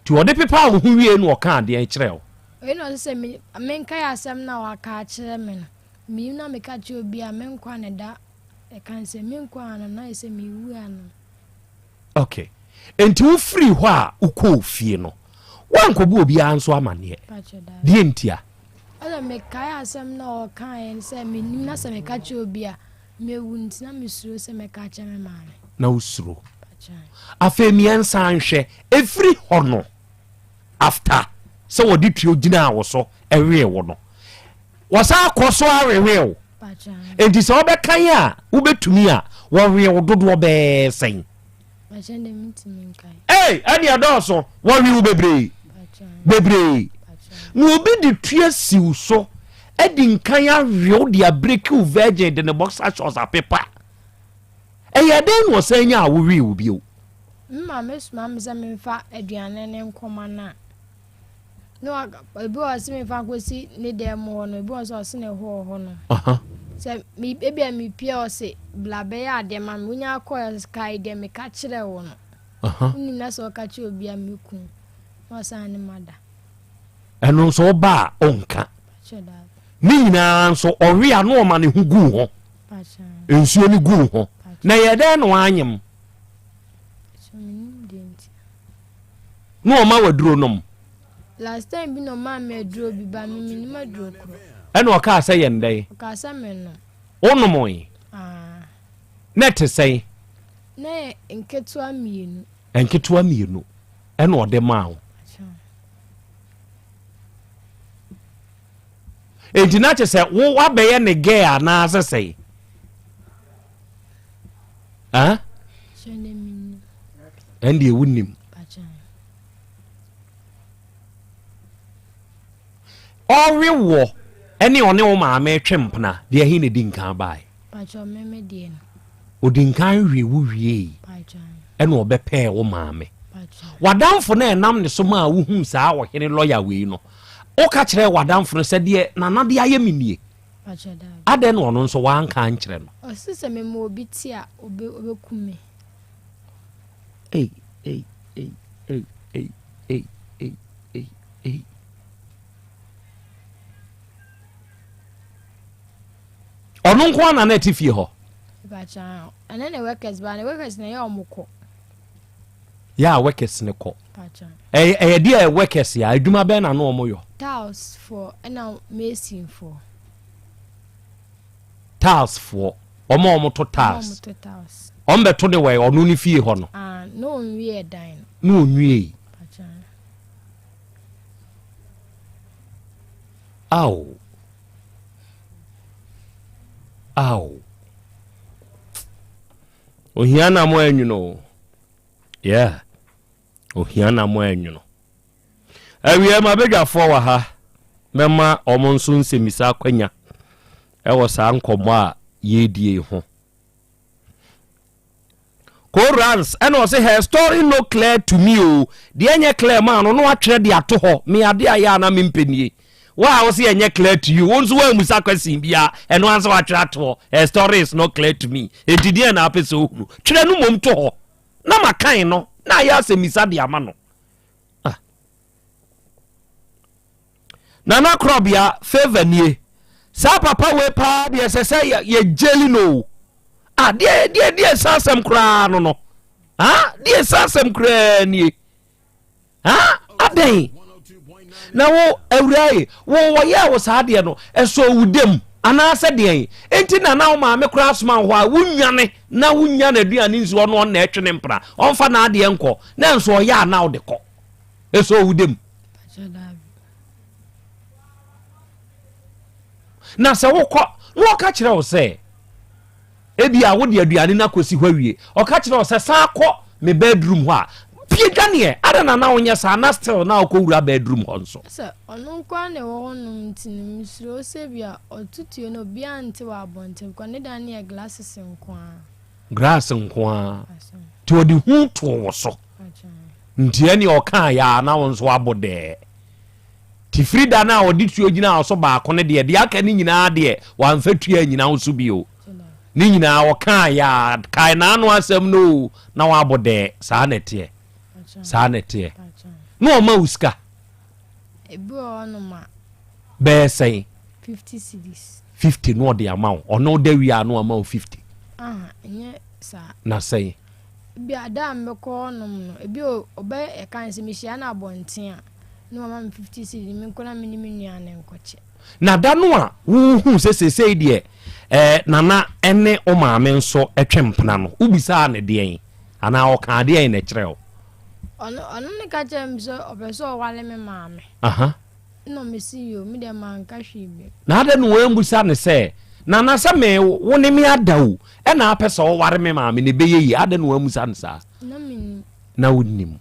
Nti ɔde pepaa wo ho wie na ɔkaa deɛn kyerɛɛ wo? Wei na ɔse sɛ menkae asɛm no a waka akyerɛ me no. Meyi na meka kyerɛ obi a me nkwa na ɛda Ɛka ne sɛ, Me nkwa ano na ayɛ sɛ merewu ano. Ok. Enti wofirii hɔ a wokɔɔ fie no, woankɔbɔ obiara nso amanneɛ? Deɛ ntia? Ɔsɛ mekae asɛm no a ɔkaeɛ no sɛ mennim na sɛ meka kyerɛ obi a, mɛwu nti na mesuro sɛ mɛka akyerɛ me maame. Na wosuro. Afei mmiɛnsa nhwɛ, ɛfiri hɔ no, after sɛ wɔde tuo gyinaa wo so wee wo no, Wɔsan kɔ so ara wewee wo. Enti sɛ wobɛkan a, wobɛtumi a, wɔwee wo dodoɔ bɛɛ sɛn? Ei, ɛne ɛdɔɔso, wɔwee wo bebree. Bebree. Na obi de tua si wo so, adi nkan awe wo de abreki wo virgin de ne boxer shorts apepa. Ɛyɛ dɛn na ɔsan nya a wowee wo bio? Me maame soma me sɛ memfa aduane no nkɔma no a, na waka ebi wɔ ɔse mefa nkɔsi ne dan mu hɔ no ebi wɔ nso ɔse ne hɔ hɔ no sɛ me ebi a mepie ɔse bla bɛyɛ adeɛ ma me wonya akɔ kae deɛ meka kyerɛ wo no wonim na sɛ ɔka kyerɛ obi a meku na ɔsan ne ma da ɛno nso woba a ɔnka. Ne nyinaa nso ɔwe a na ɔma ne ho gu ho. Nsuo no gu ho. Na ɛyɛ dɛn na wanyem? Na ɔma waduro nom. Last time bi na ɔmaa me aduro bi ba me menim aduro korɔ. Ɛna ɔkaa sɛ yɛn dɛn? Ɔkaa sɛ menom. Wonomoe? Ah. Na ɛte sɛn? Na yɛ nketewa mmienu. Nketewa mmienu ɛna ɔde maa wo. Enti na kyerɛ sɛ wo wabɛyɛ ne gɛɛ anaasɛ sɛn? Ɛndeɛ wonim. Ɔwe wɔ ɛne ɔne wo maame twe mpena deɛ ɛhe na ɛdi nkan bae? Ɔdi nkan we wo wiei ɛna ɔbɛpɛɛ wo maame. W'adamfo no a ɛnam ne so maa wohuu saa ɔhene lɔya wei no, woka kyerɛɛ w'adamfo no sɛ deɛ Nana de ayɛ me nie? Adɛn na ɔno nso wanka ankyerɛ no? Ɔse sɛ mema obi te a, ɔbɛku me. Ei, ei, ei, ei, ei, ei, ei, ei, ei. Ɔno nko ara na na ɛte fie hɔ. Ɛne ne workers ba ne workers na ɛyɛ ɔmo kɔ. Yɛ a workers ne kɔ. Ɛyɛ ɛyɛ deɛ workers yɛ adwuma bɛn na no ɔmo yɔ. Tiles foɔ ɛna mason foɔ. Tiles foɔ ɔmo a ɔmo to tiles. Ɔmo to tiles. Ɔmo bɛ to ne wɔ ɔno ne fie hɔ no. Ah na onwie dan no. Na onwie yi. Aw. Aw. Ohia na mo anwuno o. Yeah. Ohia na mo anwuno. Awie ma badwafoɔ wɔ ha. Mɛma wɔn nso nsɛmmisa akwanya ɛwɔ saa nkɔmmɔ a yɛredie ho. Korans ɛna ɔse her story no clear to me o deɛ ɛnyɛ clear maa no na watwerɛ de ato hɔ me ade a yɛ a na mempɛ nie wo a wo se ɛnyɛ clear to you wo nso woammusa question bia ɛno ansa watwerɛ ato hɔ her story is not clear to me enti deɛ na apɛ sɛ ohunu twerɛ no mmom to hɔ na makan no na ayɛ asɛmmisa de ama no. Ah. Nana Korɔbea favour nie. Saa papa wei paa deɛ ɛsɛ sɛ yɛ gyeli no o. Ah, deɛ deɛ deɛ saa asɛm koraa no no. Ah, deɛ saa asɛm koraa nie. Ah, adɛn? Na wo awura yi, wo wɔyɛɛ wo saa deɛ no, ɛsɔ wo dam anaasɛ deɛn? Enti na na wo maame koraa soma wo hɔ a wonwane na wonya n'aduane nsi hɔ no ɔnna ɛtwe ne mpena, ɔmfa n'adeɛ nkɔ, na nso ɔyɛ a na wode kɔ. Ɛsɔ wo dam. Na sɛ wokɔ na ɔka kyerɛ wo sɛ ebi a wode aduane no akɔsi hɔ awie, ɔka kyerɛ wo sɛ san kɔ me bedroom hɔ a, pie dwaneɛ. Ada na na wonyɛ saa na still na wokɔwura bedroom hɔ nso. Sɛ ɔno nko ara na ɛwɔ hɔnom nti no, mesuro sɛ bi a ɔto tuo no obiara nte wɔ abɔnten because ne dan no yɛ glasses nko ara. Grass nko ara. Nti ɔde hu too wo so. Nti ɛne ɔkaa yɛ a na wo nso abo dɛɛ. Nti firi da no a ɔde tuo gyinaa wo so baako no deɛ, deɛ aka no nyinaa deɛ wamfa tuo anyina wo so bio. Ne nyinaa ɔkaa yɛ a, kae n'ano asɛm no o, na wabo dɛɛ. Saa na ɛteɛ. Saa na ɛteɛ. Na ɔma wo sika. Ebi wɔ hɔnom a. Bɛyɛ sɛn? 50 cedis. 50 na ɔde ama wo. Ɔne wo da wie a na wama wo 50. Aha, ɛnyɛ saa. Na sɛn? Ebia da a mebɛkɔ hɔnom no, ebi o, ɔbɛ ɛka ne sɛ mehyia no abɔnten a, na wama me 50 cedis, menkɔ na me ne me nua no nkɔkyɛ. Na da no a wohuu sɛ seesei deɛ eh, Nana ne wo maame nso twe mpena no, wobisaa no deɛn? Anaa ɔkaa deɛn na ɛkyerɛɛ wo? Ɔno, ɔno ne ka kyerɛɛ me sɛ ɔpɛ sɛ ɔware me maame. Aha. Ɛna mese yoo, me deɛ manka hwee bio. Na adɛn na woammisa no sɛ, Nana sɛ me wo ne me ada o, ɛna apɛ sɛ ɔware me maame na ɛbɛyɛ yie, adɛn na woammisa no saa? Na mennim. Na wonnim.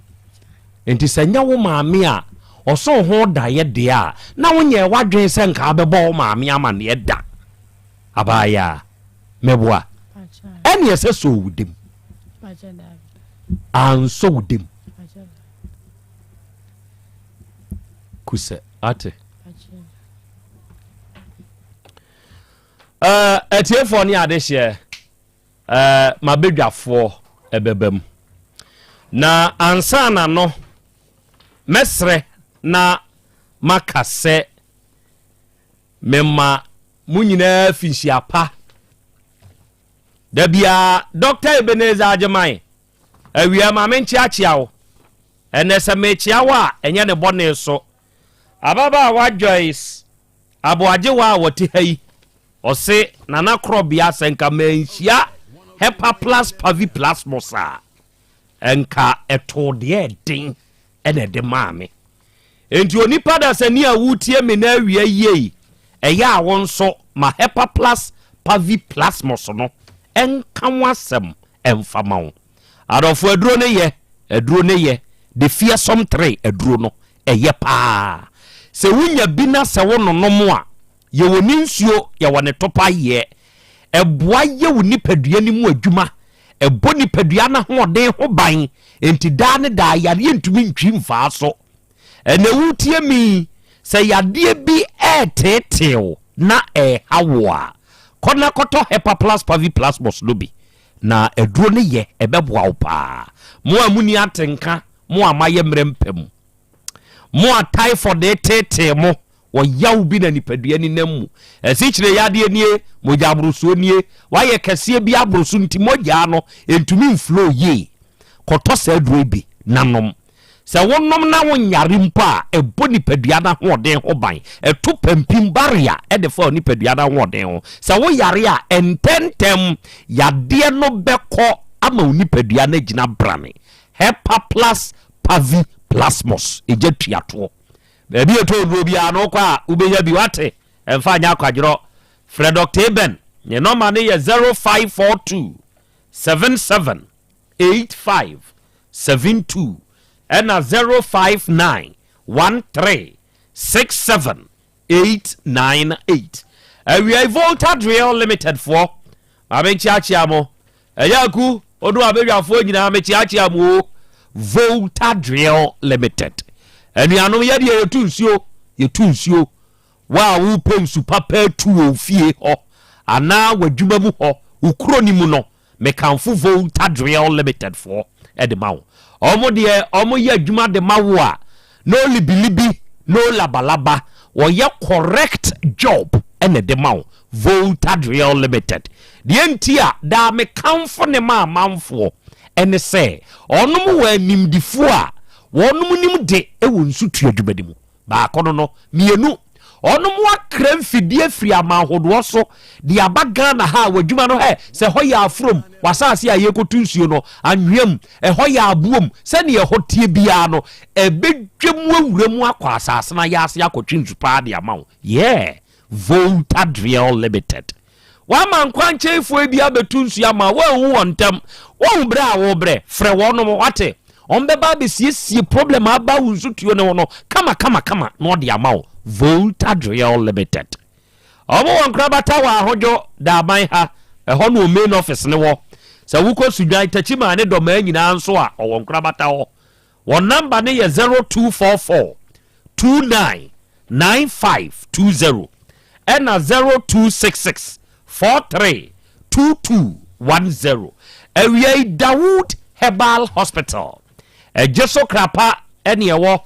Enti sɛ nyɛ wo maame a ɔsoo ho daeɛ deɛ a, na wonyɛɛ w'adwene sɛ nka wobɛbɔ wo maame amaneɛ da. Abaayaa, meboa? Ɛne ɛsɛ sɛ ɔwu dem. Ansɔ wo dem. Kusɛ, ate? Uh, atiefoɔ ne adehyeɛ uh, mabadwafoɔ ɛbɛba mu na ansa na no mɛsrɛ na maka sɛ. Mema mo nyinaa finhyia pa. Da biara, Dɔkta Ebenezer Agyeman, awia ma menkyeakyea wo. Ɛnnɛ sɛ mekyea wo a, ɛnyɛ ne bɔne so. Ababaawa Joyce Aboagyewa a wɔte ha yi, ɔse Nana Korɔbea sɛ nka manhyia Hepaplus Paviplasmus a, nka ɛtoo deɛ ɛden na ɛde maa me. Enti onipa dasani a woretie me na awia yie, ɛyɛ a wo nso ma Hepaplus Paviplasmus no nka wo asɛm mfa ma wo. Adɔfo aduro no yɛ, aduro no yɛ, the fearsome tree aduro no, ɛyɛ paa. Sɛ wonya bi na sɛ wononom a, yɛwɔ ne nsuo, yɛwɔ ne topaeɛ. Ɛboa yɛ wo nipadua no mu adwuma, ɛbɔ nipadua no ahoɔden ho ban, enti daa ne daa yareɛ ntumi ntwi mfaa so. Ɛnɛ woretie me yi, sɛ yadeɛ bi reteetee wo na ɛreha wo a, kɔ na kɔtɔ Hepaplus Paviplasmus no bi, na aduro no yɛ, ɛbɛboa wo paa. Mo a monni atenka, mo a moayɛ mmerɛ mpa mu, mo a typhoid reteetee mo, ɔyaw bi na nipadua ni nam mu, asikyire yadeɛ nie, mogya aborosoɔ nie, woayɛ kɛseɛ bi aboro so nti mogyaa no ntumi mflow yie, kɔtɔ saa aduro yi bi na nom. Sɛ wonom na wonyare mpo a, ɛbɔ nipadua no ahoɔden ho ban. Ɛto pampim, barrier, de fa nipadua no ahoɔden ho. Sɛ woyare a, ntɛmntɛm yadeɛ no bɛkɔ ama wo nipadua no agyina brane. Hepaplus paviplasmus, egya tua toɔ. Baabi a ɛtɔ nnuro biara no wokɔ a wobɛnya bi, woate? Ɛmfa nyɛ akwadworɔ. Frɛ Dɔkta Eben, ne nɔma no yɛ 0542 77 85 72 ɛna 059 13 67 898. Awiei Volta Drill Limited foɔ, ma me nkyeakyea mo. Ɛyɛ aku, odo abadwafoɔ nyinaa mekyeakyea mo o. Volta Drill Limited. Anuanom yɛdeɛ yɛtu nsuo, yɛtu nsuo. Wo a wopɛ nsu papa atu wɔ wo fie hɔ anaa w'adwuma mu hɔ, wo kuro no mu no, Mekamfo Volta Drill Limited foɔ de ma wo. Wɔn deɛ wɔn yɛ adwuma de ma wo a, no libilibi, no labalaba, wɔyɛ correct job na ɛde ma wo. Volta Drill Limited. Deɛ nti a daa mekamfo ne ma amanfoɔ ɛne sɛ, wɔn wɔ animdifoɔ a wɔn nim de wɔ nsutuo adwuma no mu. Baako no no. Mienu, ɔnom akra mfidie firi aman hodoɔ so de aba Ghana ha a w'adwuma no hɛ sɛ ɛhɔ yɛ afurom, w'asaase a yɛrekɔtu nsuo no, anweam, ɛhɔ yɛ aboom, sɛdeɛ ɛhɔ teɛ biara no, ɛbɛdwa mu awura mu akɔ asaase no ayaase akɔtwe nsu paa de ama wo. Yeah! Volta Drill Limited. Woama nkwankyɛnfoɔ bi abɛtu nsuo ama wo, woanhu wɔn ntɛm. Woahu berɛ a worebrɛ? Frɛ wɔnom, woate? Wɔbɛba abɛsiesie problem a aba wo nsutuo no ho no kama kama kama na wɔde ama wo. Volta Drill Limited. Wɔn wɔ Nkorabata wɔ Ahodwo, Daaban ha. Ɛhɔ na wɔn main office no wɔ. Sɛ wokɔ Sudwan, Takyimaa ne Dɔmaa nyinaa nso a, wɔwɔ Nkorabata hɔ. Wɔn namba no yɛ 0244 29 9520 ɛna 0266 43 2210. Awiei Dawood Herbal Hospital, Ɛgye so krapa ɛne ɛwɔ.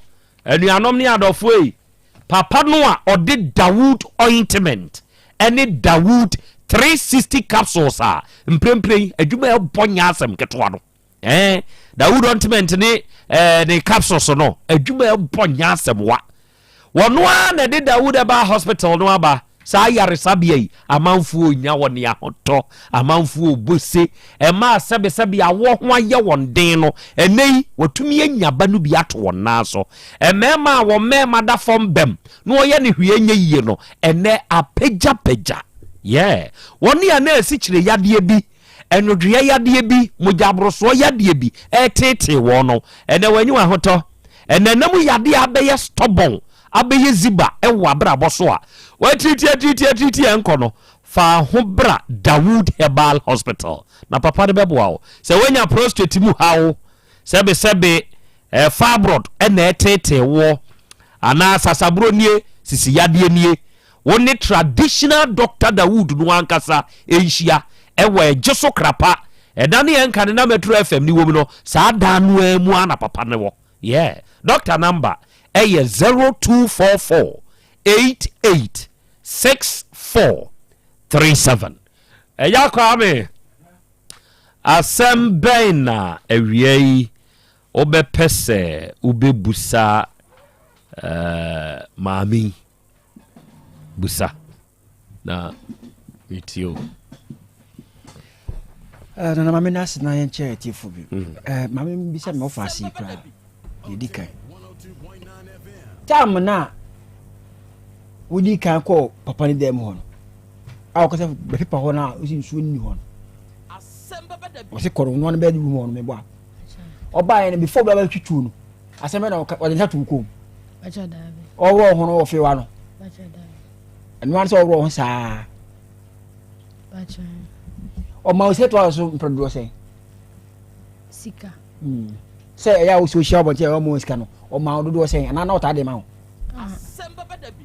Anuanom ne adɔfoɔ ei, papa no a ɔde Dawood Ointment ɛne Dawood 360 Capsules a mprempren adwuma ɛbɔ nyɛ asɛm ketewa no. Eh, Dawood ointment ne eh, ne capsules no, adwuma ɛbɔ nyɛ asɛm wa. Wɔno ara na ɛde Dawood ɛba hospital no aba. Saa ayaresabea yi, amanfoɔ nya wɔn ahotɔ, amanfoɔ bɔ se, ɛma sɛbesɛbe awoɔ ho ayɛ wɔn den no, ɛnɛ yi, wɔatumi anya ba no bi ato wɔn nan so. Mmarima a wɔn mmarima da fam bɛm na wɔyɛ ne hwee nyɛ yie no, ɛnɛ apagyapagya. Yeah. Wɔn a na asikyire yadeɛ bi Nnwodwoeɛ yadeɛ bi, mogyaborosoɔ yadeɛ bi reteetee wɔn no, ɛnnɛ wɔanyi wɔn ahotɔ. Ɛnnɛ nna mu yadeɛ a abɛyɛ stubborn, abɛyɛ ziba wɔ w'abrabɔ so a woatiriti atiriti atiriti ɛnkɔ no, fa ho bra Dawood Herbal Hospital na papa no bɛboa wo. Sɛ woanya prostate mu haw, sɛbesɛbe eh, fibroid na ɛreteetee woɔ, anaa sasaburo nie, sisi yadeɛ nie, Wo ne traditional Doctor Dawood no ankasa nhyia wɔ Ɛgye so Krapa. Ɛda ne yɛn nka ne na Metro FM ne wom no, saa dan no ara mu ara na papa no wɔ. Yeah. Doctor number ɛyɛ 0244 88. 64 37. Ɛya Kwame, asɛm bɛn na awia yi wobɛpɛ sɛ wobɛbusa eh, maame yi? Busa na metie o. Eh, nana maame no ase na yɛnkyɛ atiefo bi mm. eh, maame bisa me ɔfa ase yi koraa deɛ ɛdi kan tam no a wodi kan kɔɔ papa no dan mu hɔ no a wɔkɔ sɛ bɛpepa hɔ no a wosi nsuo nni hɔ no wɔsi kɔ no noa no bɛyɛ room hɔ no mebɔ a ɔbaeɛ no before bɛba bɛtwitwiw no asɛm bɛ na ɔde nsa to wo kɔn mu ɔworɔ ho no wɔfewa no ɛno ara sɛ ɔworɔ ho saa ɔma wo sika to so mpere dodoɔ sɛn sika hmm. sɛ ɛyɛ a wosɛ ohyia ɔbɔnten a ɔma wo sika no ɔma wo dodoɔ sɛn anaa na ɔtaa de ma wo ah,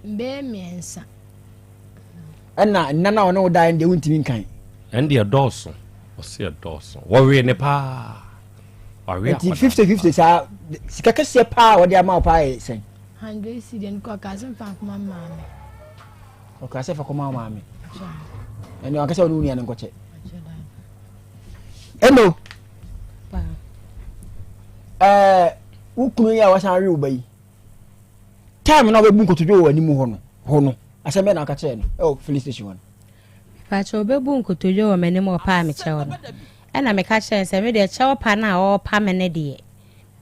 bɛyɛ mmiɛnsa ɛna nna no a ɔne wo daeɛ no deɛ wontumi nkan ɛnde ɛdɔɔso ɔse ɛdɔɔso wɔwee ne paa wawe nti 50 50 saa sika kɛseɛ paa a wɔde ama wo paa yɛ sɛn 100 cedi ɛno kɔ ɔkaa sɛ mfa nkɔma maame ɔkaa sɛ fa kɔma wo maame ɛne ɔka sɛ ɔne wo nua no nkɔkyɛ ɛno ɛɛ wo kunu yi a wasan we wo ba yi time na ɔbɛbu nkotodwe wɔ anim hɔ no hɔ no asɛm bɛn na ɔka kyerɛɛ no ɛwɔ filling station hɔ no. Mepakyɛ ɔbɛbu nkotodwe wɔ m'anim ɔpaa me kyɛw no ɛna meka kyerɛɛ no sɛ me deɛ kyɛw pa no a ɔrepa me no deɛ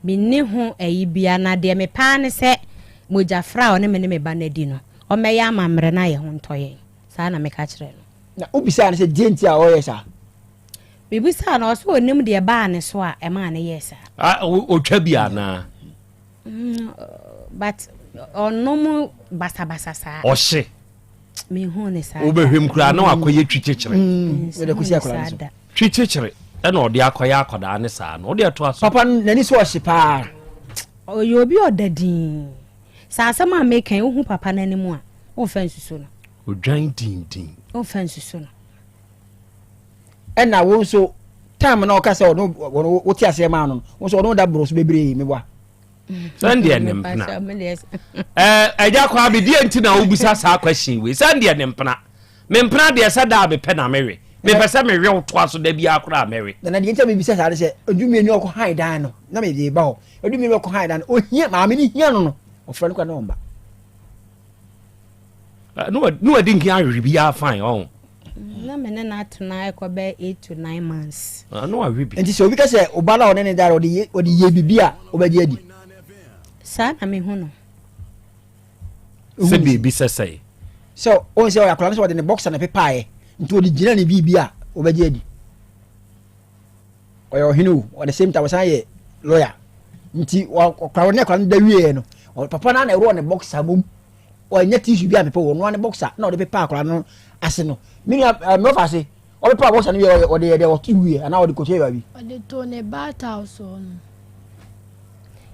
menni ho ayi bia na deɛ mepɛ ara ne sɛ mogya fra a ɔne me ne me ba no adi no ɔmmɛyɛ amammerɛ na yɛn ho ntɔ yɛn saa na meka kyerɛɛ no. Na wobisaa no sɛ deɛ nti a ɔreyɛ saa? Mebisaa no ɔse ɔnim deɛ ɛbaa ne so a ɛmaa no yɛɛ saa. Ah, ɔtwa bi anaa? Mm, but ɔnom basabasa saa. Ɔhye. Mehu ne saa. Wobɛhwɛm koraa na wakɔyɛ twi kyekyere. Mm, twi kyekyere ɛna ɔde akɔyɛ akɔdaa ne saa no ɔde ɛto aso. Papa no n'ani so ɔhye paa. Ɔyɛ obi ɔda din. Sɛ asɛm a meka yi wohu papa no anim a womfa nsusu no. Odwan dindin. Womfa nsusu no. Ɛna wo nso time na ɔka sɛ ɔno ɔno wote aseɛ maa no no wo nso ɔno da borɔ so bebree meboa. Sɛndeɛ ne mpena. Ɛgya kwaa me deɛ nti na wobisa saa question wei sɛndeɛ ne mpena. Me mpena deɛ sɛ da a mepɛ na mewe. Mepɛ sɛ mewe wo toa so da biara koraa mɛwe. Nana deɛ nti a mebisa saa ne sɛ ɔdu mmienu ɔkɔ han dan no na mede ba hɔ ɔdu mmienu ɔkɔ han dan no ohia maame no hia no no ɔfrɛ no koraa na ɔmba. Ne wadi nkin awe biara fine ɔho. Na me ne no atena ɛkɔ bɛyɛ 8 to 9 months. Ah, na wawe bi. Nti sɛ obi ka sɛ ɔba no a ɔne ne da ɔde yɛ ɔde yɛ biribi a ɔbɛgye adi. Saa na mehu no. Sɛ biribi sɛ sɛe. Sɛ ɔn sɛ ɔyɛ akwadaa no sɛ ɔde ne boxer na pepaeɛ nti ɔde gyina ne biribi a ɔbɛgye adi. Ɔyɛ ɔhene o, at the same time ɔsan yɛ lawyer. Nti ɔkora ɔne akwadaa no da wieɛ no, papa no na ɛworɔ ne boxer mom. Ɔnyɛ tissue bi a mepɛ wɔ ɔno ne boxer na ɔde pepa akwadaa no ase no. Me nua ɛɛ mɛfa ase ɔpepa boxer no wie ɔde yɛ dɛ ɔto wie anaa ɔde kɔhyɛ baabi. Ɔde to ne bath house hɔ no.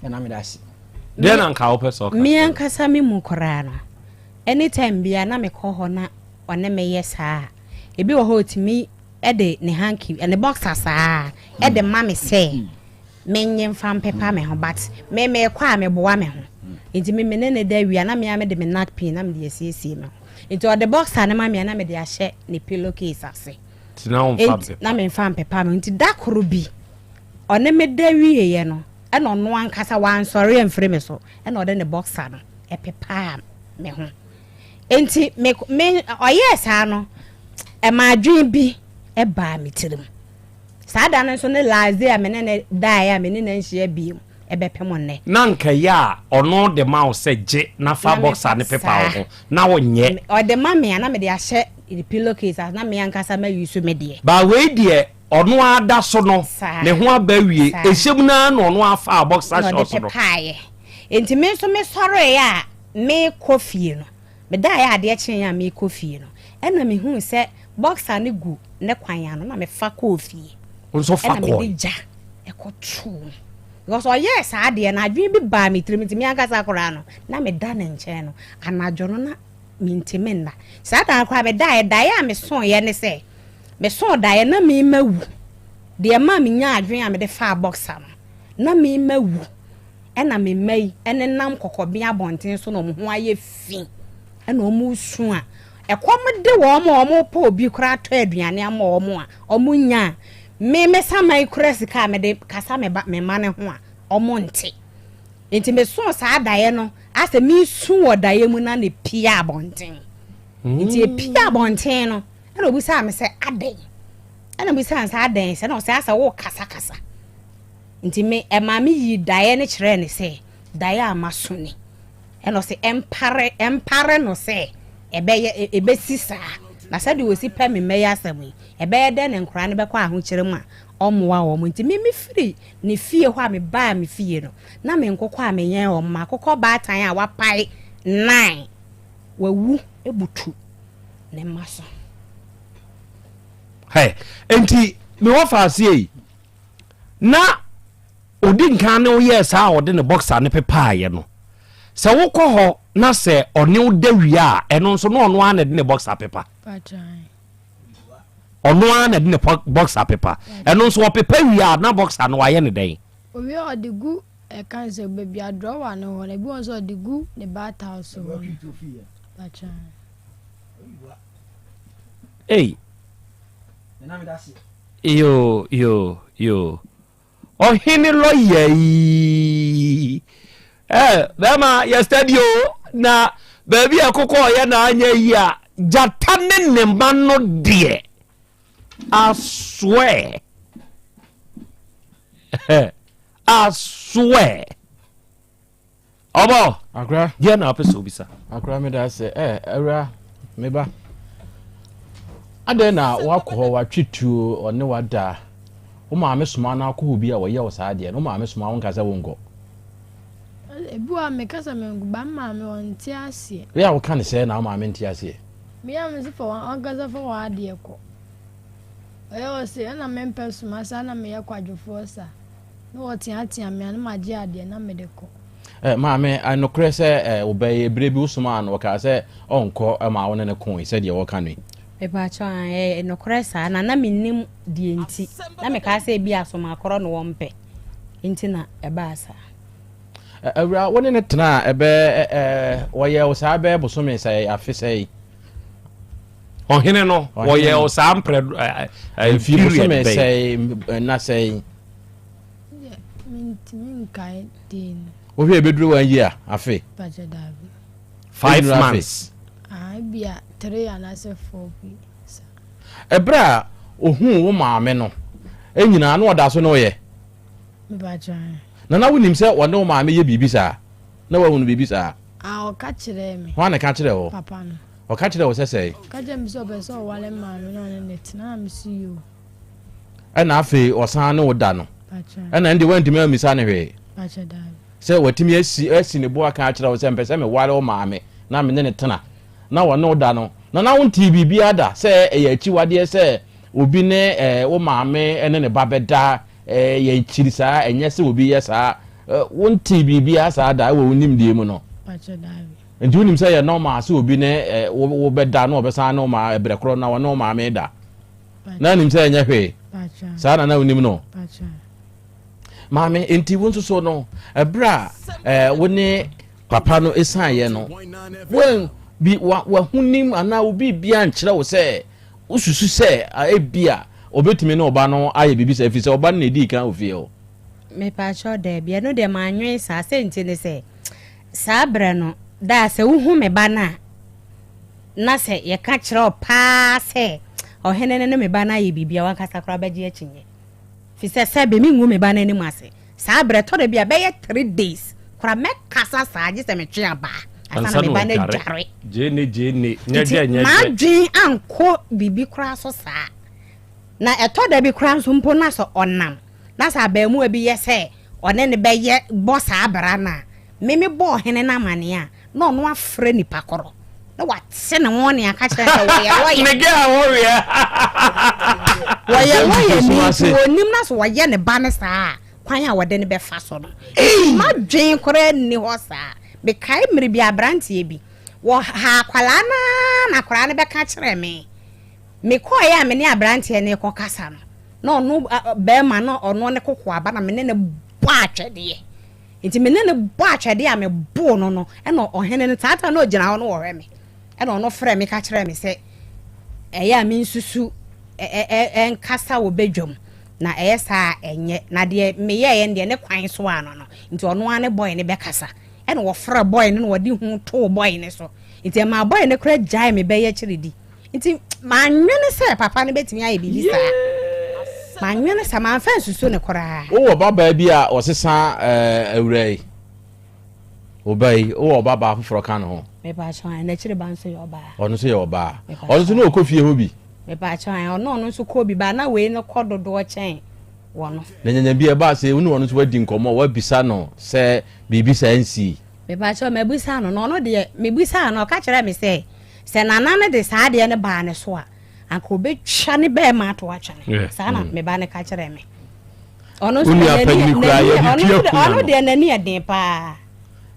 Nana meda ase. Deɛ na nka wopɛ sɛ ɔka. Me ankasa me mu koraa no, anytime biara na mekɔ hɔ na ɔne me yɛ saa a, ebi wɔ hɔ ɔtumi de ne hanky, ne boxer saa de ma me sɛ menye mfa mpepa me ho but me mekɔ a meboa me ho nti me me ne ne da wie a na me a mede me napkin na mede asiesie me ho nti ɔde boxer no ma me a na mede ahyɛ ne pillow case ase nti na womfa mpepa na memfa mpepa me ho nti da koro bi ɔne me da wieɛ no ɛna ɔno ankasa wansɔre amfiri me so ɛna ɔde ne boxer no ɛpepaa me ho Enti me me ɔyɛɛ saa no, ɛma adwene bi baa me tirim. Saa da no nso ne last day a me ne ne daeɛ a me ne no anhyia bio ɛbɛpem nnɛ. Na anka ɛyɛ a ɔno de ma wo sɛ gye na fa boxer no pepa wo ho na wonyɛ. Ɔde ma me a na mede ahyɛ ne pillow case ase na me ankasa ma use me deɛ. But wei deɛ ɔno ara da so no ne ho aba awie ɛhyɛ mu no ara na ɔno ara faa boxer shorts no. Na ɔde pepaeɛ. Enti me nso mesɔreeɛ a merekɔ fie no, medaeɛ a adeɛ kyeeɛ a merekɔ fie no, ɛna mehuu sɛ boxer no gu ne kwan ano na mefa kɔɔ fie. Wo nso fa Ɛna kɔe. mede gya ɛkɔtoo mu. Because ɔyɛɛ saa adeɛ no, adwene bi baa me tirim nti me ankasa koraa no, na meda ne nkyɛn no, anadwo no na mentumi nna. Saa da no koraa medaeɛ, daeɛ a mesoeɛ ne sɛ, mesoo daeɛ na meremawu. Deɛ ɛmaa menyaa adwene a mede faa boxer no, na meremawu. Ɛna me mma yi nenam kɔkɔbea abɔnten so na wɔn ho ayɛ fi, ɛna wɔresu a, ɛkɔm de wɔn a wɔpɛ obi koraa tɔ aduane ama wɔn a wɔnnya a, me me saman kura sika a mede kasa me ba me mma no ho a wɔnte. Nti mesoo saa daeɛ no asɛ mesu wɔ daeɛ mu na na epie abɔnten. Nti epie abɔnten no ɛna obisaa me sɛ adɛn? Ɛna obisaa me sɛ adɛn sɛ na ɔsɛ asɛ wokasakasa. Nti me ɛmaa me yii daeɛ no kyerɛɛ no sɛ daeɛ a maso ni. Ɛna ɔse ɛmpare ɛmpare no sɛ ɛbɛyɛ ɛbɛsi saa. Na sɛdeɛ ɔsi pɛ me mma yi asɛm yi, ɛbɛyɛ dɛn na nkwadaa no bɛkɔ ahokyere mu a ɔmmoa wɔn. Nti me mefiri ne fie hɔ a mebaa me fie no, na me nkokɔ a menyɛn wɔn, m'akokɔ baatan a wapae nine, wawu butu ne mma so. Hɛ, enti mewɔ faaseɛ yi, na odi nkan ne wo yɛɛ saa a ɔde ne boxer no pepaeɛ no, sɛ wokɔ hɔ na sɛ ɔne wo da wie a, ɛno nso na ɔno ara na ɛde ne boxer pepa. Ɔno ara na ɛde ne boxer pepa. Ɛno nso ɔpepa wie a na boxer no wayɛ ne dɛn? Owie a ɔde gu ɛka sɛ baabi a drawer no hɔ no, ebi wɔ nso ɔde gu ne bath house hɔ no. Ei. Yoo yoo yoo. Ɔhene lɔya yi. Eh, bɛrima yɛ steady o. Na baabi a ɛkokɔ ɔyɛ na anyɛ yi a, gyata ne ne mma no deɛ. I swear. I swear. Ɔbɔ. Akora. Deɛ na apɛ sɛ obisa. Akora meda ase. Ɛ awura me ba. Adɛn na wakɔ hɔ watwe tuo ɔne wada. Wo maame soma no akɔ hɔ bi a wɔyɛ wo saa deɛ no wo maame soma wo nka sɛ wonkɔ. Ebi wɔ a meka sɛ menkɔ ba me maame ɔnte aseɛ. Wei a woka ne sɛɛ na wo maame nte aseɛ. Me a mese fa wankasa fa w'adeɛ kɔ. Ɔyɛ ɔse ɛna mempɛ soma saa na meyɛ kwadwofoɔ saa. Na wɔteatea me a, na magye adeɛ na mede kɔ. Eh, maame, eh, nokorɛ sɛ eh, wo ba yi, berɛ bi wosomaa no, ɔkaa sɛ ɔnkɔ ma wo ne no koe sɛdeɛ wɔka no yi. Mepakyɛw, ah, ɛyɛ nokorɛ saa, na na mennim deɛ nti. Na mekaa sɛ ebia asomakorɔ na wɔmpɛ nti na ɛbaa saa. Eh, awura, wo ne no tenaa ɛbɛ, eh, eh, wɔyɛɛ wo saa bɛyɛ bosome sɛe, afe sɛe? Ɔhene no, wɔyɛɛ wo saa mprɛ, eh, eh, Mfie period bosome bɛn? sɛe, nna sɛe? Deɛ mentumi nkae dee no. Wohwɛ ebeduru one year afe? Pakyɛ daabi. Five Eduru afe? months. Ah, ebia three anaasɛ four bi saa. Ɛberɛ a ohuu wo maame no nyinaa na ɔda so ne wo yɛ? Mepakyɛ ahe. Na na wonim sɛ ɔne wo maame yɛ biribi saa? Na woahunu biribi saa? Ah, ɔka kyerɛɛ me. Hwan na ɛka kyerɛɛ wo? Papa no. Ɔka kyerɛɛ wo sɛ sɛn? Ɔka kyerɛɛ me sɛ ɔpɛ sɛ ɔware maame na ɔne no tena na mese yoo. Ɛna afei ɔsan ne wo da no. Ɛna ɛnde woantumi ammisa no hwee. Sɛ watumi asi asi ne bo aka akyerɛ wo sɛ mpɛ sɛ meware wo maame na me ne no tena na ɔne wo da no. Na na wontee biribiara da sɛ ɛyɛ akyiwadeɛ sɛ obi ne eh, wo maame ne ne ba bɛda eh, yɛkyiri saa, ɛnyɛ sɛ obi yɛ saa. Eh, wontee biribiara saa da wɔ wo nimdeɛ mu no. Nti wonim sɛ ɛyɛ normal sɛ obi ne eh, wo bɛda na ɔbɛsan ne wo maa ɛbrɛ korɔ na ɔne wo maame da. Na nim sɛ ɛnyɛ hwee. Saa na na wonim no. Maame, nti wo nso so no, ɛberɛ a eh, wo ne papa no ɛsaeɛ no, woan bi wahonim anaa wo biribiara nkyerɛ wo sɛ wosusu sɛ ebia obetumi ne ɔba no ayɛ biribi sɛ ɛfiri sɛ ɔba no na ɛdii kan wɔ fie hɔ. Mepakyɛw daabi, ɛno deɛ mannwen saa. Sɛ nti ne sɛ, saa berɛ no, daa sɛ wohu me ba no a, na sɛ yɛka kyerɛ wo paa sɛ ɔhene no ne me ba no ayɛ biribi a, w'ankasa koraa bɛgye akyinnye. Firi sɛ sɛbe mengu me ba no anim ase. Saa berɛ, ɛtɔ da bi a, bɛyɛ three days koraa mɛkasa saa gye sɛ metwe abaa ansa na me ba no adware. Nti m'adwene ankɔ biribi koraa so saa. Na ɛtɔ da bi koraa nso mpo na sɛ ɔnam na sɛ abaamuwa bi yɛ sɛ ɔne no bɛyɛ bɔ saa bra no a, me mebɔ ɔhene no amaneɛ a, na ɔno afrɛ nipa korɔ na wate ne ho ne aka kyerɛ sɛ wɔyɛ lɔya. Ne gɛ a wɔweɛ. Wɔyɛ lɔya ni nti wɔnim na sɛ wɔyɛ ne ba no saa a, kwan a wɔde no bɛfa so no. Nti m'adwene koraa nni hɔ saa. Mekae mmere bi aberanteɛ bi, wɔhaa akwadaa no ara na akwadaa no bɛka kyerɛɛ me. Mekɔeɛ a me ne aberanteɛ no rekɔkasa no, na ɔno barima no ɔno ne kokoaba na me ne no bɔ atwɛdeɛ. Nti me ne no bɔ atwɛdeɛ a meboo no no, ɛna ɔhene no saa time na ɔgyina hɔ no ɔhwɛ me. Ɛna ɔno frɛɛ me ka kyerɛɛ me sɛ ɛyɛ a mensusu nkasa wɔ badwam na ɛyɛ saa a ɛnyɛ na deɛ meyɛeɛ no deɛ ne kwan so ano no nti ɔno ara ne bɔe no bɛkasa ɛna wɔfrɛ bɔe no na wɔde hu too bɔe no so nti ɛmaa bɔe no koraa gyae me bɛyɛ akyiri di nti mannwene sɛ papa no bɛtumi ayɛ biribi saa mannwene sɛ mamfa nsusu no koraa. Wowɔ babaa bi a ɔsesa awura yi? Wo ba yi, wowɔ ɔba baa foforɔ ka ne ho? Mepaakyɛw ae, n'akyiri ba nso yɛ ɔbaa. Ɔno nso yɛ ɔbaa. Ɔno nso na ɔkɔ fie hɔ bi? Mepaakyɛw ae, ɔno ɔno nso kɔ bi ba na wei no kɔ dodoɔ kyɛn wɔ no. Na nyanya bi ɛbaa sɛ wo ne ɔno nso wadi nkɔmmɔ, woabisa no sɛ biribi saa nsii? Mepaakyɛw, mabisa no, na ɔno deɛ mebisaa no ɔka kyerɛɛ me sɛ, sɛ Nana no de saa adeɛ no baa ne so a, anka ɔbɛtwa ne bɛɛma ato atwene. Saa na me ba no ka kyerɛɛ me. Ɔno nso deɛ n'ani ɔno deɛ n'ani yɛ den paa.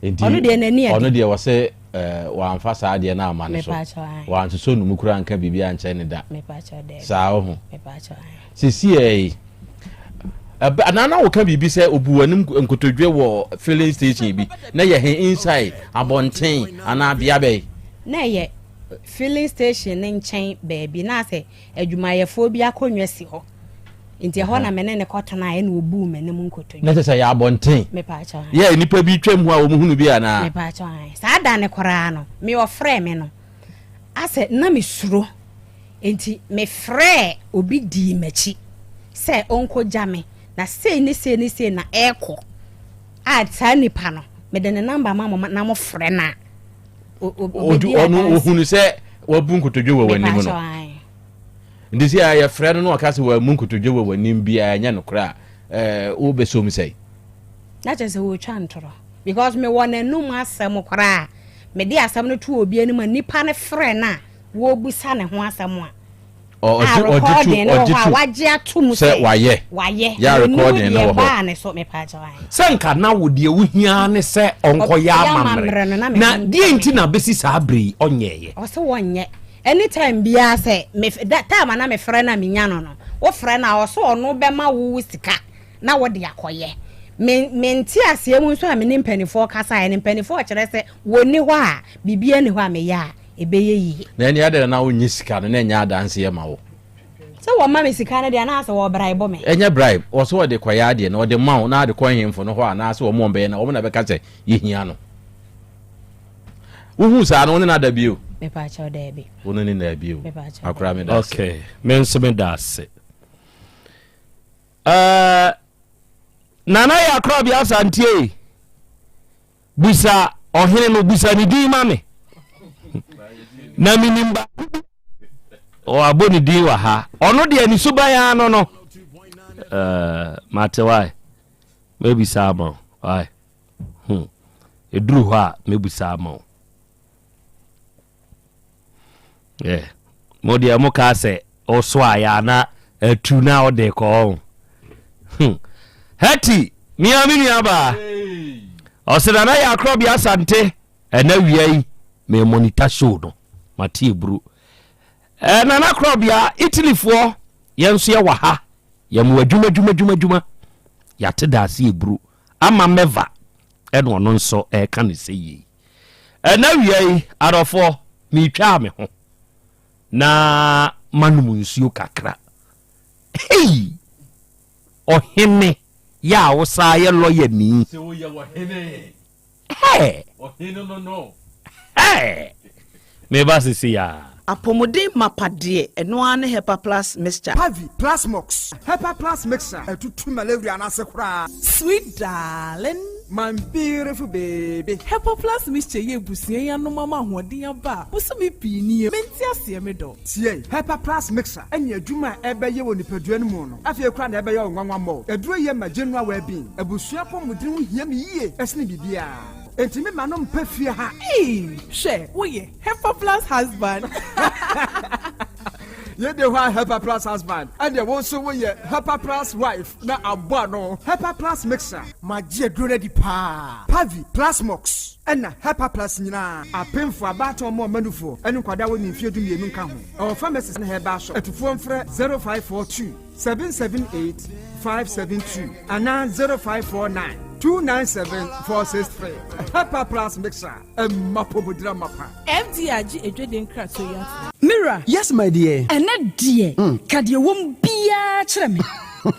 Nti ɔno deɛ n'ani yɛ den. Ɔno deɛ wɔsɛ ɛɛ wɔamfa saa adeɛ no ama ne so. Wɔansosɔ ne mu koraa nka biribi ankyerɛ ne da. Saa ɔho. Sisi yɛ yi. Ɛbɛ anaa na wɔka biribi sɛ obu w'anim nkotodwe wɔ filling station bi na yɛ he inside abɔnten anaa bea bɛyi. Na ɛyɛ filling station ne nkyɛn baabi na asɛ adwumayɛfoɔ bi akonnwa si hɔ. Nti ɛhɔ na me ne no kɔtenaeɛ na ɔbuu m'anim nkotodwe. Na kyerɛ sɛ ɛyɛ abɔnten. Mepaakyɛw ae. Yɛ nnipa bi twam hɔ a wɔn hunu bi anaa? Mepaakyɛw ae. Saa da no koraa no, me ɔfrɛɛ me no, asɛ na mesuro, nti mefrɛɛ obi dii m'akyi sɛ ɔnkɔgya me, na sei ne sei ne sei na ɛrekɔ, a saa nipa no, mede ne number ma mo na mofrɛ no a, ɔbɛdi adanseɛ. Ɔno ɔhunu sɛ wabu nkotodwe wɔ w'anim no. Mepaakyɛw ae. Nti sɛ yɛfrɛ no na ɔka sɛ wammu nkotodwe wɔ w'anim biara ɛnyɛ nokorɛ a, eh, wobɛsɔ mu sɛe? Na kyerɛ sɛ wɔretwa ntorɔ because mewɔ n'anum asɛm koraa a mede asɛm no to obi anim a nipa no frɛ no a wɔrebisa ne ho asɛm a a recording no wɔ hɔ a wagye ato mu sɛ wayɛ wayɛ yɛ recording no wɔ hɔ baa ne so mepaakyɛw ayɛ sɛ nka na wo deɛ wohia ne sɛ ɔnkɔyɛ amammerɛ na deɛ nti na bɛsi saa bere yi ɔnyɛɛyɛ ɔsɛ wɔnyɛ Anytime biara sɛ me da time a na me frɛ no a menya no no, wo frɛ no a ɔse ɔno bɛma wo wo sika na wo de akɔyɛ. Me me nteaseɛ mu nso a me ne mpaninfoɔ kasaeɛ no, mpaninfoɔ kyerɛ sɛ wɔnni hɔ a biribiara nni hɔ a meyɛ a ɛbɛyɛ yie. Na ɛnneɛ adɛn na na wonnye sika no na ɛnyɛ adanseɛ ma wo? Sɛ wɔma me sika no deɛ na asɛ wɔrebraibo me. Ɛnyɛ bribe, ɔse ɔde kɔyɛ adeɛ na ɔde ma wo na ade kɔ nhemfo no hɔ anaasɛ wɔn a wɔbɛyɛ no wɔn na bɛka sɛ yɛhia no. Wohuu saa no, wo ne no ada bio? Mepaakyɛw, daabi. Wo ne no nna bio? Mepaakyɛw, Akora meda ase. Okay, me nso meda ase. Uh, Nana yɛ akorabea asantie busa ɔhene no busa ne din ma me na menim baako bi ɔabɔ ne din wɔ ha ɔno deɛ ne suban ara no no uh, mate wae mɛbisa ama wo wae Hmm. Ɛduru hɔ a mɛbusa ama wo. Yeah. Mo deɛ mo kaa sɛ ɔso a yɛ ana atu na ɔde kɔ hɔ. Hmm. Hɛti, mia me nua baa. Ɔsɛ nana yɛ akorɔbea asante ɛna wia yi me monitor show no. Mate eburu. Eh, nana korɔbea Italyfoɔ yɛn nso yɛwɔ ha. Yɛn mo adwuma adwuma adwuma adwuma. Yɛate daase eburu. Ama mɛva ɛna ɔno nso ɛreka no sɛ yei. Ɛna awia yi, adɔfoɔ, meretwaa me ho na manom nsuo kakra. Hei! Ɔhene yɛ a wosaa yɛ lɔyani. Sɛ woyɛ ɔhene. Hɛɛ! Ɔhene no no. Hɛɛ! Meba sesei ara. Apɔmuden mapa deɛ, ɛno ara ne Hepa Plus Mixture. Pavi, Plasmox, Hepa Plus Mixture, ɛtutu malaria no ase koraa. Sweet darling. My beautiful baby. Hepa Plus Mixture yi abusua yi anom ama ahoɔden aba a bosome pii nie mente aseɛ me dɔ. Tie, Hepa Plus Mixture ne adwuma a ɛbɛyɛ wɔ nipadua no mu no afei koraa na ɛbɛyɛ wo nwanwa mmɔɔ. Aduro yi yɛ ma general well-being. Abusua apɔmuden ho hia me yie sene biribiara. Enti me ma no mpɛ fie ha. Eii hwɛ woyɛ Hepa plus husband. Yei de hɔ a Hepa plus husband ɛdeɛ wo nso woyɛ Hepa plus wife na abɔ ano. Hepa plus mixer. Magye aduro no adi paa. Pavi, Plasmox ɛna Hepa plus nyinaa. Apemfoɔ, abaatan ɔmɔ ɔmanufoɔ ɛne nkwadaa a wɔnni mfeɛ 12 nka ho. Ɛwɔ pharmacies ne herbal shop. Atufoɔ mfrɛ 0542 778 572 anaa 0549. 297 463. Hepa Plus Mixture, ɛma pomodira mapa. FDA agye adwadie nkratoɔ yi atom. Me wura. Yes my dear. Ɛnɛ deɛ, ka deɛ ɛwom biara kyerɛ me.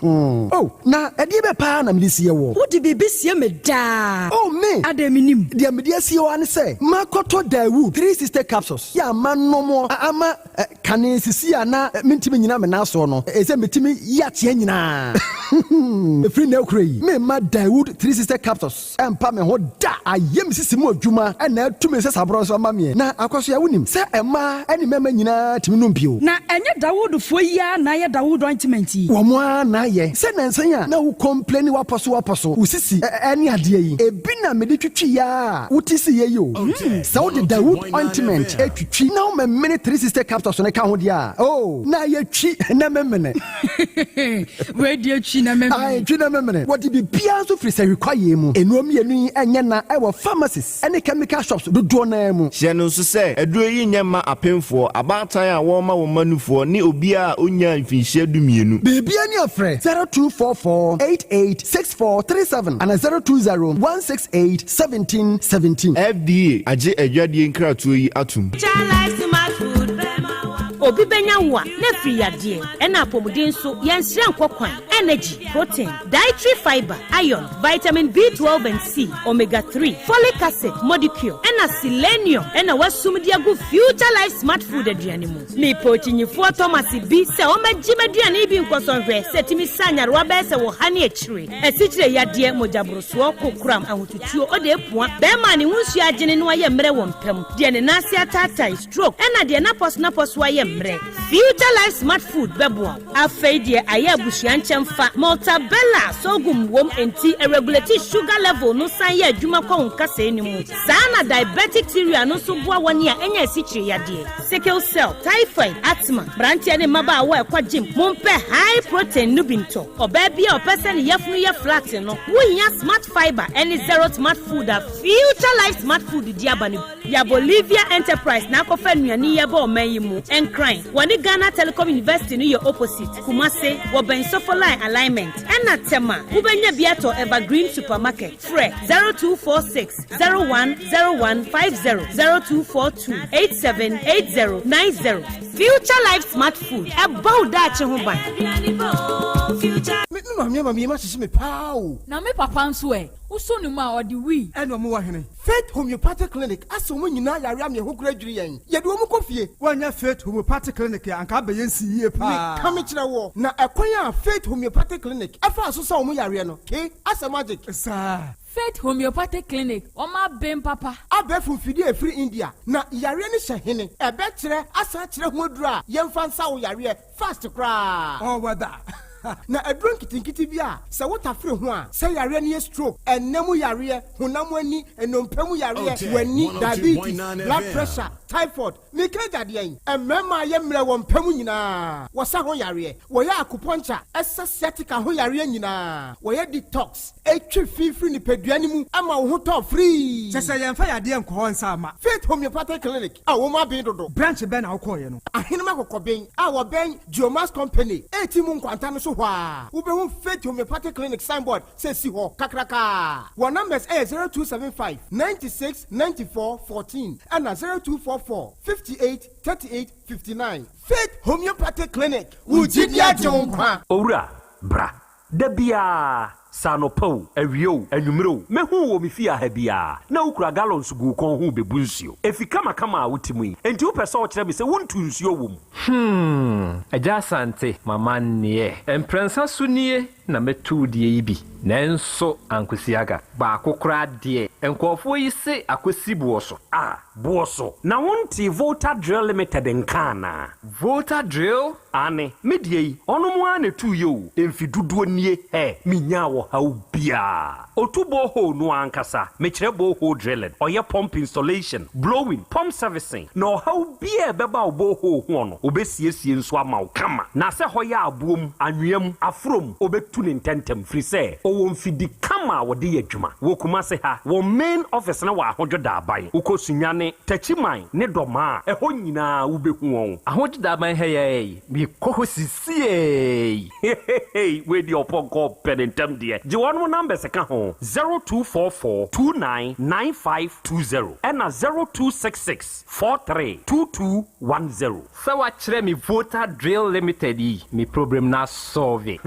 Oh, na ɛdeɛ bɛ paa na mede sie woɔ? Wode biribi sie me daa. Oh, me! Adɛn mennim? Deɛ mede asie wo ara ne sɛ, makɔtɔ Daewoo 360 capsules yɛ a manom ama kane sisi a na mentumi nnyina me nan soɔ no, ɛsɛ metumi yi ateɛ nyinaa. Ɛfiri nnɛ rekora yi, meremma Daewoo 360 capsules Ɛmpa me ho da! Ayɛ me sisi mu adwuma na atu me nsasaborɔ nso ama meɛ. Na Akwasoa, wonim sɛ mmaa ne mmarima nyinaa tumi nom bio? Na ɛnyɛ Dawoodfoɔ yi ara na ayɛ Dawood ointment yi? Wɔn ara na ayɛ. Sɛ nnansa yi a na wo complaini w'apɔso w'apɔso, wo sisi ne adeɛ yi, ebi na mede twitwi ara a wote siiɛ yi o. Sɛ wode Dawood ointment twitwi na womemene 360 capsules no ka ho deɛ a, oh, na ayɛ twi na memene. Wei deɛ twi na memene. Ae, twi na memene. Wɔde biribiara nso firi sahwi kwaeɛ mu. Nnuro mmienu yi nyɛ na wɔ pharmacies ne chemical shops dodoɔ no ara mu. Hyɛ no nso sɛ, aduro yi nyɛ mma apemfoɔ, abaatan a wɔrema wɔn mma nufoɔ, ne obiara a ɔnnyaa mfinhyia dumienu. Biribiara ni a frɛ 0244 88 64 37 anaa 020 168 17 17. FDA agye adwadie nkratoɔ yi atom. Obi bɛnya wo a, na afiri yadeɛ, ɛna apɔmuden nso, yɛnsrɛ nkɔ kwan, energy, protein, dietary fibre, iron, vitamin B12 and C, omega 3, folic acid, modicure, ɛna selenium ɛna wasum de agu Future Life Smart Food aduane mu. Mepɛ okyinyifoɔ Thomas bi sɛ ɔmmɛgye m'aduane yi bi nkɔsɔ nhwɛ sɛ ɛtumi sa nyarewa bɛyɛ sɛ ɔha ne akyire, asikyire yadeɛ, mogyaborosoɔ, kokoram, ahotutuo, ɔde apua, bɛrima a ne ho nsuo agyene na wayɛ mmerɛ wɔ mpa mu, deɛ ne nan ase ataatae, stroke, ɛna deɛ n'apɔso-n'apɔso ayɛ mmerɛ. Future Life Smart Food bɛboa wo. Afei deɛ ayɛ abusua nkyɛmfa, Maltabella sorghum wom enti ɛregulate sugar level no san yɛ adwuma kɔ wo nkasɛɛ no mu. Saa na diabetic cereal no nso boa wɔn a anya asikyire yadeɛ, sickle cell, typhoid, asthma. Mmeranteɛ ne mmabaawa a ɛkɔ gym, mompɛ high protein no bi ntɔ. Ɔbaa bi a ɔpɛ sɛ ne yafunu yɛ flat no, wohia Smart Fibre ne Zero Smart Food a Future Life Smart Food de aba no bi. Ya Bolivia Enterprise na akɔfa nnuane yi aba ɔman yi mu. Nkran, wɔne Ghana Telecom University no yɛ opposite. Kumase, wɔbɛn Sofoline Alignment. Ɛna Tema, wobɛnya bi atɔ Evergreen Supermarket. Frɛ 0246 01 01 50, 0242 87 80 90. Future Life Smart Food, ɛbɔ wo daakye ho ban. Me me maame ama me yam ahyehye me paa o. Na me papa nso ɛ? Wosɔ ne mu a, ɔde wii. Ɛna ɔmo wɔ hene? Faith Homeopathic Clinic asa wɔn nyinaa yare ama yɛn ho kora adwiri yɛn. Yɛde wɔn kɔ fie. Woannya Faith Homeopathic Clinic a, anka abɛyɛ nsi yie paa. Meka mekyerɛ woɔ, na ɛkwan a Faith Homeopathic Clinic faa so sa wɔn yareɛ no, ke, asɛ magic. Saa. Faith Homeopathic Clinic, wɔn aben papa. Abɛɛfo mfidie a ɛfiri India, na yareɛ no hyɛ hene? Ɛbɛkyerɛ asan akyerɛ ho aduro a yɛmfa nsa wo yareɛ fast koraa. All weather. Na aduro nketenkete bi a sɛ wotafere ho a, sɛ yareɛ no yɛ stroke, ɛnna mu yareɛ, honam ani, nnompe mu yareɛ, w'ani, diabetes, blood pressure, typhoid, meka agya deɛn? Mmarima a yɛ mmerɛ wɔ mpa mu nyinaa, wɔsa ho yareɛ, wɔyɛ acupuncture, ɛsa sciatica ho yareɛ nyinaa, wɔyɛ detox, Etwe fi firi nipadua no mu ma wo ho tɔ firii. Kyɛ sɛ yɛnfa yadeɛ nkɔ hɔ nsa mma. Faith Homeopathic Clinic a wɔn aben dodo. Branch bɛn na wokɔeɛ no? Ahenem Akɔkɔben a wɔbɛn Geomax Company eti mu nkwanta no so hɔ ara wobɛhu Faith Homeopathic Clinic signboard sɛ si hɔ kakrakaa. Wɔn numbers yɛ 0275 96 94 14 ɛna 0244 58 38 59. Faith Homeopathic Clinic, wo gyidi agye wo nkwa. Owura, bra. Da biara, sɛ anɔpa o, awia o, anwummere o, mehu wo wɔ me fie ha biara, na wokura gallons gu wo kɔn ho rebebu nsuo. Efi kamakama a wote mu yi, enti wopɛ sɛ wokyerɛ me sɛ wontu nsuo wɔ mu? Hmm, Agya Asante, m'amanneɛ. Mprɛnsa so nie na mɛtu wo deɛ yi bi, nanso ankosi aga. Baako koraa deɛ, nkurɔfoɔ yi se akɔsi boɔ so. Ah, boɔ so? Na wontee Volta Drill Limited nka anaa? Volta Drill? Aane, me deɛ yi, ɔnom ara na ɛtuiɛ o, mfe dodoɔ nie, hɛ, menyaa ɔhaw biara. Ɔtu borehole no ara ankasa, mekyerɛ borehole drilling, ɔyɛ pump installation, blowing, pump servicing, na ɔhaw biara a ɛbɛba wo borehole hoɔ no, ɔbɛsiesie nso ama wo kama. Na sɛ hɔ yɛ aboɔ mu, anwea mu, aforɔ mu, ɔbɛtu. tu no ntɛntɛm firi sɛ ɔwɔ mfidi kama a wɔde yɛ adwuma. Wɔ Kumase ha, wɔn main office no wɔ Ahodwo Daaban. Wokɔ Sunyani, Takyiman ne Dɔmaa a, ɛhɔ nyinaa wobɛhu wɔn. Ahodwo Daaban ha yi ara yi, mekɔ hɔ sisiei. Hehehe wei deɛ ɔpɔnkɔ pɛ ne ntɛm deɛ. Gye wɔnom numbers ka ho, 0244 29 9520 ɛna 0266 43 2210. Sɛ wakyerɛ me Volta Drill Limited yi, me problem no asɔlve.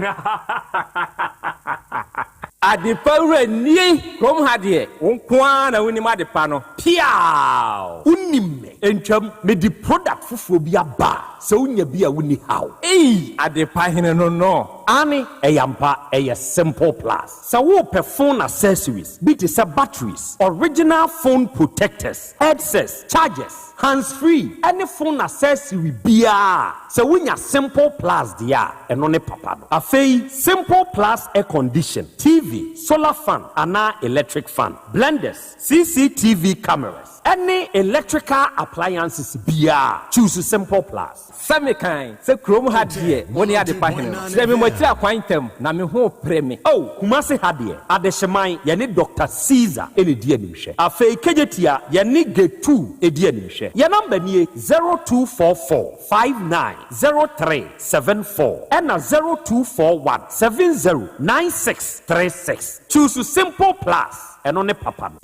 Adepa wura nie! Kurom ha deɛ, wo nko ara na wonim adepa no. Piaaww! Wonim me, ntwam, mede product foforɔ bi aba a, sɛ wonya bi a wonni haw. Ei! Adepa hene no no. Aane, ɛyɛ ampa, ɛyɛ Simple Plus. Sɛ worepɛ phone accessories bi te sɛ batteries, original phone protectors, headsets, chargers, hands free ɛne phone accessory biara a, sɛ wonya Simple Plus deɛ a, ɛno ne papa no. Afei Simple Plus air condition, TV, solar fan anaa electric fan, blenders, CCTV cameras, ɛne electrical appliances biara a, choose Simple Plus. Sɛ me kan sɛ kurom ha deɛ wo ne adepa hene no. Kyerɛ me mo akyiri akwan ntɛm na me ho repere me. Oh, Kumasi ha deɛ, Adehyeman, yɛne Doctor Caesar na ɛdi animhwɛ. Afei Kejetia, yɛne Getu di animhwɛ. Yɛn number nie, 0244 59 03 74 ɛna 0241 70 96 36. Choose Simple Plus. Ɛno ne papa no.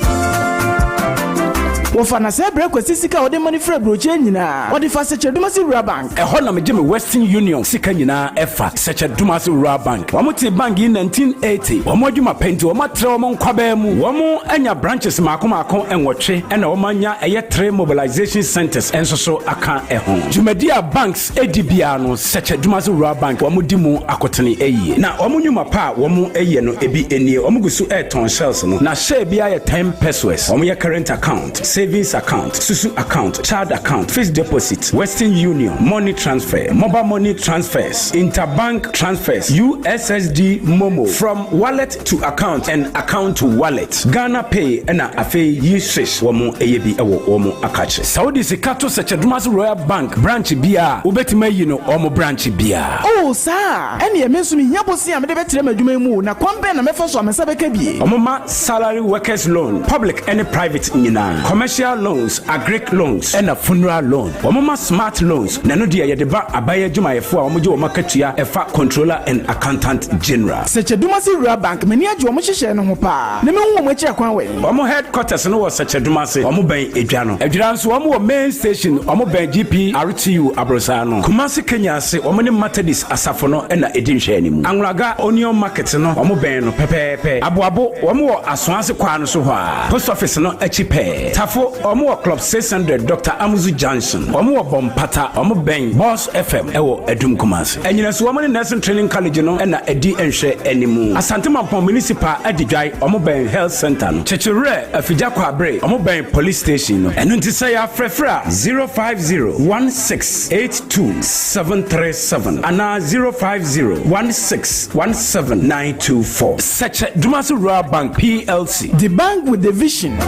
Wɔfa no sɛ brɛ Kwasi sika a ɔde ma no firi aburokyire nyinaa. Ɔde fa Sɛkyɛ Dumasi Rural Bank. Ɛhɔ na megye me Western Union sika nyinaa ɛfa, Sɛkyɛ Dumasi Rural Bank. Wɔn tee bank yi 1980. Wɔn adwuma pɛ nti wɔn atrɛ wɔn nkwabaa mu. Wɔn anya branches maako maako nwɔtwe ɛna wɔn anya ɛyɛ three mobilization centers nso so aka ɛho. Dwumadi a banks di biara no, Sɛkyɛ Dumase Rural Bank wɔn di mu akotene yie. Na wɔn nnwuma pa a wɔn yɛ no ebi nie, wɔn gu so retɔn shells no, na share biara yɛ ten pesewas. Wɔn yɛ current account, savings account, susu account, child account, fixed deposit, Western Union, money transfer, mobile money transfers, interbank transfers, USSD momo, from wallet to account and account to wallet, Ghana pay ɛna afei yi swish wɔn yɛ bi wɔ wɔn akakye. Sɛ wode sika to Sɛkyɛdomase Royal Bank branch biara a, wobɛtumi ayi no wɔn branch biara. Oh, saa a? Ɛnneɛ me nso mehia bosea a mede bɛtrɛ m'adwuma yi mu o, na kwan bɛn na mɛfa so a me nsa bɛka bi? Wɔma salary workers loan, public ne private nyinaa, commercial loans, agric loans, ɛna funeral loan. Wɔma smart loans, na ɛno deɛ yɛde ba aban adwumayɛfoɔ a wɔgye wɔn akatua ɛfa Controller and Accountant General. Sɛkyɛdumase Rural Bank, m'ani agye wɔn nhyehyɛe no ho paa, na mehu wɔn akyiri akwan wɛn. Wɔn headquarters no wɔ Sɛkyɛdumase, wɔn bɛn Edwa no. Adwira nso wɔn wɔ main station, wɔn bɛn GPRTU aborosaa no. Kumasi Kenya ase, wɔn ne Methodist asafo no na ɛdi nhwɛanimu. Anwulaga Onion Market no, wɔn bɛn no pɛpɛɛpɛ. Aboabo, wɔn wɔ Asoase kwaa no so hɔ ara, Post Office no akyi pɛɛ. Tafo, wɔn wɔ Club 600 Doctor Amuzu Junction. Wɔn wɔ Bɔmpata, wɔn bɛn Boss FM wɔ Adum Kumasi. Anyinaso, wɔn ne Nursing Training College no na ɛdi nhwɛanimu. Asante Mampong Municipal Adidwae, wɔn bɛn Health Centre no. Kyekyewerɛ, Afigya Kwabre, wɔn bɛn Police Station no. Ɛno nti sɛ yɛafrɛfrɛ a, 050 1682 737 anaa 050 16 17 924. Sɛkyɛ Dumasi Rural Bank PLC. The bank with the vision.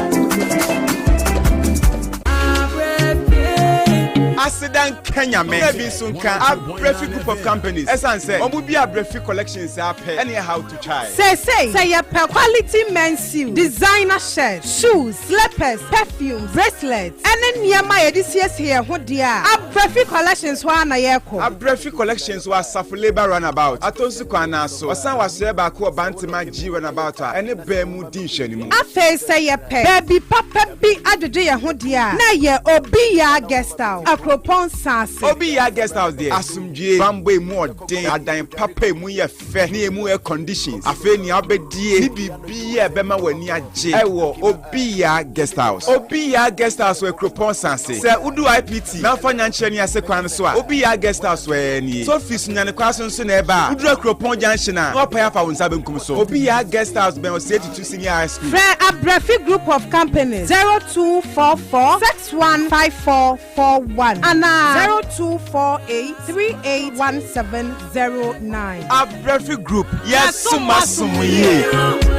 Aseda nka Nyame na bi nso nka Abrafi Group of Companies ɛsan sɛ wɔn bi Abrafi Collections a pɛ ɛne how to try. Seesei sɛ yɛpɛ quality men's suit, designer shirt, shoes, slippers, perfumes, bracelets, ɛne nneɛma a yɛde siesie yɛn ho deɛ a, Abrafi Collections hɔ ara na yɛkɔ. Abrafi Collections wɔ Asafo Labour Runabout, Atonsu kwan no ara so. Ɔsan wɔ asoɛeɛ baako wɔ Bantama G Runabout a ɛne bɛn mu di nhwɛanimu. Afei sɛ yɛpɛ baabi papa bi adwedwe yɛn ho deɛ a, na ɛyɛ Obi Yaa Guest House, Akuropɔn Nsaase. Obi Yaa Guest House deɛ, asomdwoeɛ, bammɔ a emu ɔden, adan papa a emu yɛ fɛ ne emu air conditions, afei nea wobɛdie ne biribiara a ɛbɛma w'ani agye wɔ Obi Yaa Guest House. Obi Yaa Guest House wɔ Akuropɔn Nsaase. Sɛ wodu IPT na wofa Nyankyerɛ ne ase kwan no so a, Obi Yaa Guest House hɔ ara nie. Sɛ wofi Sunyani kwan so nso na ɛreba a, woduru Akuropɔn Junction a, na woapae afa wo nsa benkum so. Obi Yaa Guest House bɛn Osei Tutu Senior High School. Frɛ Abrafi Group of Companies 0244 6154 41 anaa 0248 381709. Abrafi Group, yɛsom asom yie.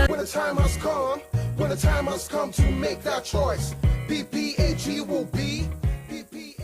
When the time has come, when the time has come to make that choice, PPAG will be.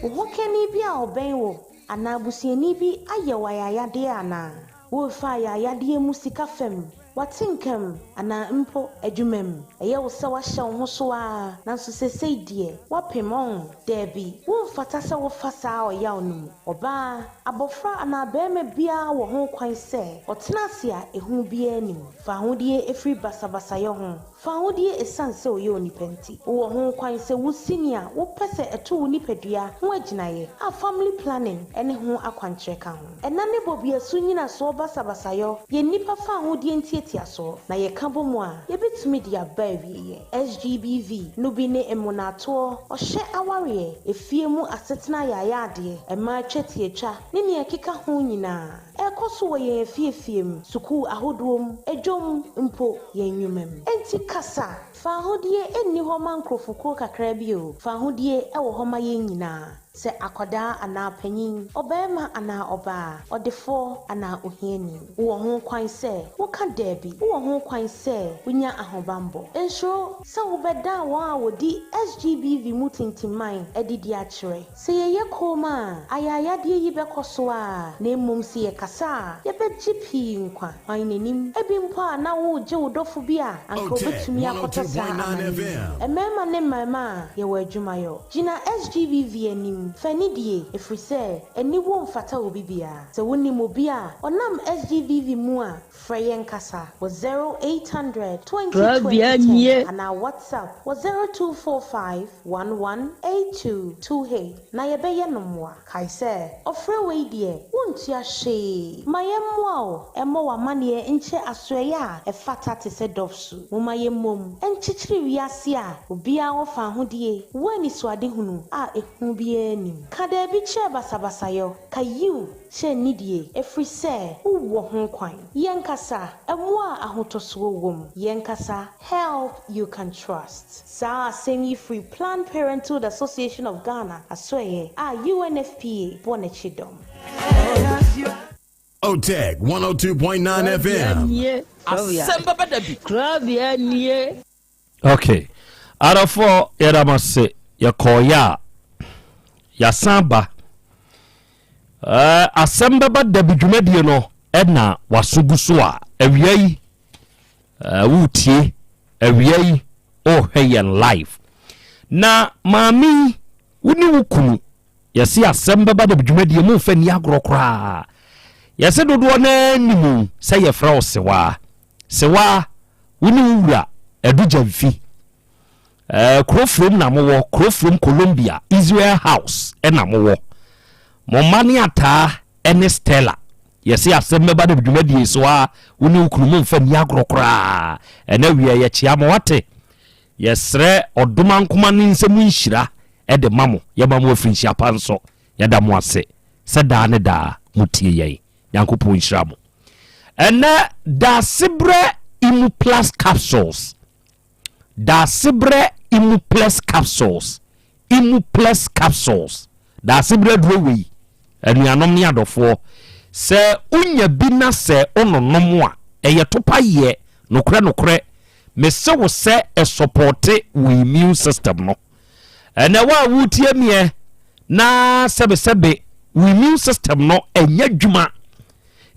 Wo hokani bi a ɔbɛn wo anaa busuani bi ayɛ wo ayayadeɛ anaa? Worefa ayayadeɛ mu sika fam, w'atenka mu, anaa mpo adwuma mu? Ɛyɛ wo sɛ woahyɛ wo ho so ara, nanso seesei deɛ, woapem, ɔn? Dabi, womfata sɛ wofa saa ɔyaw no mu. Ɔbaa, abɔfra anaa barima biara wɔ ho kwan sɛ ɔtena ase a ehu biara nni mu. Fa ahodie firi basabasayɛ ho. Fa ahodie esiane sɛ woyɛ onipa nti. Wowɔ ho kwan sɛ wusi nea wopɛ sɛ ɛto wo nipadua ho agyinaeɛ, a family planning ne ho akwankyerɛ ka ho. Ɛna ne bɔbeasu nnyinasoɔ basabasayɔ yɛ nnipa fa ahodie ntiatiasoɔ, na yɛka bɔ mu a, yɛbɛtumi de aba awieɛ. SGBV no bi ne mmonaatoɔ, ɔhyɛ awareɛ, efie mu asetena ayaayadeɛ, mmaa twetiatwa, ne nea ɛkeka ho nyinaa. Ɛrekɔ so wɔ yɛn afiefie mu, sukuu ahodoɔ mu, dwam, mpo yɛn nnwuma mu. Enti kasa! Fawohodie nni hɔ ma nkurɔfokuo kakra bi o, fawohodie wɔ hɔ ma yɛn nyinaa, sɛ akwadaa anaa panin, ɔbarima anaa ɔbaa, ɔdefoɔ anaa ohiani. Wowɔ ho kwan sɛ woka daabi. Wowɔ ho kwan sɛ wonya ahobammɔ. Nsuro sɛ wobɛdan wɔn a wɔdi SGBV mu tintimman adidi akyerɛ. Sɛ yɛyɛ komm a, ayaayadeɛ yi bɛkɔ so ara, na mmom sɛ yɛkasa a, yɛbɛgye pii nkwa. Hwan na nim? Ebi mpo a na woregye wo dɔfo bi a anka obetumi akɔtɔ saa amane yi mu. Mmarima ne mmarimaa, yɛwɔ adwumayɔ. Gyina SGBV anim, fa anidie, ɛfiri sɛ aniwuo mfata obi biara. Sɛ wonim obi a ɔnam SGBV mu a, Frɛ yɛn kasa wɔ 0800 20 Korabea 20 nie. 10 anaa WhatsApp wɔ 0245 11 82 28 na yɛbɛyɛ no mmoa. Kae sɛ, ɔfrɛ wei deɛ, wontua hwee. Ma yɛmmoa wo mmɔ w'amanneɛ nkyerɛ asoɛeɛ a ɛfata te sɛ Dɔfsu. Momma yɛmmom nkyekyere wiase a obiara wɔ fawohodie wɔ anisoadehunu a ehu biara nnim. Ka daabi kyerɛ basabasayɔ, ka yiw Kyɛ nidie, ɛfiri sɛ wowɔ ho kwan. Yɛnkasa, mmoa a ahotɔsoɔ wom. Yɛnkasa, help you can trust. Saa asɛm yi firi Planned Parenthood Association of Ghana asoɛeɛ a UNFPA bɔ n'akyi dɔm. Otec 102.9 FM. Asɛm bɛba da bi. Korabea nie. Ok adɔfoɔ yɛda mo ase yɛkɔɔyɛ a yɛasan ba eh, asɛm bɛba dabi dwumadie no ɛna waso gu so a awia yi eh, wotie awia yi wohwɛ yɛn live na maame yi wo ne wo kunu yɛse asɛm bɛba dabi dwumadie mo mfa ni agorɔ koraa yɛse dodoɔ no anim sɛ yɛfrɛ wo sewaa sewaa Wo ne wo wura Adu Gyamfi. Eh, Kurofurom na mowɔ, Kurofurom Columbia, Israel House na mowɔ. Mo mma ne Ataa ne Stella. Yɛse asɛm bɛba no dwumadie so a, wo ne wo kunu momfa nni agorɔ koraa. Ɛna wia yɛkyea mo wate. Yɛsrɛ ɔdomankoma ne nsɛm nhyira de ma mo. Yɛma mo afirinhyia pa nso. Yɛda mo ase sɛ daa ne daa motie yɛn. Nyankopɔn nhyira mo. Ɛnɛ Daasebrɛ Imuplus capsules. Daasebrɛ Imuplus capsules. Imuplus capsules. Daasebrɛ aduro wei. Anuanom ne adɔfoɔ, sɛ wonya bi na sɛ wononom a, ɛyɛ topa yɛ nokorɛ nokorɛ. Mese wo sɛ ɛsɔpɔte wo immune system no. Ɛnɛ wo a wotie meɛ na sɛbesɛbe wo immune system no ɛnyɛ adwuma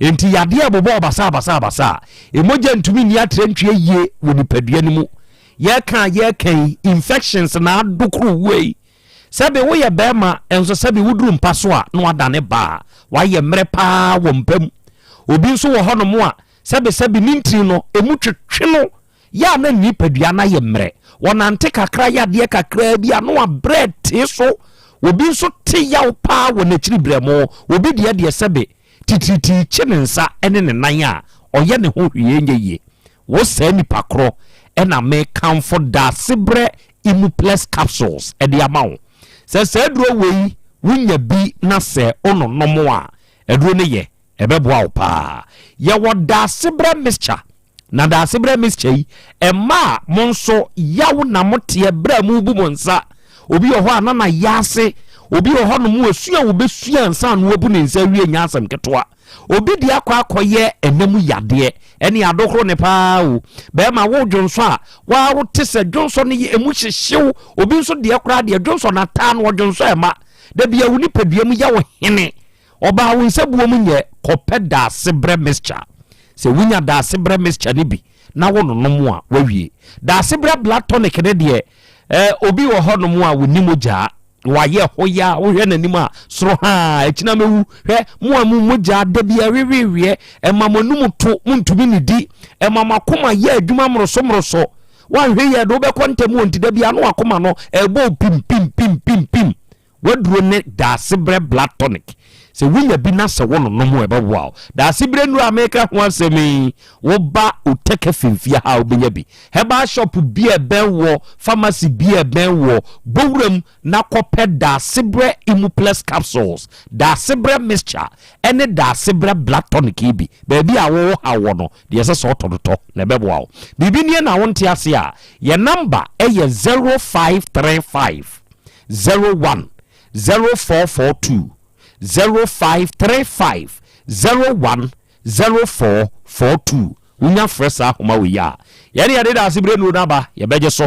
nti yadeɛ ɛbobɔ basaa basaa basaa emogya ntumi nni atrantwie yie wɔ nipadua no mu yɛka yɛka yi infections na adokoro wuo yi sɛbe woyɛ bɛrima nso sɛbe woduru mpa so a na wadane baa wayɛ mmerɛ paa wɔ mpa mu obi nso wɔ hɔnom a sɛbe sɛbe ne ntini no emu twetwe no Yɛ a na ne nipadua no ayɛ mmerɛ. Ɔnante kakra yɛ adeɛ kakraa bi a na wabrɛ tee so. Obi nso te yaw paa wɔ n'akyiri berɛmo. Obi deɛ deɛ sɛbe titiritii kye ne nsa ne ne nan a, ɔyɛ ne ho hwee nyɛ yie. Wo saa nipa korɔ na mekamfo Daasebrɛ Imupless Capsules de ama wo. Sɛ saa aduro wei wonya bi na sɛ wononom a, aduro no yɛ, ɛbɛboa wo paa. Yɛwɔ Daasebrɛ Mixture Na daasebrɛ mixture yi, ɛma a mo nso yaw na moteɛ berɛ a morebu mo nsa. Obi wɔ hɔ a na n'ayaase, obi wɔ hɔ nom a sua a wɔbɛsua ansa na wabu ne nsa awie nyɛ asɛm ketewa. Obi deɛ akɔ akɔyɛ ɛna mu yadeɛ, ɛne adokoro ne paa o. Bɛrima wo dwonsɔ a, waa wote sɛ dwonsɔ no yɛ emu hyehyew. Obi nso deɛ koraa deɛ dwonsɔ no ataa no ɔdwonsɔ ɛma. Da bia wo nipadua mu yɛ wo hene. Ɔbaa wo nsabuo mu nyɛ kɔpɛ daasebrɛ mixture. Sɛ wonya daasebrɛ mixture no bi na wononom a, woawie. Daasebrɛ blood tonic no deɛ, eh, obi wɔ hɔnom a wɔnni mogyaa. Wayɛ hoyaa, wohwɛ n'anim a, soro haa, akyina mɛwu. Hwɛ, mo a mo mogyaa da bi ɛweweweɛ, ɛma mo anum to, montumi nnidi, ɛma mo akoma yɛ adwuma mmoroso mmoroso. Woanhwɛ yie a, ɛde wobɛkɔ ntɛm o, nti da biara na w'akoma no ɛrebɔ wo pim pim pim pim pim. W'aduro ne Daasebrɛ Blood Tonic. Sɛ wonya bi na sɛ wononom a, ɛbɛboa wo. Daasebrɛ nnuro a mereka ho asɛm yi, woba Oteka Fimfia ha a wobɛnya bi. Herbal shop bi a ɛbɛn woɔ, pharmacy bi a ɛbɛn woɔ, bɔ wuram na kɔpɛ Daasebrɛ Imuplus Capsules, Daasebrɛ Mixture ne Daasebrɛ Blood Tonic yi bi. Baabi a wo haw wɔ no, deɛ ɛsɛ sɛ ɔtɔ no tɔ na ɛbɛboa wo. Biribi nie na wonte ase a, yɛn namba yɛ 0535 01 0442, 0535 01 0442. Wonya frɛ saa ahoma wei a, yɛne yɛde daase berɛ nnuro no aba, yɛbɛgye so.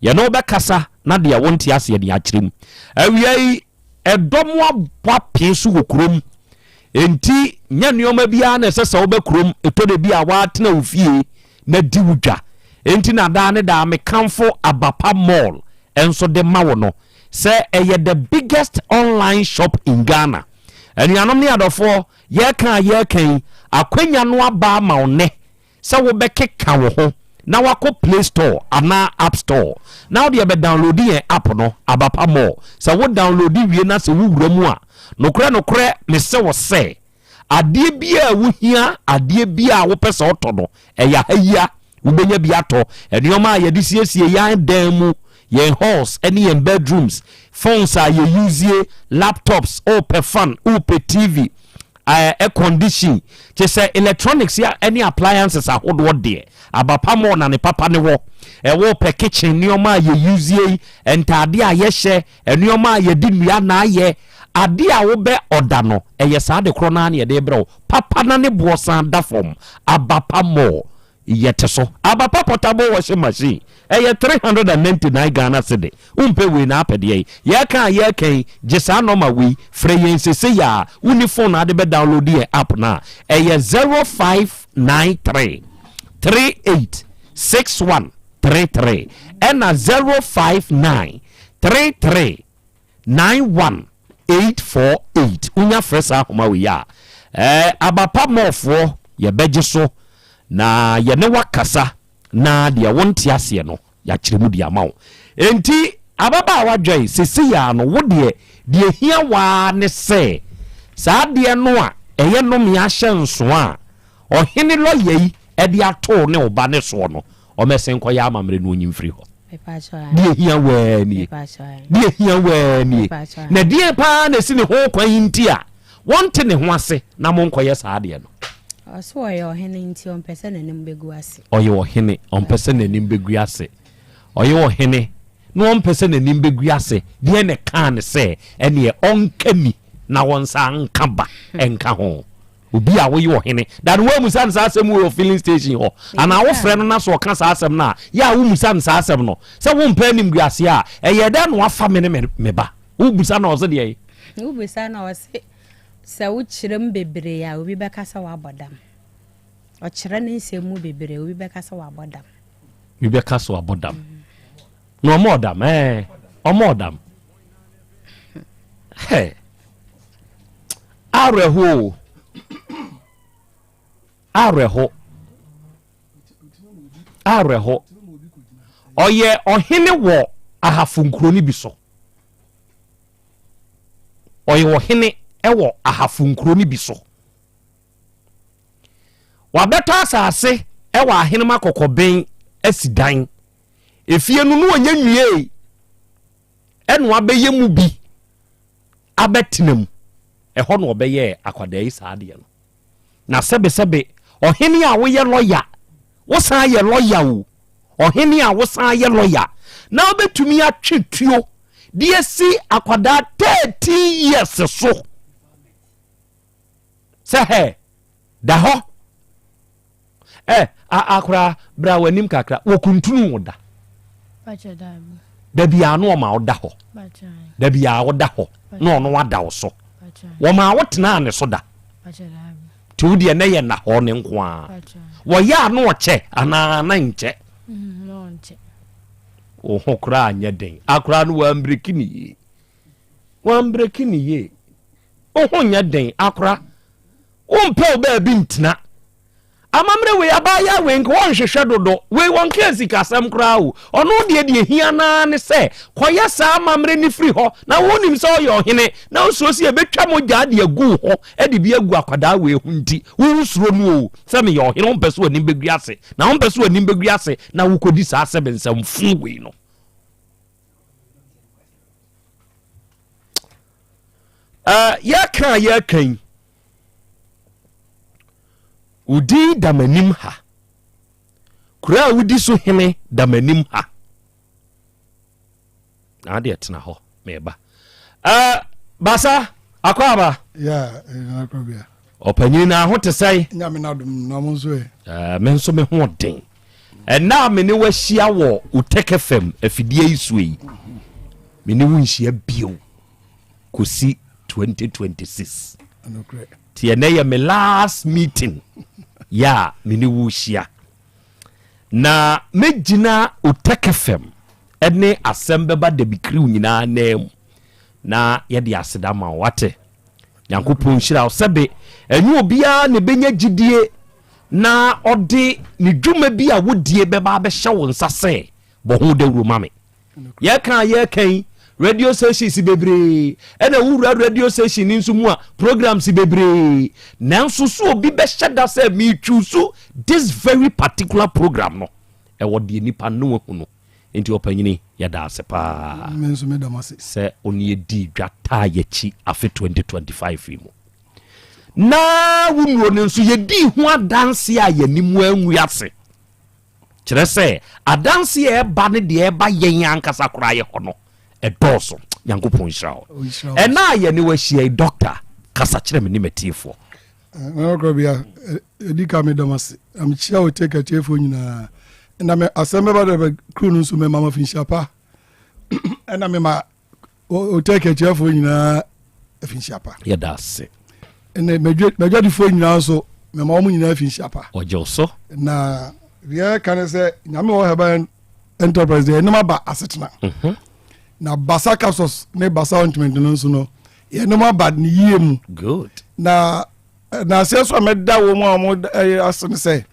Yɛne wo bɛkasa na deɛ wonte aseɛ de akyerɛ mu. Awia yi, ɛdɔm abɔ apee so wɔ kurom. Enti nyɛ nneɛma biara na ɛsɛ sɛ wobɛ kurom. Ɛtɔ da bi a woatena wo fie na di wo dwa. Enti na daa ne daa mekamfo Abapa Mall nso de ma wo no sɛ ɛyɛ the biggest online shop in Ghana. Anuanom ne adɔfoɔ, yɛreka a yɛreka yi, akwanya no aba ama wo nnɛ sɛ wobɛkeka wo ho na wakɔ Play Store anaa App Store na wode abɛ download yɛn app no, Abapa Mall. Sɛ wo download wie na sɛ wowura mu a, nokorɛ nokorɛ mese wo sɛ, adeɛ biara a wohia, adeɛ biara a wopɛ sɛ wotɔ no, ɛyɛ aha yi a wobɛnya bi atɔ. Nneɛma a yɛde siesie yɛn dan mu, yɛn halls ne yɛn bedrooms, phones a yɛ usie, laptops, wopɛ fan, wopɛ TV, air condition, kyɛ sɛ electronics ne appliances ahodoɔ deɛ, aba pa mɔ na ne papa ne wɔ. Ɛwɔ pɛ kitchen nneɛma a yɛ usie yi, ntaadeɛ a yɛhyɛ, nneɛma a yɛde nnua na ayɛ, adeɛ a wobɛ ɔda no, ɛyɛ saa de korɔ no ara na yɛde brɛ wo. Papa na ne boɔ san da fam. Aba pa mɔ Yɛte so. Abapa portable washing machine, ɛyɛ 399 Ghana cedi. Wompɛ wei na apɛ deɛn? Yɛreka a yɛreka yi, gye saa nɔma wei, frɛ yɛn sesei ara. Wonni phone a wode bɛ download yɛn app no a, ɛyɛ 0593 38 61 33 ɛna 059 33 91848 wonya frɛ saa ahoma wei a, eh, Abapa mɔɔfoɔ yɛbɛgye so na yɛne wakasa na deɛ wonte aseɛ no yɛakyerɛ mu de ama wo. Enti ababaawa dwɛn sesei ara no wo deɛ deɛ hia waa ne sɛ saa adeɛ no a ɛyɛ nnome ahyɛnsoɔ a ɔhene lɔya yi de ato ne wo ba ne soɔ no ɔmɛsen nkɔyɛ amammerɛ na ɔnyi mfiri hɔ. Deɛ hia waa nie. Deɛ hia waa nie. Na deɛ paa na ɛsi ne ho kwan yi nti a wɔnte ne ho ase na monkɔyɛ saa adeɛ no. Ɔso ɔyɛ ɔhene nti ɔmpɛ sɛ n'anim bɛgu ase. Ɔyɛ ɔhene ɔmpɛ sɛ n'anim bɛgu ase. Ɔyɛ ɔhene na ɔmpɛ sɛ n'anim bɛgu ase. Deɛ na ɛkaa ne sɛ ɛneɛ ɔnka ni na wɔnsa nka ba nka ho. Obi a woyɛ ɔhene da no woamusa no saa asɛm wei wɔ filling station hɔ anaa wofrɛ no na so ɔka saa asɛm no a yɛ a womusa no saa asɛm no sɛ wompɛ animguaseɛ a ɛyɛ dɛn na wafa me ne me ba wobusa no ɔse deɛ Wobisa no ɔse sɛ wokyerɛ mu bebree a obi bɛka sɛ woabɔ dam. Ɔkyerɛ ne nsɛm mu bebree obi bɛka sɛ wabɔ dam. Obi bɛka sɛ wabɔ dam. Na ɔmɔ ɔdam ɛɛ ɔmɔ ɔdam. Hɛ. Awerɛho o. Awerɛho. Awerɛho. Ɔyɛ ɔhene wɔ ahafo nkuro no bi so. Ɔyɛ ɔhene wɔ ahafo nkuro no bi so. Wabɛtɔ asase wɔ ahenema kɔkɔben asi dan. Efie no no ɔnyɛ nwiei ɛna wabɛyɛ mu bi. abɛtena mu. Ɛhɔ na ɔbɛyɛɛ akwadaa yi saa adeɛ no. Na sɛbesɛbe, ɔhene a woyɛ lɔya, wosan yɛ lɔya o, ɔhene a wosan yɛ lɔya, na wobɛtumi atwe tuo de asi akwadaa 13 years so sɛ hɛ, da hɔ. Ɛ a akora bra w'anim kakra wɔkuntunu wo da da biara no ɔma wo da hɔ da biara wo da hɔ na ɔno wada wo so. Wɔmaa wo tenaa ne so da? Nti wo deɛ na yɛ nnahɔɔ ne nko ara. Wɔyɛ a na ɔkyɛ anaa na nkyɛ? Mm, wo ho koraa nyɛ den. Akoraa no wɔambreki ne yie. Wɔambreki ne yie. Wo ho nyɛ den akora. Wompɛ wo baabi ntena. Amammerɛ wei abaayaa wei nka wɔnhwehwɛ dodo. Wei wɔnka sikasɛm koraa o. Ɔno deɛ deɛ hia naa ne sɛ kɔyɛ saa amammerɛ no firi hɔ na wonim sɛ ɔyɛ ɔhene na wosuro sɛ yɛbɛtwa mogya de agu wo ho de bi agu akwadaa wei ho nti wosuro no o sɛ meyɛ ɔhene wompɛ sɛ w'anim bɛgu ase na wompɛ sɛ w'anim bɛgu ase na wokɔdi saa sɛbensɛmfo wei no. Uh, yɛka a yɛka yi wo din da m'anim ha kuro a wodi so hene da m'anim ha na adeɛ tena hɔ meba uh, basa akɔ aba ɔpanyini na aho te sɛe me nso me ho den ɛna a me ne wahyia wɔ otɛkɛ fam afidie yi so yi me ne wo nhyia bio kɔsi 2026 nti ɛnɛ yɛ me last meeting yɛ a me ne wo hyia na mɛgyina Otec FM ɛne asɛm bɛba dabikiriw nyinaa nan mu na yɛde aseda ma wo wate nyankopɔn nhyira wo sɛbe ɛnyɛ obiara na ɛbɛnya gyidie na ɔde ne dwuma bi a wodie bɛba abɛhyɛ wo nsa sɛ bɔ ho dawuro ma me Yɛka a yɛka yi, radio stations bebree, ɛna wowura radio station no nso mu a, programs bebree. Nanso so obi bɛhyɛ da sɛ me choose this very particular program no, ɛwɔ deɛ nipa no ahu no. Nti ɔpanyini, yɛda ase paa. Me nso meda mo ase. Sɛ ɔne yɛdii dwa taa yɛakyi afe 2025 yi mu. Na wo nnuro no nso yɛdii ho adanse a yɛn mu angu ase. Kyerɛ sɛ, adanse a ɛba ne deɛ ɛba yɛn ankasa koraa yɛ hɔ no, ɛdɔɔso. Nyankopɔn nhyira wo. Ɛna a yɛne wo ahyia yi, Dɔkta, kasa kyerɛ me ne m'atiefoɔ. Nana Korɔbea, ɛdi ka meda mo ase. Na mekyia wo take atiefoɔ nyinaa. Na me asɛm bɛba dɛ kuro no nso mema mo afinhyia pa. Ɛna mema Otec atiafoɔ nyinaa afinhyia pa. Yɛda ase. Ɛnna m'adwadifoɔ nyinaa nso mɛma wɔn nyinaa afinhyia pa. Ɔgye so. Na deɛ ɛka ne sɛ nyame wɔ herbal enterprise deɛ ɛnom aba asetena. Mhm. Na basa capsules ne basa ointment no nso no yɛnom aba ne yie mu. Good. Na na aseɛ so a mɛda wɔn a wɔn ɛyɛ ase ne sɛ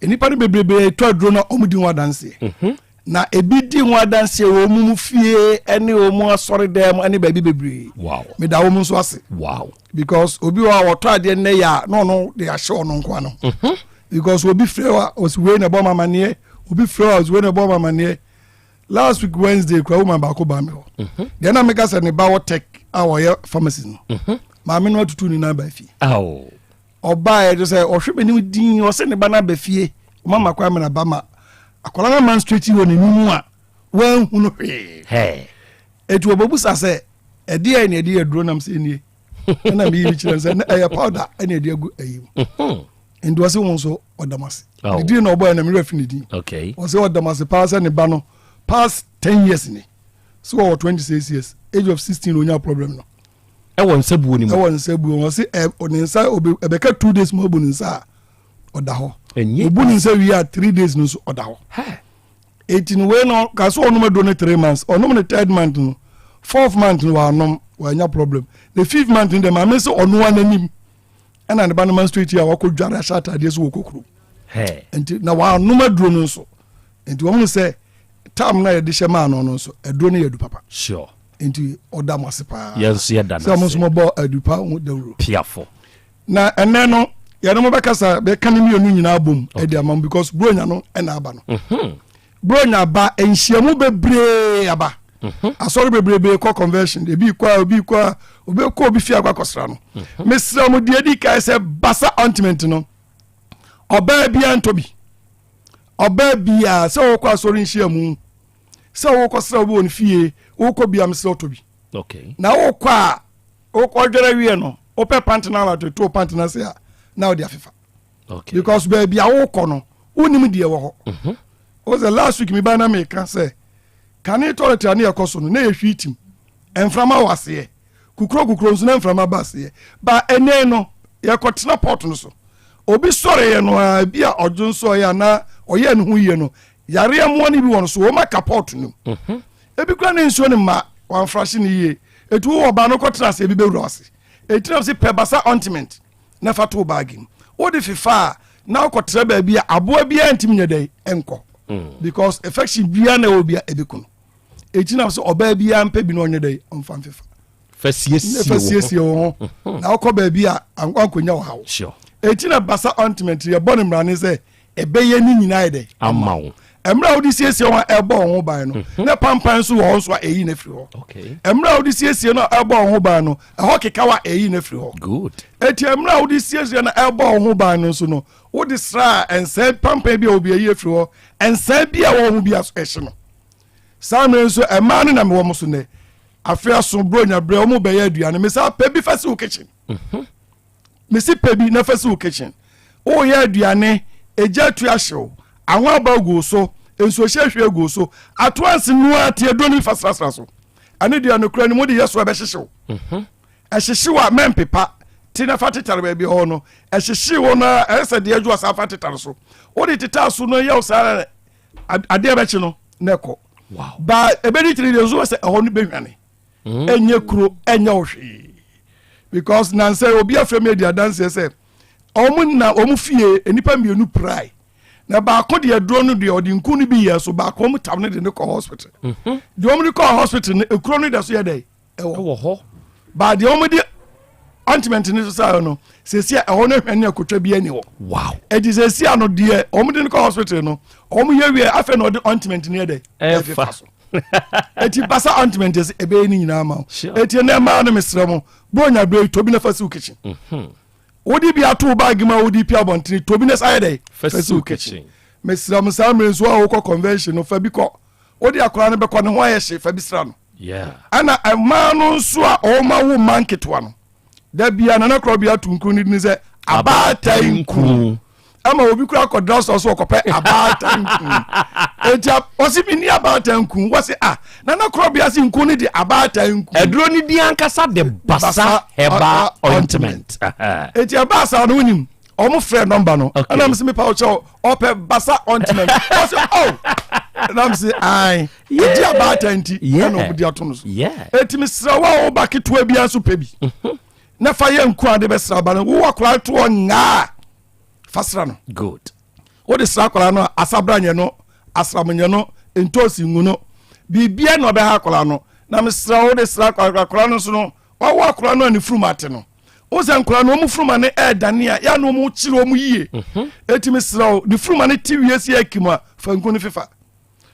nnipa no bebrebe tɔ aduro na wɔn di ho adanseɛ. Mhm. Na ebi di ho adanseɛ wɔ wɔn mu fie ne wɔn asɔredan mu ne baabi bebree. Wow. Meda wɔn nso ase. Wow. Because obi wɔ a wɔtɔ adeɛ nnɛ yɛ a na ɔno de ahyɛ ɔno nko ano. Mhm. Because obi frɛ wa ɔsi wei na ɛbɔ ma amaneɛ obi frɛ wa ɔsi wei na ɛbɔ ma amaneɛ. Last week Wednesday kura woman baako baa mi hɔ. Mhm. Deɛ na meka sɛ ne ba wɔ tech a ɔyɛ pharmacy no. Mhm. Maame no atutu ne nan ba fie. Oh. Ɔbaeɛ kyerɛ sɛ ɔhwɛ m'anim dinn, ɔsɛ ne ba no aba fie, ɔma ma kwan mena ba ma akwadaa no ama straight wɔ n'anim a wanhu no hwee. Eti ɔbɛbusa sɛ ɛdeɛ na ɛde aduro nam sɛ nie ɛna meyi mi kyerɛ sɛ ɛyɛ powder ɛna ɛde agu ayi mu. Mhm. Nti ɔsɛ wɔn nso ɔdam ase. Oh. Ne din na ɔbɔ ɛna mewura fi ne din. Okay. Ɔsɛ ɔdam ase paa sɛ ne ba no past ten years ni. So ɔwɔ 26 years age of 16 onya problem no. Ɛwɔ nsabuo no mu. Ɛwɔ nsabuo mu ɔsi ɛ ne nsa obe ɛbɛka two days mu abu ne nsa a ɔda hɔ. Ɛnyɛ Obu ne nsa wie a three days no nso ɔda hɔ. Eti no wei no ka so ɔnom aduro no three months ɔnom ne third month no fourth month no wanom wanya problem ne fifth month no deɛ maame sɛ ɔno ara n'anim ɛna ne ba no menstruate a wakɔ dware ahyɛ ataadeɛ so wɔ kokuro nti na wanom aduro no nso nti wɔn sɛ tam na yɛde hyɛ maa no no nso aduro no yɛ adu papa. Sure. Nti ɔda mo ase paa. Yɛn nso yɛda no ase. Sɛ mo nso mobɔ adu pa ho dawuro. Piafo. Na ɛnɛ no yɛne mo bɛkasa bɛka ne mmienu nyinaa bom ɛde ama mo because buronya no ɛna aba no. Mhm. Buronya ba nhyiamu bebree aba. Mhm. Asɔre bebrebe kɔ convention ebi kɔ a obi kɔ a obi kɔ obi fie akɔ akɔsra no. Mhm. Mesrɛ mo deɛ edi kan sɛ basa ointment no ɔbaa biara ntɔ bi. Ɔbaa biara sɛ ɔkɔ asɔre nhyiamu sɛ wokɔsrɛ obi wɔ ne fie wokɔ bia mesrɛ ɔtɔ bi okay. na wokɔ a wokɔdwɛrɛ wie no wopɛ pant no ala to pant no ase a na wode afefa okay. because baabi a wokɔ no wonim deɛ wɔ hɔ mm-hmm. wo sɛ last week meba na meka sɛ kane toilet a ne yɛkɔ so no na yɛhwi tim mframa wɔ aseɛ. Kukuro kukuro nso na mframa ba aseɛ. Ba ɛnɛ no yɛkɔtena port no so. Obi sɔreeɛ no ara ebi a ɔdwo nso ɔyɛ anaa ɔyɛɛ ne ho yie no yareɛ mmoa no bi wɔ no so wɔn aka port no mu. Mhm. Ebi kura ne nsuo no mma wɔamfrahye no yie. Etu wɔ ɔbaa no kɔtena ase ebi bɛwura ase. Eti na sɛ pɛ basa ointment na fa to baagi mu. Wode fefa a na wokɔtena baabi a aboa biara ntumi nyɛ dɛ nkɔ. Mm. Because infection biara na ɛwɔ bia ebi ko no. Eti na sɛ ɔbaa biara mpɛ bi na ɔnyɛ dɛ ɔmfa mfefa. Fa siesie wo ho mhm. na wokɔ baabi a ankɔnya ɔhaw. Sure. Eti na basa ointment yɛbɔ no mmara ne sɛ ɛbɛyɛ ne nyinaa yɛ dɛ ama wo. Mmerɛ a wode siesie ho a ɛbɔ wo ho ban no mhm. na pampan nso wɔ hɔ nso a ɛyi no afiri hɔ. Mmerɛ a wode siesie no a ɛbɔ wo ho ban no ɛhɔ kekaw a ɛyi no afiri hɔ. Good. Eti mmerɛ a wode siesie no a ɛbɔ wo ho ban no nso no wode sra a nsɛn pampan bi a obi ayi afiri hɔ nsɛn bi a wɔn ho bi aso ɛhye no. Saa mmerɛ nso mmaa no na mewɔ mo so nnɛ. Afe aso buronya berɛ wɔn bɛyɛ aduane mesa pɛ bi fa si wo kitchen. Mhm. Mesi pɛ bi na fa si wo kitchen. Woyɛ aduane egya atu ahyew anwa aba gu so nsuohyɛ hwie gu so ato anse noa te aduro no fa srasra so. Ɛne deɛ nokora no mu de yɛ so ɛbɛhyehyew. Mhm. Ɛhyehyew a mɛmpepa te na fa tetare baabi hɔ no ɛhyehyew hɔ no ɛyɛ sɛ deɛ adwo asa fa tetare so. Wode tetare so no yɛ wo saa adeɛ bɛkye no na ɛkɔ ba ɛbɛdi tiri deɛ nso sɛ ɛhɔ no bɛhwane mm. ɛnyɛ kuro ɛnyɛ wo hwee because nansɛ obi afrɛ mi adi adanseɛ sɛ wɔn na wɔn fie nnipa mmienu pirae na baako deɛ aduro no deɛ ɔde nku no bi yɛ so baako wɔn tam no de no kɔ hospital mhm. deɛ wɔn de kɔ hospital no ekuro no da so yɛ dɛ ɛwɔ hɔ baa deɛ wɔn de ointment no so no sɛsi a ɛhɔ no hwɛ ne akotwa bi ani hɔ wow ɛti sɛsi ano deɛ wɔn de no kɔ hospital no wɔn yɛ wie afei na ɔde ointment no yɛ dɛ ɛfa so ɛti basa ointment yɛ sɛ ɛbɛyɛ ne nyinaa ma wo ɛti ɛnɛ mmaa no mesrɛ mo bro nya bere tobi na fa si wo kitchen mhm. wode bi ato wo baage mu a wode pia abɔntene tobi na sa yɛ dɛ fa si wo kitchen mesrɛ mo saa mmerɛ nso a wokɔ convention no fa bi kɔ wode akwadaa no bɛkɔ ne ho ayɛ hye fa bi sra no ɛna mmaa no nso a wɔma wo mma nketewa no da bia nana korɔ bi ato nkuru no din sɛ abaatan nkuru ama obi kura akɔdra sɔ so ɔkɔpɛ abaatan nkuru eti ɔsi mi ni abaatan nkuru wɔsi a nana korɔ bi ase nkuru no de abaatan nkuru aduro no din ankasa de basa herbal ointment eti ɛbaasa no wonim ɔmo frɛ nɔmba no ɛna mi sɛ mi pa ɔkyɛw ɔpɛ basa ointment ɔsɛ ɔw ɛna mi sɛ ayi ɛdi abaatan nti ɛna ɔmo di ato no so eti mi srɛ wo a ɔba ketewa bi nso pɛ bi mhm. na fa yɛ nku ade bɛ sra ba no wo akora to ɔnyaa fa sra no good wode sra akora no asabra nyɛ no asram nyɛ no ntoosi ngu no biribia na ɔbɛha akora no na mesrɛ wo de sra akora no so no wawo akora no a ne furum ate no wo sɛ nkora no ɔmu furuma no ɛɛdane a yɛ na ɔmu kyerɛ ɔmu yie mhm. eti mesrɛ wo ne furuma no te wie si akim a fa nku no fefa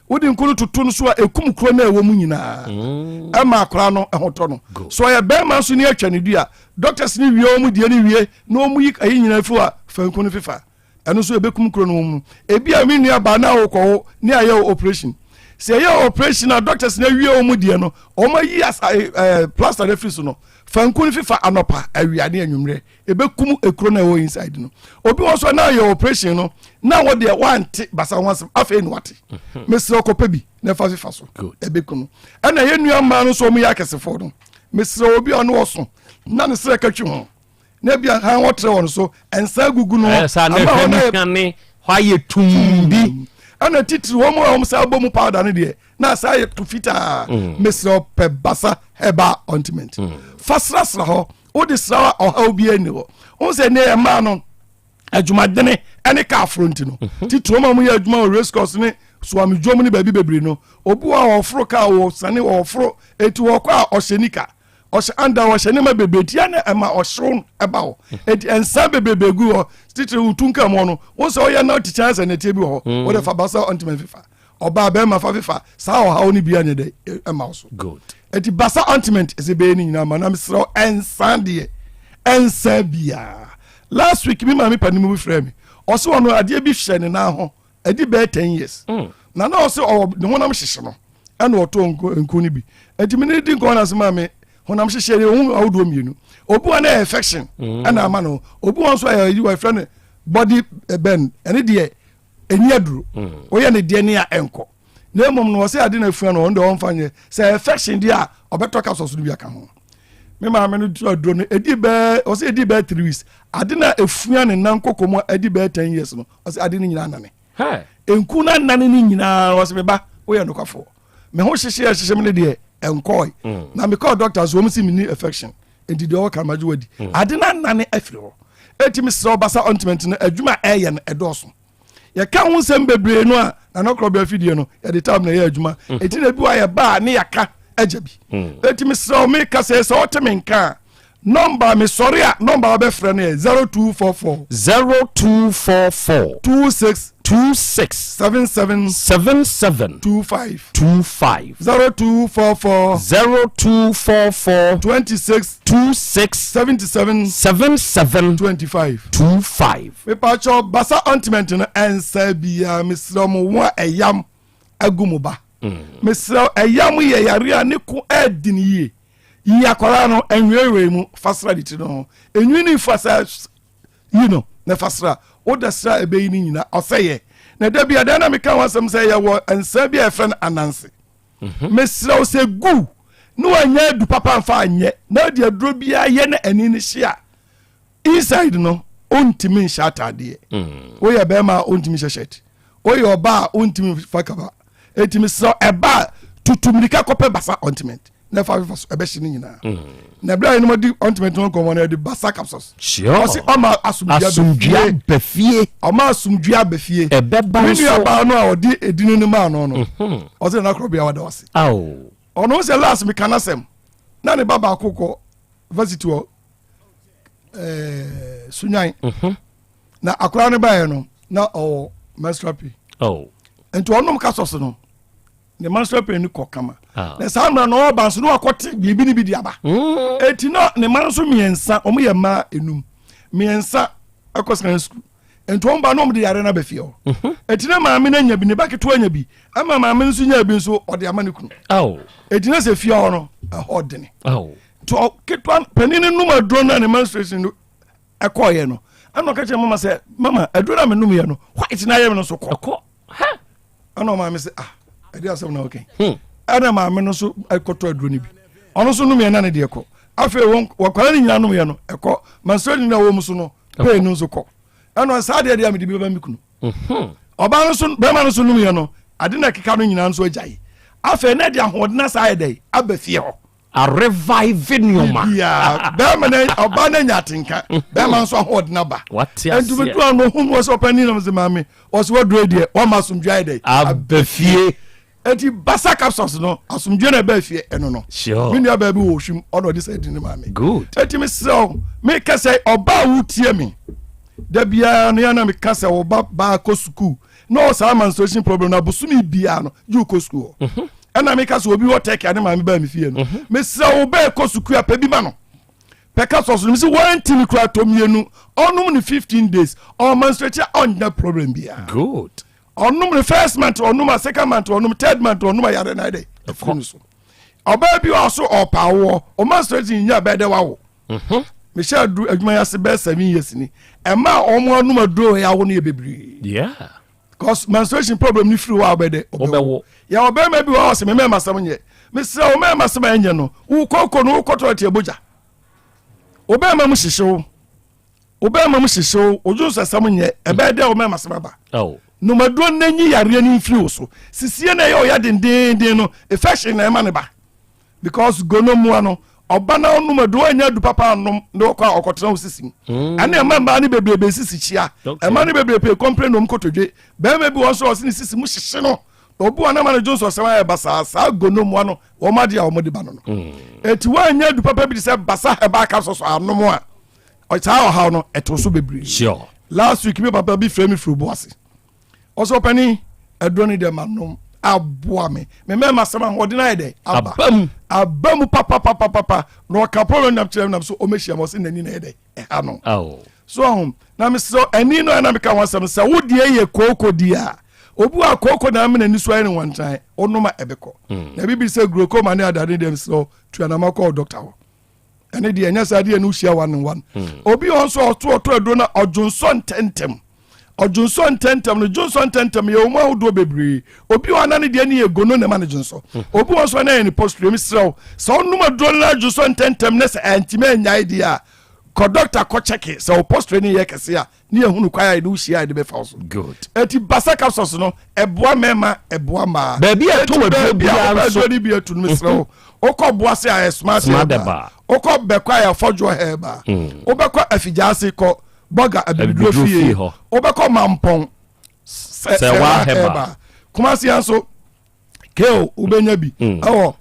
wode nku no toto no so a ɛkum kuro no a ɛwɔ mu nyinaa mm. ɛma akora no ɛho tɔ no so ɔyɛ bɛrima nso ne atwa ne dua doctors ne wie ɔmu deɛ ne wie na ɔmu yi ayi nyinaa fi a fa nku no fefa ɛno nso ɛbɛkum kuro no mu ebi a me nua baa na wokɔ hɔ ne ayɛ wo operation sɛ ɛyɛ operation a doctors na awie wɔn deɛ no wɔn ayi asa ɛɛ eh, plaster no afiri so no fanku no fifa anɔpa awia ne anwummerɛ ɛbɛkum ekuro no ɛwɔ inside no obi wɔ so na ayɛ operation no na wɔ deɛ wante basa ho asɛm afei na wate mhm. mesrɛ kɔpɛ bi na ɛfa fifa so ɛbɛkum no ɛna yɛ nua mmaa no nso wɔn yɛ akɛsefoɔ no mesrɛ obi a ɔno ɔso na ne srɛ katwi ho na ebia hann wɔtrɛ wɔn so nsa gugu no ama wɔn ayɛ ne hɔ ayɛ tum bi ɛna titiri wɔn a wɔn sa bɔ mu powder no deɛ na asa ayɛ to fitaa mm. mesrɛ pɛ basa herbal ointment mm. fa srasra hɔ wode sra a ɔhaw bi ani hɔ wɔn sɛ ne mmaa no adwumadene ɛne kaa foro nti no mhm. titiri wɔn a wɔyɛ adwuma wɔ race course ne suamidwom ne baabi bebree no obi wɔ a ɔforo kaa wɔ sane ɔforo eti wɔkɔ a ɔhyɛ nika ɔhyɛ anda ɔhyɛ nneɛma bebree tia na ɛma ɔhyew ɛba hɔ eti nsa bebrebe gu hɔ titiri wotu nka mu no wɔn sɛ ɔyɛ na ɔte kyɛn sɛ nɛteɛ bi wɔ hɔ mm. wɔde fa basa ɔntoma fifa ɔbaa bɛrima fa fifa saa ɔhaw no bi anyɛ dɛ ɛma so eti basa ointment ɛsɛ bɛyɛ ne nyinaa ma na mesrɛ ɛnsa deɛ ɛnsa biara last week mi maame panin mu bi frɛ mi ɔsɛ ɔno adeɛ bi hyɛ ne nan ho ɛdi bɛyɛ ten years mm. na na ɔsɛ ɔwɔ ne honam hyehye no ɛna ɔtɔ nku no bi nti mi ne di nkɔmɔ na se maame honam hyehye yɛ ohun ahodoɔ mmienu obi wa na yɛ infection mm. ɛna ama no obi wa nso ɛyɛ yi wa efrɛ no body burn ɛne deɛ ɛni aduro mm. oyɛ ne deɛ ne a ɛnkɔ na mmom no ɔsɛ ade na efua no ɔno deɛ ɔnfa nyɛ sɛ infection deɛ a ɔbɛtɔ capsules no bi aka ho. Me maame no tu aduro no edi bɛɛ ɔsɛ edi bɛɛ three weeks ade na efua ne nan koko mu edi bɛɛ ten years no ɔsɛ ade no nyinaa nane nku na nane ne nyinaa ɔsɛ me ba woyɛ nokwafo me ho hyehye ɛhyehye me ne deɛ ɛnkɔe mm. na mekɔɔ doctor so wɔn si me ni infection nti deɛ ɔwɔ kan magye wadi mm. ade na nane afiri hɔ eti mi srɛ ɔbasa ointment no adwuma ɛyɛ no ɛdɔɔso. yɛka ho nsɛm bebree no a na nɔkorɔ bɛ afidie no yɛde tam na ɛyɛ adwuma ɛti na bi wa yɛba a ne yɛaka agya bi ɛti mm. mesrɛ wo meka sɛ sɛ ɔte me nka a nɔmba mesɔre a nɔmba wobɛfrɛ no yɛ 0244 0244 26 26 77 77 25 25 0244 0244 26 26 77 77 25 25 Mepakyɛw basa ointment no ɛnsa biaa mesrɛ mo wo a ɛyam agu mo ba mesrɛ ɛyam yɛ yare a ne ko ɛɛden yie yi akwaraa no ɛnwerɛwerɛ mu fa sra ne ti no ho enwi ne fa sɛ yi no na fa sra woda sra ɛbɛyi ne nyina ɔsɛ yɛ na da bi adan na meka ho asɛm sɛ yɛwɔ nsa bi a ɛfrɛ no ananse mhm. mesrɛ wo sɛ gu ne wanyɛ adu papa mfa anyɛ na ɔde aduro biara yɛ na ani no hye a inside no ontumi nhyɛ ataadeɛ mm. woyɛ bɛrima a ontumi hyɛ shirt woyɛ ɔbaa a ontumi fa kaba eti mesrɛ ɛba tutu mirika kɔpɛ basa ointment na ɛfa fefa so ɛbɛhye ne nyinaa mm. na ɛberɛ a yɛnom di ointment no nkɔmmɔ no yɛde basa capsules ɔse ɔma asomdua ba fie ɔma asomdua ba fie ɛbɛba nso me nuabaa no a ɔde edini no maa no no mhm. ɔse nana korɔbea wada wase ɔno sɛ last meka n'asɛm na ne ba baako kɔ varsity wɔ eh, sunyan mhm. na akwadaa no baeɛ no na ɔwɔ menstrual pain oh. nti ɔnom ka sɔs no ne menstrual pain no kɔ kama ah. na saa mmerɛ no ɔba nso na wakɔte biribi no bi de aba mm. eti na ne mma nso mmiɛnsa wɔn yɛ mmaa enum mmiɛnsa ɛkɔ secondary school nti wɔn ba na wɔn de yare no aba fie hɔ mhm. eti na maame no anya bi ne ba ketewa anya bi ama maame no nso nya bi nso ɔde ama ne kunu eti na sɛ fie hɔ no ɛhɔ dene. nti ketewa panin no nom aduro no a ne menstruation no ɛkɔɔyɛ no ɛna ɔka kyerɛ mama sɛ mama aduro no a menomyɛ no white na ayɛ me no so kɔ ɛkɔ ɛna ɔmaame sɛ ah ɛde asɛm na ɔkɛn hmm. ɛna maame no so ɛkɔtɔ aduro no bi ɔno nso nomyɛ na ne deɛ kɔ afei wɔn wɔkwara no nyinaa nomyɛ no ɛkɔ menstruation no a wɔn mu so no pain no nso kɔ ɛna saa deɛ deɛ a mede bi bɛba me kunu mhm. ɔbaa no so bɛrima no so nomyɛ no ade na ɛkeka no nyinaa nso agyae afei na ɛde ahoɔden asa ayɛ dɛ aba fie hɔ A revive nneɛma. Biribiara. Bɛrima na ɔbaa no anya atenka. Bɛrima nso ahoɔden aba. Wate aseɛ. Nti metu ano hu no sɛ ɔpanin nam sɛ maame ɔsɛ waduro deɛ wama asomdwe ayɛ dɛ. Aba fie. Eti basa capsules no asomdwe na ɛbaa fie ɛno no. Sure. Me nua baabi wɔ ohwim ɔna ɔde sɛ di ne maame. Good. Eti mesrɛ wo meka sɛ ɔbaa wotie me da biara no yɛ na meka sɛ ɔba baa kɔ sukuu na ɔwɔ saa menstruation problem na bosome biara no gye wokɔ sukuu hɔ. Mhm. Ɛna meka sɛ obi wɔ Turkey a ne maame baa me fie no mhm. mesrɛ wo bɛɛ kɔ sukuu a pɛ bi ma no pɛ ka sɔso no mesi wantimi kora tɔ mmienu ɔnom ne 15 days ɔmenstruate a ɔnya problem biara. Good. Ɔnom ne first month ɔnom a second month ɔnom third month ɔnom a yare na ɛdɛ ɛfiri no so. Ɔbaa bi wɔ so ɔpa awoɔ ɔmenstruate nya bɛɛ dɛ wawo. Mhm. Mehyɛ aduru adwuma yi ase bɛɛ 7 years ni ɛma a wɔn anom aduro yɛ awo no yɛ bebree. Yeah. Because menstruation problem ni firi hɔ a ɔbɛ dɛ ɔbɛwo. Yɛ ɔbɛrima bi wɔ hɔ ɔsɛ mɛ mɛma asɛm nyɛ mesrɛ wo mɛma asɛm a ɛnyɛ no wokɔ kɔ no wokɔ tɔlɛt ɛbogya ɔbɛrima mu hyehye wo ɔbɛrima mu hyehye wo odwo nso asɛm nyɛ ɛbɛyɛ dɛ ɔmɛma asɛm aba nomaduro n'anyi yareɛ no mfiri wo so sisie na ɛyɛ ɔya dendenden no infection na ɛma ne ba because gonomua no ɔba na ɔnom aduro anya adu papa anom na ɔkɔ a ɔkɔtena wo sisi mu mm. ɛne ɛma mmaa no bebrebe sisi kyia ɛma no bebrebe kɔmplɛn nom kotodwe bɛrima bi wɔ nso ɔse ne sisi mu hyehye no obi wa nama no dwo nso ɔsɛm ayɛ basaa saa gonomua no wɔn adeɛ a wɔn de ba no no mm. eti wɔanya adu papa bi te sɛ basa ɛba aka sɔsɔ anom a saa ɔhaw no ɛto so bebree last week mi papa bi fira mi firi obu ase ɔsɛ ɔpɛni aduro no deɛ ma nom aboa me me mɛma sɛm ahoɔden ayɛ dɛ aba aba mu papapapapa na ɔka problem nam kyerɛ nam so ɔmɛhyia ma ɔsɛ n'ani na yɛ dɛ ɛha no so ɔho na mesrɛ ani no ɛna meka ho asɛm sɛ wo deɛ yɛ kooko deɛ a obi wa kooko na ama n'ani so ayɛ ne wantan ɔnom a ɛbɛkɔ hmm. na bibi sɛ glaucoma ne adade deɛ mesrɛ tuanama kɔɔ dɔkta hɔ ɛne deɛ ɛnyɛ saa deɛ no wohyia one one hmm. obi wɔ nso ɔto ɔto aduro na ɔdwonsɔ ntɛntɛm. Ɔdwonsɔ ntɛntɛm no, dwonsɔ ntɛntɛm yɛwɔ mu ahodoɔ bebree. Obi wɔ hɔ a na ne deɛ ne yɛ gono na ɛma no dwonsɔ. Obi wɔ nso a na ɛyɛ ne pɔsture. Mesrɛ wo, sɛ wonom aduro no na dwonsɔ ntɛntɛm na sɛ antumi annyae deɛ a, kɔ dɔkta kɔ kyɛke sɛ wo pɔsture no yɛ kɛse a ne yɛhunu kwan a yɛde wo hyia a yɛde bɛfa wo so. Good. Eti Basa capsules no, ɛboa mmarima, ɛboa mmaa. Baabi a ɛtɔ Eti aduro baabi a biara wopɛ nso. aduro no bi atu no, mesrɛ wo, wokɔ Boase a ɛyɛ Smart Smart Herbal. Herbal. Wokɔ Bɛkɔ a ɛyɛ Afɔdwoɔ Herbal. Wobɛkɔ Afigyaase kɔ Bɔga Abibiduro Abibiduro fie. fie hɔ. Wobɛkɔ Mampɔn Sɛwa Sɛwa Herbal. Herbal. Kumasi ha nso, Keo wobɛnya bi ɛwɔ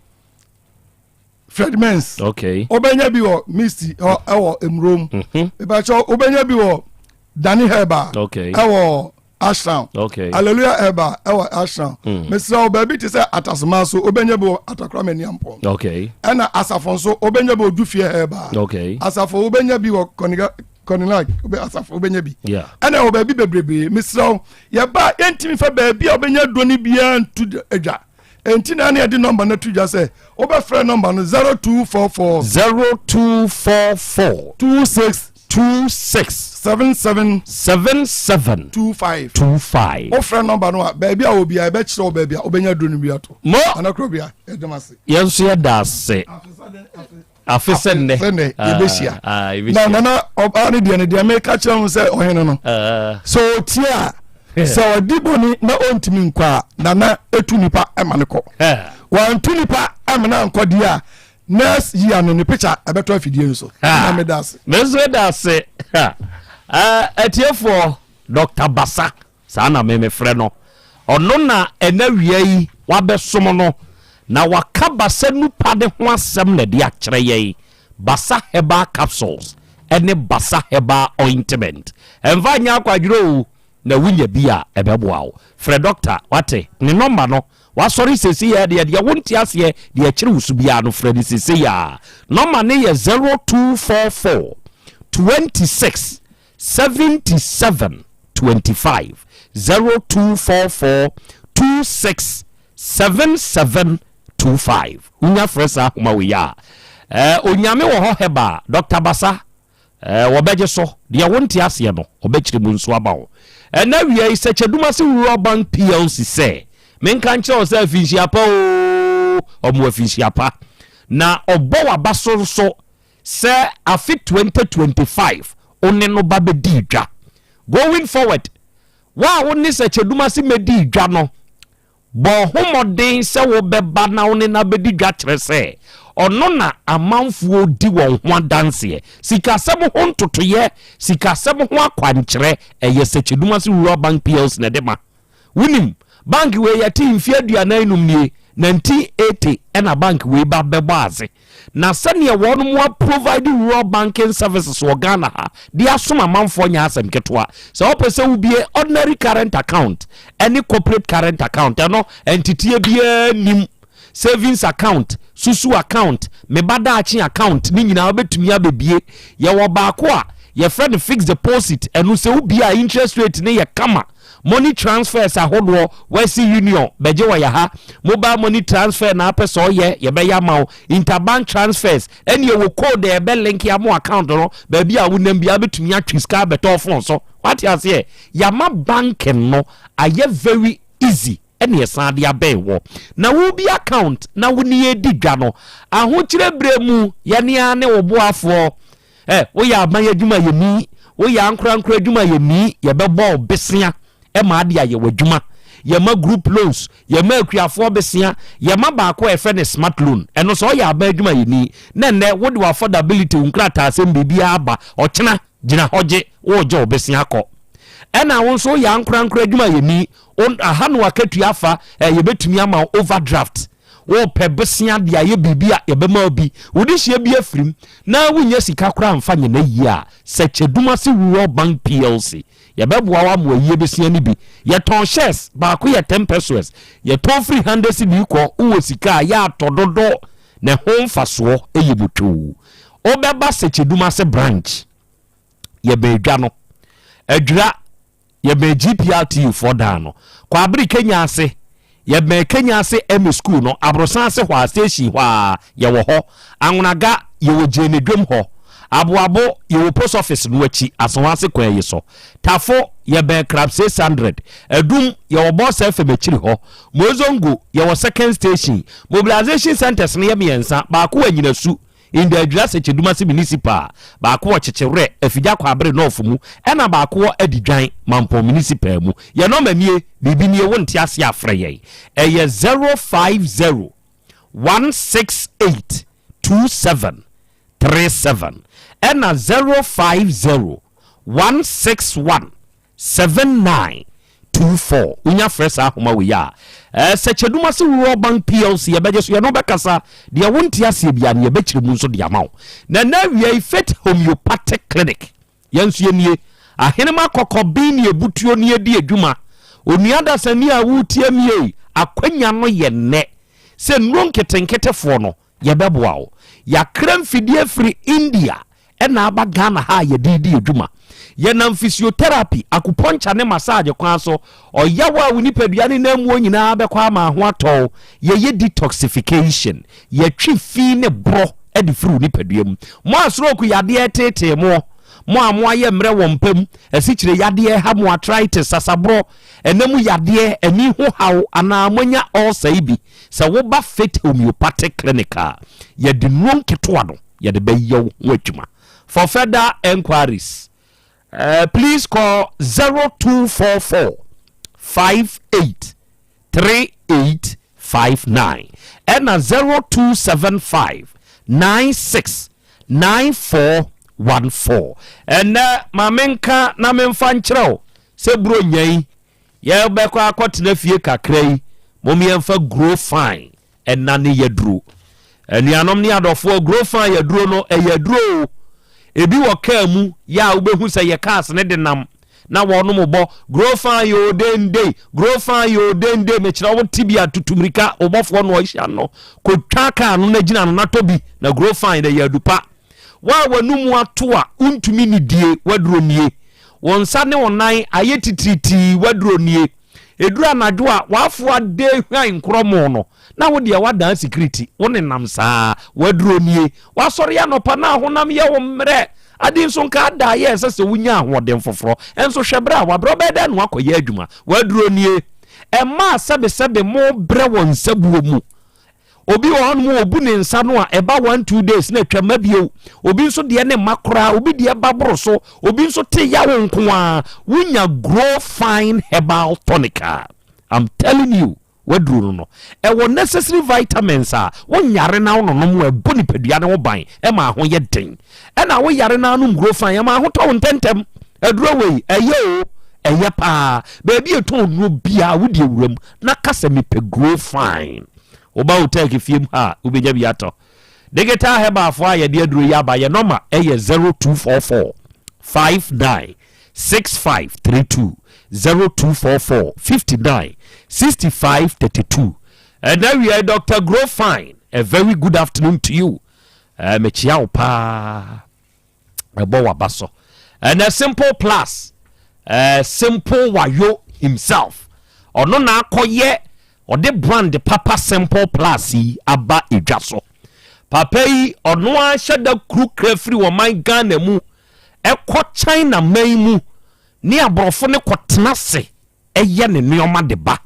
Fred Mens. Okay. Wobɛnya bi wɔ Misty hɔ ɛwɔ Emurom. Mepakyɛw wobɛnya bi wɔ Dani Herbal. Okay. Ɛwɔ Ashtown. Okay. Hallelujah Herbal ɛwɔ Ashtown. Mesrɛ wo baabi te sɛ Atasoma so wobɛnya bi wɔ Atakora Maniampɔn. Okay. Ɛna Asafo nso wobɛnya bi wɔ Dufie Herbal. Okay. Asafo wobɛnya bi wɔ Kɔniga Kɔnilak wobɛ Asafo wobɛnya bi. Yeah. Ɛna ɛwɔ baabi bebrebe mesrɛ wo yɛba a yɛntumi fa baabi a wobɛnya aduro no biara nto adwa. Enti na ne yɛde nɔmba no ato dwa sɛ wobɛfrɛ nɔmba no 0244 0244 26 26 77 77 25 25. Wofrɛ nɔmba no a baabi a wɔ biara yɛbɛkyerɛ wo baabi a wobɛnya aduro no bi ato. Mo. Anakorɔ bia yɛda mo ase. Yɛn nso yɛda ase. Afe sɛ nnɛ. Sɛ nnɛ yɛbɛhyia. Ah, Na yɛbɛhyia. nana ɔbaa no deɛ no deɛ meka kyerɛ ho sɛ ɔhene no Ah. sɛ ɔtie a sɛ ɔdi bɔne na ɔntumi nkɔ a nana ɛtu nipa ma no kɔ. Wantu nipa ama no ankɔ deɛ a nurse yi ano ne picture ɛbɛtɔ afidie no so. Na meda ase. Me nso da ase. Ah, atiefoɔ Dr. Basa saa na me mefrɛ no. Ɔno na ɛna wia yi wabɛsom no na waka Basa nupa ne ho asɛm na ɛde akyerɛ yɛn. Basa Herbal Capsules ɛne Basa Herbal Ointment. Ɛmfa nyɛ akwadworɔ o, na wonya bi a ɛbɛboa wo. Frɛ dɔkta, wate? Ne nɔmba no, wasɔre seesei ara deɛ, deɛ wonte aseɛ, deɛ ɛkyere wo so biara no, frɛ no seesei ara. Nɔmba no yɛ 0244 26 77 25. 0244 26 77 25. Wonya frɛ saa ahoma wei a, eh, Onyame wɔ hɔ Herbal, Dɔkta Basa, Eh, wɔbɛgye so. Deɛ wonte aseɛ no, wɔbɛkyerɛ mu nso ama wo. Ɛnɛ awia yi, Sɛkyɛdumase Rural Bank PLC sɛ, menka nkyerɛ wo sɛ afinhyia pa oo, ɔmo afinhyia pa. Na ɔbɔ w'aba so nso sɛ afe 2025 wo ne no ba bɛdi dwa. Going forward, wo a wo ne Sɛkyɛdumase mmɛdii dwa no, Bɔ ho mmɔden sɛ wobɛba na wo ne no abɛdi dwa kyerɛ sɛ ɔno na amanfoɔ di wɔn ho adanseɛ. Sikasɛm ho ntotoeɛ, sikasɛm ho akwankyerɛ, ɛyɛ Sekyedumase Rural Bank Plc na ɛde ma. Wonim, bank wei yɛtee mfeɛ 45 nie, 1980 ɛna bank wei ba bɛbɔ adze. Na sɛdeɛ wɔnom a provide rural banking services wɔ Ghana ha de asom amanfoɔ nyɛ asɛm ketewa. Sɛ wopɛ sɛ wobie ordinary current account ɛne corporate current account ɛno nteteɛ biara nnim. Savings account, susu account, me ba daakye account ne nyinaa wobɛtumi abɛbie. Yɛwɔ baako a yɛfrɛ no fixed deposit ɛno sɛ wobie a interest rate no yɛ kama. Money transfers ahodoɔ, Western Union bɛgye wɔ yɛ ha, mobile money transfer na apɛ sɛ ɔyɛ, yɛbɛyɛ ama wo, interbank transfers, ɛne ɛwɔ code a ɛbɛ link ama account no, baabi a wonam biara bɛtumi atwe sika abɛtɔ phone so. Wate aseɛ? Yɛama banking no ayɛ very easy ɛne ɛsan de abɛn wɔ. Na wo bi account na wo ne yɛdi dwa no, ahokyerɛ berɛ mu yɛne ara ne wo boafoɔ. Ɛ, woyɛ aban adwumayɛni, woyɛ ankorankoro adwumayɛni, yɛbɛbɔ wo besea ma ade ayɛ w'adwuma. Yɛma group loans, yɛma akuafoɔ besea, yɛma baako a yɛfrɛ no smart loan. Ɛno sɛ ɔyɛ aban adwumayɛni na nnɛ wode w'affordability, wo nkrataasɛm biribiara aba, ɔkyena gyina hɔ gye, woregye wo besea kɔ. Ɛna wo nso woyɛ ankorankoro adwumayɛni, wo, aha na w'akatua afa, ɛ, yɛbɛtumi ama wo overdraft. Wopɛ bosea de ayɛ biribi a, yɛbɛma wo bi. Wo dehyeɛ bi afirim na wonnya sika koraa mfa nyɛ no ayie a, sɛ Kyedumase Rural Bank PLC. Yɛbɛboa wo ama w'ayie bosea no bi. Yɛtɔn shares, baako yɛ ten pesewas. Yɛtɔn firi hundred cedi kɔ, wowɔ sika a, yɛ atɔ dodo na ɛho mfasoɔ yɛ motwoo. Wobɛba Sɛkyɛdumase branch, yɛbɛn dwa no. Adwira. Yɛbɛn GPRTU foɔ dan no. Kwabere Kenya ase, yɛbɛn Kenya ase MA school no, aborosan ase hɔ a, station hɔ a, yɛwɔ hɔ. Anwonaga, yɛwɔ Gyenedwam hɔ. Aboabo, yɛwɔ post office no akyi, Asawase kwan yi so. Tafo, yɛbɛn Crab 600. Adum, yɛwɔ Bɔs FM akyiri hɔ. Mozongo, yɛwɔ Second Station. Mobilization centres no yɛ mmiɛnsa, baako wɔ Anyinasu, in the Adwira Sekyedumase Municipal, baako wɔ Kyekyewerɛ, Afigya Kwaabere North mu, ɛna baako wɔ Adidwan, Mampong Municipal mu. Yɛn nɔma nie, biribi nie wonte aseɛ a frɛ yɛn. Ɛyɛ 050 168 27 37 ɛna 050 161 79 24. Wonya frɛ saa ahoma wei a, ɛɛ Sɛkyɛdumase Rural Bank PLC yɛbɛgye so, yɛne wo bɛkasa, deɛ wonte aseɛ biara no yɛbɛkyerɛ mu nso de ama wo. Na ɛnɛ awia yi Faith Homeopathic Clinic yɛn nso yɛnie, Ahenema kɔkɔben ne ebutuo ne edi adwuma. Onua dasani a woretie mi ei, akwanya no yɛ nnɛ sɛ nnuro nketenketefoɔ no yɛbɛboa wo. Yɛakra mfidie firi India na aba Ghana ha a yɛde redi adwuma. Yɛnam physiotherapy, acupuncture ne massage kwan so, ɔyaw a wo nipadua ne nan muo nyinaa bɛkɔ ama ho atɔ wo. Yɛyɛ detoxification, yɛtwe fi ne borɔ de firi wo nipadua mu. Mo a stroke yadeɛ reteetee mo, mo a moayɛ mmerɛ wɔ mpa mu, asikyire yadeɛ ha mo, arthritis, sasaborɔ, ɛna mu yadeɛ, ani ho haw anaa moanya ulcer yi bi, sɛ woba Faith Homeopathic Clinic a, yɛde nnuro nketewa no yɛde bɛyɛ wo ho adwuma. For further enquiries, please call 0244 58 3859 ɛna 0275 96 9414. Ɛnɛ ma menka na memfa nkyerɛ wo sɛ Buronya yi yɛbɛkɔ akɔtena fie kakra yi, mom yɛmfa Grow Fine ɛna ne yaduro. Anuanom ne adɔfoɔ, Grow Fine yaduro no ɛyɛ aduro o. Ebi wɔ kaa mu yɛ a wobɛhu sɛ yɛ cars ne de nam na wɔnom bɔ Grow Fine yoo dende, Grow Fine yoo dende. Mekyerɛ wo te bi a tutu mirika, wo bɔfoɔ no ɔhyia no kɔtwa kaa no na gyina no na tɔ bi na Grow Fine na ɛyɛ adupa. Wo a w'anomu ato a wontumi nnidie, w'aduro nie. Wo nsa ne wo nan ayɛ titiritii, w'aduro nie. Ɛduru anadwo a w'afoa de hwan nkorɔmo no, na wo deɛ woadan sikiriti, wo nenam saa, w'aduro nie. Woasɔre anɔpa na ahonam yɛ wo mmerɛ, ade nso nka ada a ɛsɛ sɛ wonya ahoɔden foforɔ, nso hwɛ berɛ a wabrɛ, wobɛyɛ dɛn na woakɔyɛ adwuma? W'aduro nie. Ɛmma a sɛbesɛbe mobrɛ wɔ nsabuo mu. Obi wɔ hɔnom a obu ne nsa no a ɛba one two days na atwa mma bio. Obi nso deɛ ne mma koraa, obi deɛ ba boro so, obi nso te yaw nko ara. Wonya Grow Fine Herbal Tonic a, I'm telling you, waduro no no. Ɛwɔ necessary vitamins a wonyare na wononom a ɛbɔ nipadua no ho ban ma ho yɛ den. Ɛna woyare na anom Grow Fine ɛma ho tɔ wo ntɛntɛm. Aduro wei, ɛyɛ o, ɛyɛ paa. Baabi a ɛtɔn nnuro biara wode awura mu na ka sɛ mepɛ Grow Fine. Woba Otec fie mu ha a, wobɛnya bi atɔ. Digital Herbalfoɔ a yɛde aduro yi aba, yɛn nɔma yɛ 0244 59 6532, 0244 59 65 32. Ɛnɛ awia yi, Dr. Grow Fine, a very good afternoon to you. Eh, mekyia wo paa. Ɛbɔ waba so. Ɛnɛ Simple Plus, eh, Simple Wayo himself. Ɔno na akɔyɛ ɔde brand papa Simple Plus yi aba edwa so. Papa yi ɔno ara hyɛ da kuru kra firi ɔman Ghana mu ɛkɔ China man mu ne aborɔfo ne kɔtena se ɛyɛ ne nneɛma de ba.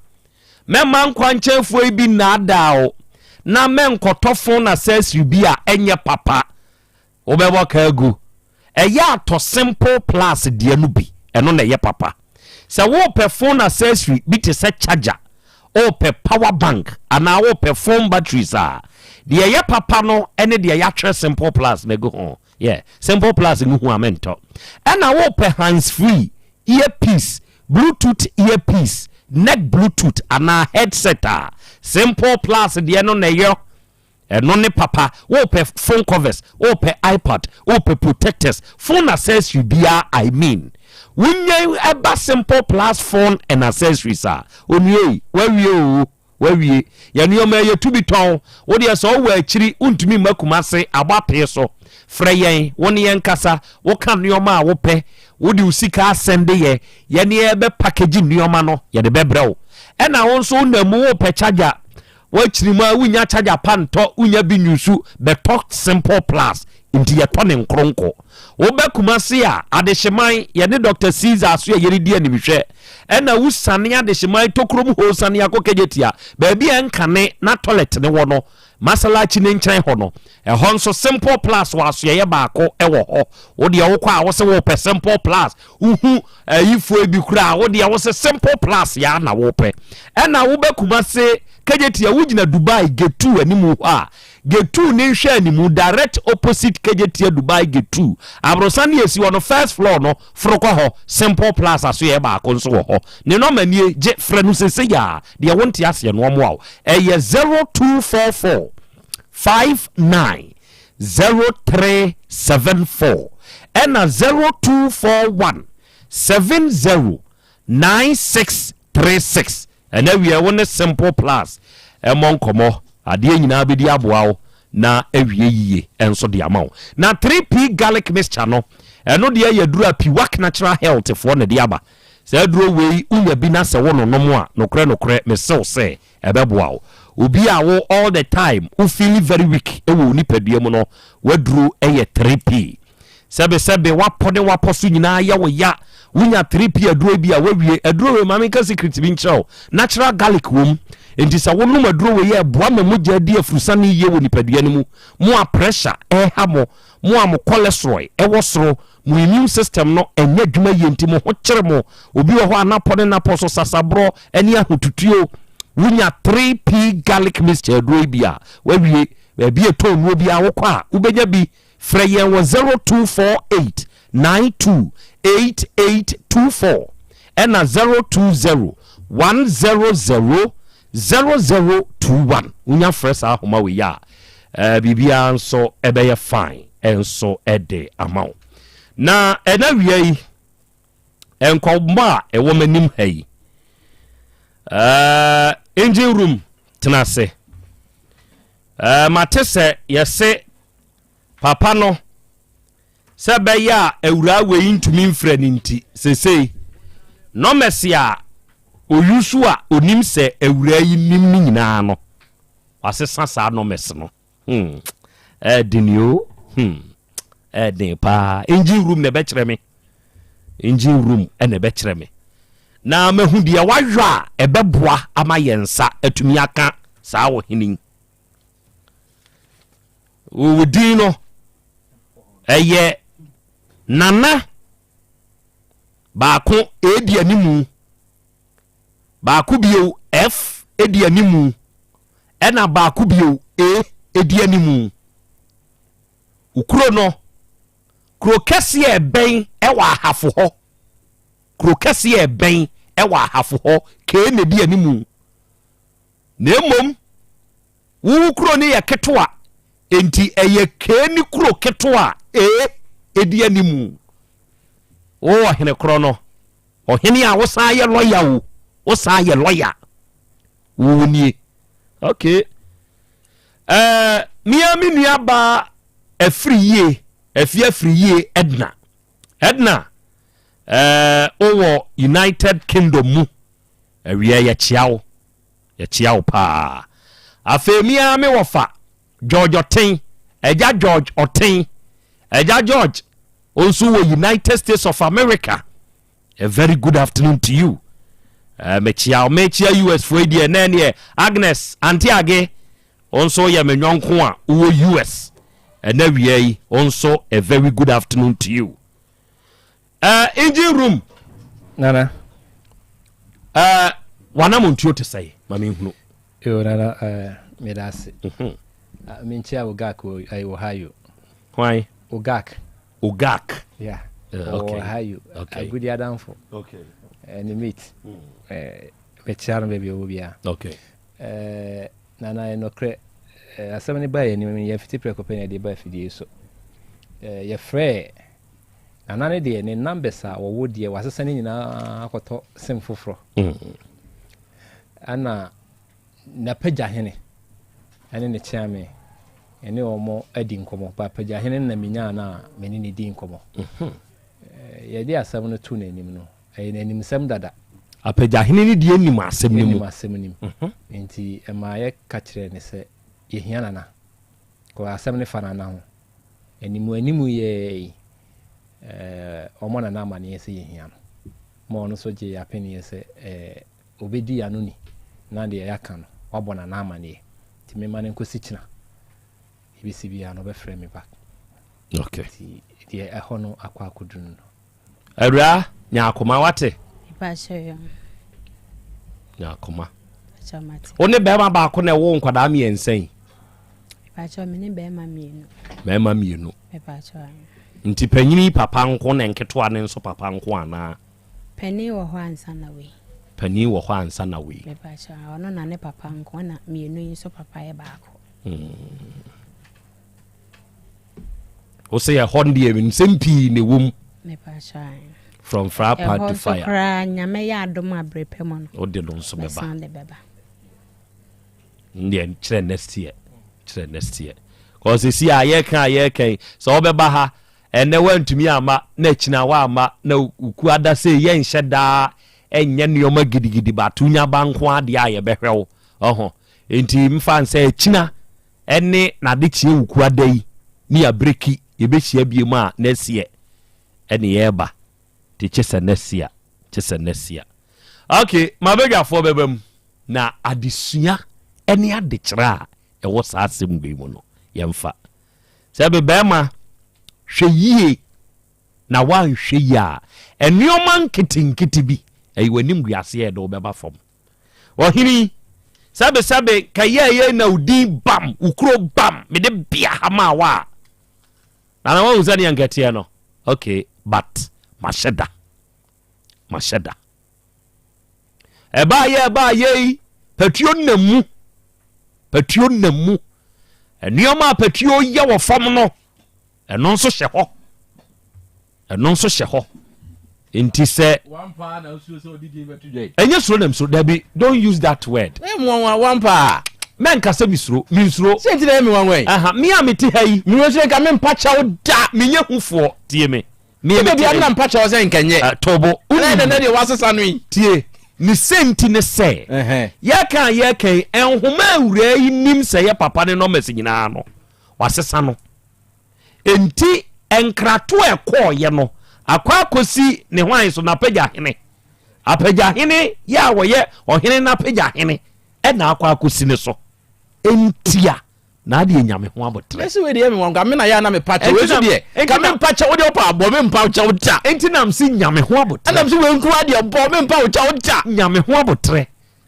Mɛma nkwankyɛnfoɔ yi bi nnaadaa o na mɛnkɔtɔ phone accessory bi a ɛnyɛ papa. Wobɛbɔ ka agu. Ɛyɛ a tɔ simple plus deɛ no bi, ɛno na ɛyɛ papa. Sɛ worepɛ phone accessory bi te sɛ charger, worepɛ power bank anaa worepɛ phone batteries a, deɛ ɛyɛ papa no ne deɛ yɛatwerɛ simple plus no agu ho. Yeah, simple plus no hu a mentɔ. Ɛna worepɛ hands free, earpiece, bluetooth earpiece, neck bluetooth anaa headset a, simple plus deɛ no na ɛyɔ. Ɛno ne papa. Wopɛ phone covers, wopɛ iPad, wopɛ protectors, phone accessory biara I mean. Wonya ɛba Simple Plus phone and accessories a, onua yi, wawie oo, wawie. Yɛn nneɛma yi yɛtu bi tɔn. Wo deɛ sɛ wowɔ akyiri, wontumi mma Kumase, abɔ apee so. Frɛ yɛn, wo ne yɛn nkasa, woka nneɛma a wopɛ, wode wo sika asɛnde yɛ, yɛne yɛbɛ package nneɛma no, yɛde bɛbrɛ wo. Ɛna wo nso wonam mu wopɛ charger, Woakyiri mu a wonnya charger pa ntɔ, wonnya bi nyusu, bɛtɔ Simple Plus. Nti yɛtɔ ne nkronkɔ. Woba Kumasi a, Adehyeman, yɛne Dɔkta Caesar so a yɛredi animhwɛ. Ɛna wosiane Adehyeman tokurom hɔ siane akɔ Kejetia, baabi a ɛnkane na toilet no wɔ no, Masalachi no nkyɛn hɔ no. Ɛhɔ nso Simple Plus wɔ asoɛeɛ baako wɔ hɔ. Wo deɛ wokɔ a wose wopɛ Simple Plus, wohu ayifoɔ bi koraa a, wo deɛ wose Simple Plus yɛ ara na wopɛ. Ɛna woba Kumasi Kejetia, wogyina Dubai Gate 2 animu hɔ a, Gate 2 ne nhwɛanimu, direct opposite Kejetia Dubai Gate 2. Aborosan no a ɛsi hɔ no, first floor no, foro kɔ hɔ. Simple Plus asoɛeɛ baako nso wɔ hɔ. Ne nɔma nie, gye frɛ no seesei ara. Deɛ wonte aseɛ no, ɔmmoa wo. Ɛyɛ 0244 59 0374 ɛna 0241 70 9636. Ɛnɛ wiɛ wo ne Simple Plus mmɔ nkɔmmɔ, adeɛ nyinaa bɛdi aboa wo na awie yie nso de ama wo. Na 3P Garlic Mixture no, ɛno deɛ yɛ aduro a Piwak Natural Health foɔ na ɛde aba. Saa aduro wei wonya bi na sɛ wo nonom a, nokorɛ nokorɛ mese wo sɛ ɛbɛboa wo. Obi a wo all the time wo feeli very weak wɔ wo nipadua mu no, w'aduro yɛ 3P. Sɛbesɛbe, w'apɔ ne w'apɔ so nyinaa yɛ wo ya. Wonya 3P aduro yi bi a, woawie. Aduro wei, ma menka secret bi nkyerɛ wo. Natural garlic wom. Enti sɛ wonom aduro wei a, ɛboa ma mogya di afurusane yie wɔ nipadua no mu. Mo a pressure ɛreha mo, mo a mo cholesterol ɛwɔ soro, mo immune system no ɛnyɛ adwuma yie nti mo ho kyere mo. Obi wɔ hɔ a n'apɔ ne n'apɔ so sasaborɔ ne ahotutuo. Wonya 3P garlic mixture aduro yi bi a, woawie. Baabi a ɛtɔn nnuro biara wokɔ a, wobɛnya bi. Frɛ yɛn wɔ 0248 92 8824 ɛna 020 100 0021. Wonya frɛ saa ahoma wei a, eh, biribiara nso ɛbɛyɛ fine nso ɛde ama wo. Na ɛna wia yi, nkɔmmɔ a ɛwɔ m'anim ha yi, eh, engine room tena ase. Eh, mate sɛ yɛse papa no sɛ ɛbɛyɛ a awuraa wei ntumi mfrɛ no nti, sesei nɔmɛse a oyusu a onim sɛ awuraa yi nim no nyinaa no, wasesa saa nɔmɛse no. Hmm, ɛɛden o, hmm, ɛɛden paa. Engine room na ɛbɛkyerɛ me. Engine room na ɛbɛkyerɛ me. Na mahu deɛ wayɔ a ɛbɛboa ama yɛn nsa atumi aka saa ɔhene yi. Wo din no ɛyɛ Nana baako edi animu, baako bio F edi animu, ɛna baako bio A edi animu. Wo kuro no, kuro kɛseɛ ɛbɛn ɛwɔ Ahafo hɔ. Kuro kɛseɛ ɛbɛn ɛwɔ Ahafo hɔ, K na edi animu. Na mmom wo wo kuro no yɛ ketewa, enti ɛyɛ kee ne kuro ketewa a ee edi animu. Wo ɔhene korɔ no, ɔhene a wosan yɛ lɔya o, wosan yɛ lɔya. Wo wo nie. Okay. Ɛɛ, mea me nua baa afiri yie, afi afiri yie Edna. Edna, ɛɛ, wowɔ United Kingdom mu. Awia yɛkyea wo, yɛkyea wo paa. Afei me ara me wɔfa George Ɔten, Agya George Ɔten, Agya George nso wɔ United States of America. A very good afternoon to you. Uh, mekyea wo, mekyea US foɔ yi deɛ na ɛneɛ Agnes, Auntie Age, wo nso yɛ me nyɔnko a wowɔ US. Ɛna wia yi, wo nso a very good afternoon to you. Uh, engine room. Nana. Uh, wanam ntuo te sɛe ma menhunu. Yo, nana, uh, meda ase. Mm -hmm. uh, menkyia Ogak wɔ uh, Ohio. Hwan? Ogak. Ogak. Yeah. Uh, okay. Ohio. Okay. Agudi adamfo. Okay. Uh, ne mate. Mm. Uh, mekyia no baabi ɔwɔ biara. Okay. Uh, nana, ɛnɔkorɛ, uh, asɛm no baa yɛn anim, yɛmfiti prɛko pɛ na yɛde ba afidie so. Uh, yɛfrɛɛ Nana no deɛ ne numbers a wɔwɔ deɛ wasesa ne nyinaa akɔtɔ sim foforɔ. Ɛna n'apagyahene ɛne ne kyeame ɛne wɔn adi nkɔmmɔ. Ba apagyahene no na menyaa no a me ne ne di nkɔmmɔ. Yɛde asɛm no to n'anim no, ɛyɛ n'animsɛm dada. Apagyahene no deɛ nim asɛm no mu. Nim asɛm no mu. Nti ɛmaa yɛka kyerɛɛ no sɛ yɛhia Nana. Kɔ asɛm no fa Nana ho. Animuanimu yɛɛ yi, eh, ɔmmɔ Nana amaneɛ sɛ yɛhia no. Ma ɔno nso gyee apeneɛ sɛ, eh, ɔbɛdi yɛn ano ni, na deɛ yɛaka no, wabɔ Nana amaneɛ. Nti memma no nkɔsi kyena. Ɛbɛsi biara no, ɔbɛfrɛ me back. Okay. Nti deɛ ɛhɔ no akɔ akɔduru no. Awuraa, nya akoma wate. Nya akoma. Wo ne bɛrima baako na ɛwo nkwadaa mmiɛnsa yi. Bɛrima mmienu. Nti panyini papa nko na nketewa ne nso papa nko anaa? Panin wɔ hɔ ansa na wei. Panin wɔ hɔ ansa na wei. Ɔno na ne papa nko na mmienu yi nso papa yɛ baako. Hmm. Wo sɛ ɛhɔ no deɛ nsɛm pii na ɛwɔ mu. From fry pan to fire. Ɛhɔ nso koraa nyame yɛ adom a bere pɛ mu no. Wode no nso bɛba. De bɛba. Ndeɛ kyerɛ next year. Kyerɛ next year. Kɔsɛ si a yɛka a yɛka yi sɛ wobɛba ha ɛnɛ woantumi amma na akyina woamma na woku ada sɛ yɛnhyɛ daa ɛnyɛ nneɛma gidigidi bato nya ba nko adeɛ a yɛbɛhwɛ wo ɔho nti mfa nsɛ akyina Ɛne n'adekyeɛ wukuada yi ne yɛabreki yɛbɛhyia biom a nɛseɛ ɛne yɛreba nti kyesɛ nɛsea kyesɛ nɛsea ok mabadwafoɔ bɛba mu na adesua ɛne adekyerɛ a ɛwɔ saa asɛm wei mu no yɛmfa sɛ be bɛrima hwɛ yie na woanhwɛ yie a nneɛma nketenkete bi ɛyɛ w'anim guaseɛ ɛde wobɛba fam Ɔhene yi, sɛbesɛbe ka yɛ yɛ na wo din bam, wo kuro bam, mede bea ha maa wo a. Nana wahu sɛdeɛ nkɛteɛ no. Okay, but mahyɛ da. Mahyɛ da. Ɛbaa yɛ ɛbaa yɛ yi, patuo nam mu. Patuo nam mu. Nneɛma a patuo yɛ wɔ fam no, ɛno nso hyɛ hɔ. Ɛno nso hyɛ hɔ. Nti sɛ. Ɛnyɛ suro na mesuro dabi don't use that word. Ɛyɛ mu nwanwa wampa. Mɛnka sɛ mesuro mensuro. Sɛ nti na ɛyɛ me nwanwa yi. Aha me a mete ha yi. Me wɔ nka me mpa kyɛw da. Menyɛ hufoɔ tie me. Me a mete ha yi. mpa kyɛw sɛ nkɛnyɛ. Tobo. Ɛnɛ nɛ deɛ wasesa no yi. Tie ne sɛ nti ne sɛ yɛka a yɛka yi nhoma awuraa yi nim sɛ yɛ papa ne nɔmɛs nyinaa no wasesa no. Enti nkrato a ɛkɔeɛ no akɔ akɔsi ne hwan so? N'apagyahene. Apagyahene yɛ a wɔyɛ ɔhene n'apagyahene ɛna akɔ akɔsi ne so. Enti a na adeɛ nya me ho aboterɛ. Mɛsi wei deɛ me wɔn ka me na yɛ na me pa kyɛw. Wei so deɛ ka me mpa kyɛw deɛ ɔpa abɔ me mpa kyɛw da. Enti na msi nya me ho aboterɛ. Ɛna msi wei nko adeɛ bɔ me mpa kyɛw da. Nya me ho aboterɛ.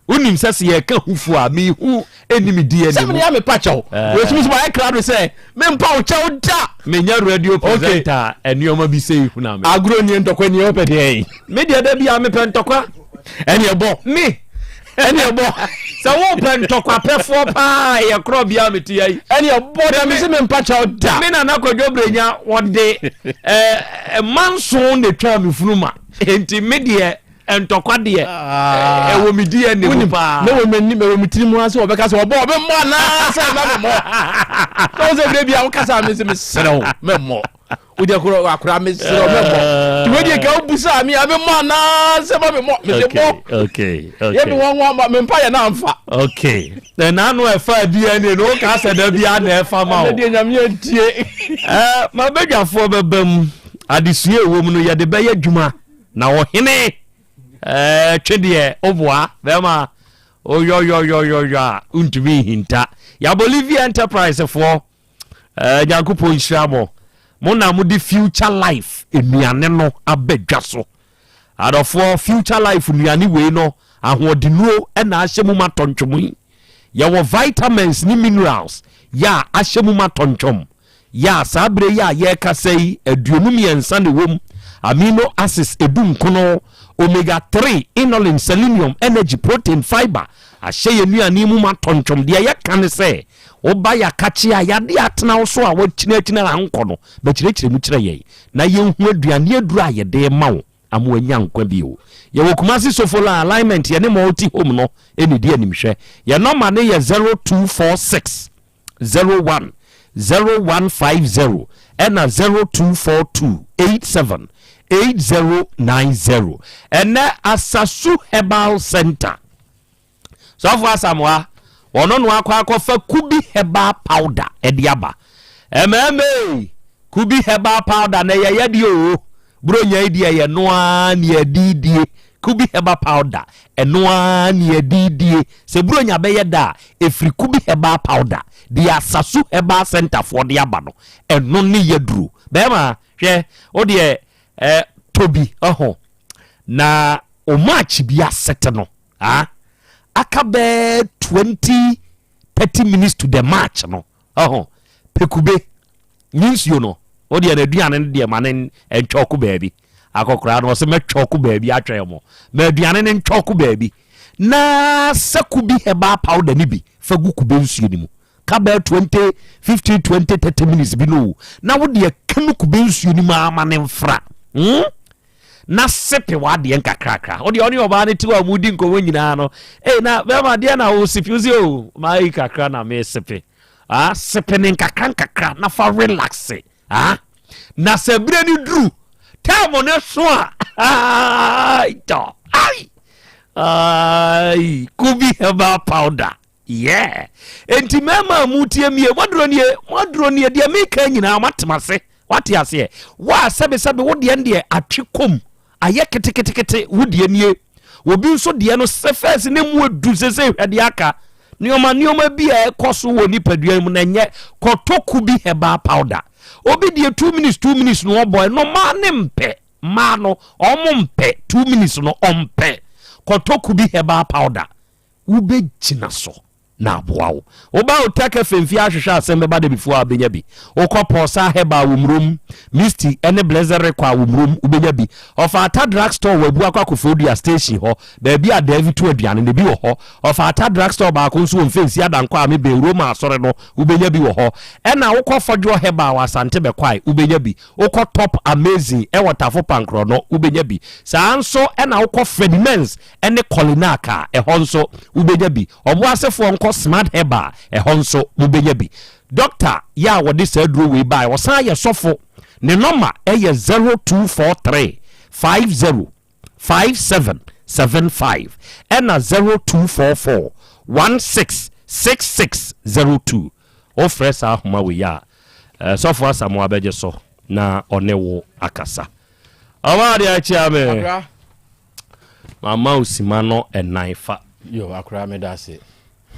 Wonim sɛ sɛ yɛka hufo a, mehu ɛnni me DNA mu. Sɛ mene a mepa kyɛw. Wɔtumi sɛ wɔayɛ krado sɛ mempa wo kyɛw da. Menya radio presenter a nneɛma bi sɛ ehuna me. Agorɔ nie ntɔkwa nie wopɛ deɛ yi. Me deɛ da bi a mepɛ ntɔkwa. Ɛne ɛbɔ. Me. Ɛne ɛbɔ. Sɛ wopɛ ntɔkwa pɛfoɔ paa ɛyɛ korɔ bia mete ya yi. Ɛne ɛbɔ da me sɛ mempa kyɛw da. Me nana Kwadwo Brenya wɔde ɛɛ manson na etwa me funu ma. Enti me deɛ Ntɔkwa deɛ ah. ɛwɔ me DNA mu paa. Na wɔ m'anim ɛwɔ me tiri mu ase wɔbɛka sɛ ɔbɔ ɔbɛmmɔ anaasɛ ɛma me mmɔ. Na wo sɛ berɛ bi a wokasa me sɛ mesrɛ wo mɛmmɔ. Wode korɔ akora mesrɛ wo mɛmmɔ. Nti wei deɛ ka wobusaa me a memmɔ anaasɛ ma me mmɔ. Mese bɔ. Okay, okay. Yɛ me wɔn wɔn me mpa yɛ na amfa. Okay. Na n'ano ɛfa DNA no woka sɛ da bi a na ɛfa ma wo. Ɛnɛ deɛ nyame antie. Ɛɛ mabadwafoɔ bɛba mu adesua ɛwɔ mu no yɛde bɛyɛ adwuma. Na ɔhene eh, twe deɛ woboa bɛrima oyɔyɔyɔyɔyɔ a wontumi nhinta. Ya Bolivia Enterprise foɔ eh, Nyankopɔn nhyira mo. Mo na mode Future Life nnuane no aba dwa so. Adɔfoɔ, Future Life nnuane wei no ahoɔdennuo na ahyɛ mu ma tɔntwom yi. Yɛwɔ vitamins ne minerals yɛ a ahyɛ mu ma tɔntwom. Yɛ a saa berɛ yi a yɛrekasa yi, 23 na ɛwɔ mu, amino acids edunkono, omega 3, inulin, selenium, energy, protein, fiber, ahyɛ yɛn nnuane mu ma tɔntwom. Deɛ yɛka ne sɛ, woba yɛakakye a, yadeɛ atena wo so a woakyinakyina a ankɔ no, bɛkyerɛkyerɛ mu kyerɛ yɛn na yɛnhu aduane aduro a yɛde rema wo ama woanya nkwa bio. Yɛwɔ Kumasi Sofola Alignment, yɛne Multi Home no na ɛdi animhwɛ. Yɛn nɔma no yɛ 0246 01 0150 ɛna 0242 87 8090. Ɛnɛ Asasu Herbal Center Sɔfo Asamoah ɔno no akɔ akɔfa Kubi Herbal Powder ɛde aba. Ɛmɛɛmɛ ei! Kubi herbal powder na ɛyɛ yɛdeɛ oo. Buronya yi deɛ ɛyɛ no ara ne yɛde die. Kubi herbal powder, ɛno ara ne yɛde die. Sɛ buronya bɛyɛ da a, ɛfiri Kubi herbal powder. Deɛ Asasu Herbal Centre foɔ de aba no, ɛno ne yɛduro. Bɛrima, hwɛ, wo deɛ eh, tɔ bi, ɔho, na o match bi asete no, ah, aka bɛɛ 20, 30 minutes to the match no, Ɔho, pɛ kube, ne nsuo no, wo deɛ n'aduane no deɛ ma no ntwɔko baabi. Akɔkoraa no ɔsɛ mɛtwɔko baabi atwɛn mo. Ma aduane no ntwɔko baabi. Na sɛ kubi herbal powder no bi fa gu kube nsuo no mu. Ka bɛyɛ 20, 15, 20, 30 minutes bi no o. Na wo deɛ ka no kube nsuo no mu ara ma no mfra. Hmm? Na sepe w'adeɛ nkakrakra. Wo deɛ ɔne ɔbaa no te hɔ a mudi nkɔmmɔ nyinaa no, ei na bɛrima deɛ na wo sepe, wo sɛ o mayi kakra na mesepe. Ah, sepe ne nkakra nkakra na fa relaxe. Ah, na sɛ berɛ no duru, time no so a, ai, tɔ, ai, ai, kubi herbal powder. Yeah. Enti mmarima a motie mie, moaduro nie, moaduro nie, deɛ meka nyinaa moatem ase. Wate aseɛ? Wo a sɛbesɛbe wo deɛ deɛ atwe kɔm, ayɛ keteketekete, wo deɛ nie. Obi nso deɛ no sɛ fɛs ne mu adu sese hwɛ deɛ aka. Nneɛma nneɛma bi a ɛkɔ so wɔ nipadua mu na ɛnyɛ kɔtɔ kubi herbal powder. Obi deɛ 2 minutes 2 minutes no ɔbɔ ɛno mmaa ne mpɛ. Mmaa no ɔmo mpɛ 2 minutes no ɔmpɛ. Kɔtɔ kubi herbal powder. Wobɛgyina so na aboa wo. Woba Hotel Cafe mfie ahwehwɛ asɛm bɛba da before a wobɛnya bi. Wokɔ Pulsar Herbal wɔ Murom, Misty ne Blessed Rekɔ a wɔ Murom wobɛnya bi. Ɔfata Drug Store wɔ Abuakwa Koforidua Station hɔ, baabi a Daavi to aduane no, ebi wɔ hɔ. Ɔfata Drug Store baako nso wɔ Mfensi Adankwa a mebɛn Roma Asɔre no, wobɛnya bi wɔ hɔ. Ɛna wokɔ Fɔdwoɔ Herbal wɔ Asante Bɛkwae, wobɛnya bi. Wokɔ Top Amazing wɔ Tafo Pankrɔno, wobɛnya bi. Saa nso na wokɔ Fredimens ne Kolinak a, ɛhɔ nso wobɛnya bi. Ɔboasefoɔ nkɔ Smart Herbal, ɛhɔ nso mobɛnya bi. Dɔkta yɛ a wɔde saa aduro wei baeɛ, ɔsan yɛ sɔfo. Ne nɔma yɛ 0243 50 5775 ɛna 0244 16 6602. Wofrɛ saa ahoma wei a, sɔfo Asamoah bɛgye so na ɔne wo akasa. Ɔbaa deɛ akyia me. Mama wo sima no ɛnan fa. Yo akora meda ase.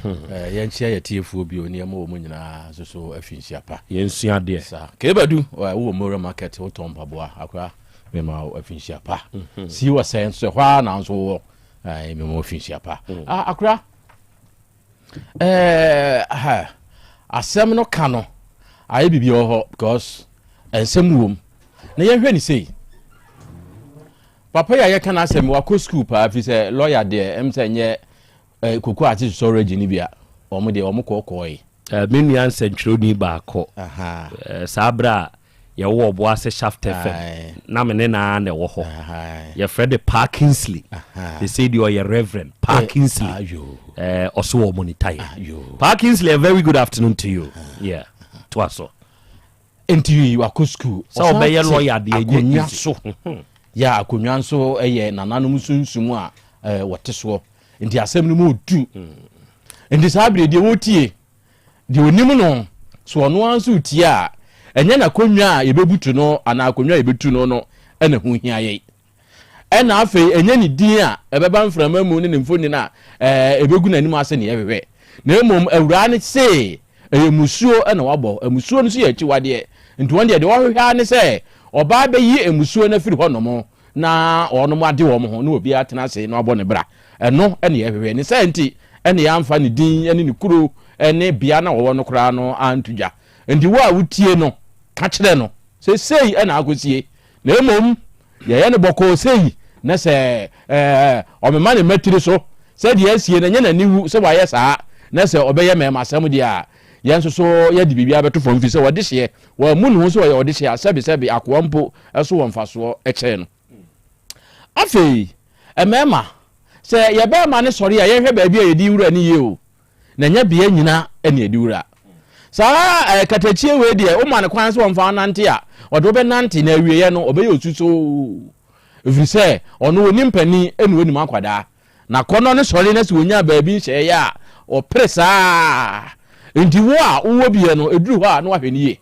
Eh, yɛnkyia yɛ tiefoɔ bio ne yɛma wɔn nyinaa nso so afi nhyia pa. Yɛnsua adeɛ. Saa. Kebadu, wowɔ Mora Market, wotɔn mpaboa. Akora, mema wo afi nhyia pa. Si wɔ sɛ nso ɛhɔ ara na nso wowɔ. Eh, mema wo afi nhyia pa. Ah, akora, eh, ha, asɛm no ka no, ayɛ biribi wɔ hɔ because nsɛm wom. Na yɛnhwɛ ne sei. Papa yi a yɛka n'asɛm wakɔ sukuu paa fi sɛ lɔya deɛ ɛm sɛ nyɛ eh, koko ate sɔrɔgye no bi a wɔn deɛ wɔn kɔɔkɔɔe. Eh, me nua nsɛntwerɛni baako eh, saa berɛ a yɛwɔ Ɔboase Shaft FM na me ne naa na ɛwɔ hɔ yɛfrɛ de Pa Kingsley sesei deɛ ɔyɛ Reverend Pa eh, Kingsley eh, ɔso wɔ monitor yɛ Pa Kingsley a very good afternoon to you yeah toa so. Nti wakɔ sukuu. Sɛ ɔbɛyɛ lɔya deɛ ɛnyɛ Akonnwa easy. so. Yɛ akonnwa nso yɛ nananom sunsum a wɔte soɔ. Nti asɛm no mu ɔdu. Nti saa berɛ deɛ wɔtie, deɛ ɔnim no, so ɔno ara nso retie a, ɛnyɛ n'akonnwa a yɛbɛbutu no anaa akonnwa a yɛbɛtu no no na ɛho hia yɛn. Ɛna afei ɛnyɛ ne din a ɛbɛba mframa mu ne ne mfonini a ɛbɛgu n'anim ase ne yɛhwehwɛ, na mmom Awuraa no se ɛyɛ mmusuo na wabɔ. Mmusuo no nso yɛ akyiwadeɛ, nti wɔn deɛ, deɛ wɔhwehwɛ ara ne sɛ ɔbaa bɛyi mmusuo no afiri hɔnom na wɔnom ade wɔn ho na obiara atena ase na wabɔ ne bra. Ɛno ne yɛhwehwɛ. Ne saa nti na yɛamfa ne din ne ne kuro ne bea no a wɔwɔ no koraa no anto dwa. Nti wo a wotie no, ka kyerɛ no sɛ sei na akɔsie. Na mmom yɛyɛ no bɔkɔɔ sei, na sɛ ɔmema ne mmatiri so sɛ deɛ asie no, ɛnyɛ n'aniwu sɛ wayɛ saa, na sɛ ɔbɛyɛ mmarimasɛm deɛ a, yɛn nso so yɛde biribiara bɛto fam, ɛfiri sɛ ɔdehyeɛ, wammu ne ho sɛ ɔyɛ ɔdehyeɛ a, sɛbesɛbe akoa mpo so wɔ mfasoɔ kyɛn no. Afei, mmarima, sɛ yɛn barima no sɔre a, yɛnhwɛ baabi a yɛde wura no yie o. na ɛnyɛ bea nyina na ɛde wura. Saa eh, katakyie wei deɛ woma no kwan sɛ ɔmfa nante a, ɔde wobɛnante na awieɛ no ɔbɛyɛ osusoo. Ɛfiri sɛ ɔno ɔnim panin ɛna ɔnim akwadaa. Na kɔnnɔ no sɔre na sɛ ɔnya baabi nhyɛeɛ a, ɔpere saa. Nti wo a wowɔ biɛ no, ɛduru hɔ a na wahwɛ no yie.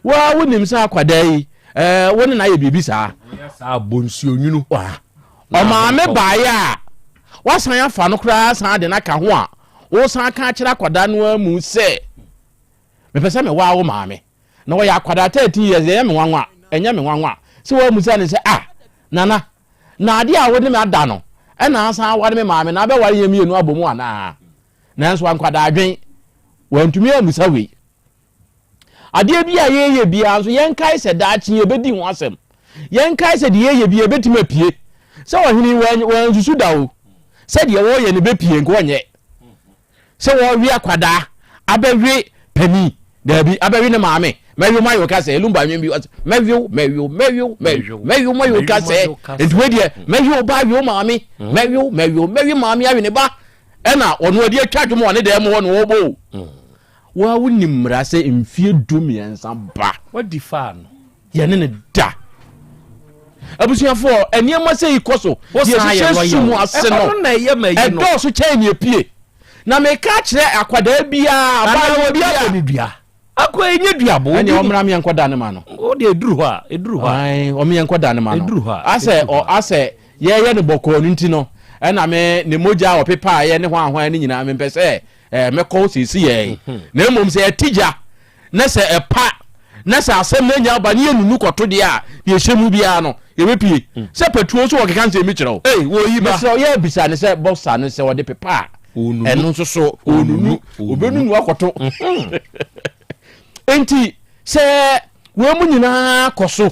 Wo ara wonim sɛ akwadaa yi, ɛɛ, wo ne no ayɛ biribi saa. Woyɛ saa bɔ nsuo nwunu. Wa, ɔmaame baeɛ a, woasan afa no koraa san de no aka ho a, wosan ka akyerɛ akwadaa no ara mu sɛ, mepɛ sɛ mewaa wo maame. Na ɔyɛ akwadaa 13 years, ɛyɛ me nwanwa, ɛnyɛ me nwanwa sɛ woammisa no sɛ, ah, Nana, na adeɛ a wo ne me ada no, ɛna asan aware me maame na abɛware yɛn mmienu abɔ mu anaa? Nanso ankwadaa adwen, wantumi ammisa wei. Adeɛ bi a yɛyɛ biara nso, yɛnkae sɛ daakye yɛbɛdi ho asɛm. Yɛnkae sɛ deɛ yɛyɛ biara ɛbɛtumi apue. Sɛ ɔhene yi wansusu da o, sɛ deɛ wɔreyɛ no bɛpue nka ɔnyɛ. Sɛ wɔrewe akwadaa abɛwe panin, daabi, abɛwe ne maame, mɛwe mo ayew ka sɛ, Lumba nwom bi, ɔsɛ, mɛwew, mɛwew, mɛwew, mɛwew, mɛwew mo ayew ka sɛ, nti wei deɛ, mɛwe wo ba awe wo maame, mɛwew, mɛwew, mɛwe maame awe ne ba, ɛna ɔno ɔde atwa dwom wɔ ne dan mu hɔ na ɔrebɔ o. Wo a wonim mmara sɛ mfie 13 ba. Wadi faa no. Yɛne no da. Abusuafoɔ, nneɛma sɛ yi kɔ so. Deɛ ɛhyehyɛ sum ase no, ɛdɔɔso kyɛn nea epie. Na meka akyerɛ akwadaa biara, abaayewa biara. Anaa obi abɔ no dua. Akɔ enye dua bo. Ɛnna ɔmmra me yɛnkɔ da ne ma no. O de eduru hɔ a, eduru hɔ a. Ayi, ɔmo yɛnkɔ da ne ma no. Eduru hɔ a. Asɛ ɔ asɛ yɛyɛ no bɔkɔɔ no nti no, ɛna me ne mogya a ɔpepaeɛ ne hwan hwan no nyinaa mempɛ sɛ ɛɛ mɛkɔ hɔ seesei yɛn. Na mmom sɛ ɛte gya na sɛ ɛpa na sɛ asɛm no anya aba ne yɛnunu kɔto deɛ a, deɛ ɛhyɛ mu biara no yɛbɛpie. Sɛ patuo nso wɔkeka nsɛm bi kyerɛ wo. Ei, wɔyi ba. Mesrɛ wo, yɛrebisa no sɛ bɔksa no sɛ ɔde pepa a, ɛno nso so ɔnunu, ɔbɛnunu akɔto. Enti sɛ wei mu nyinaa kɔ so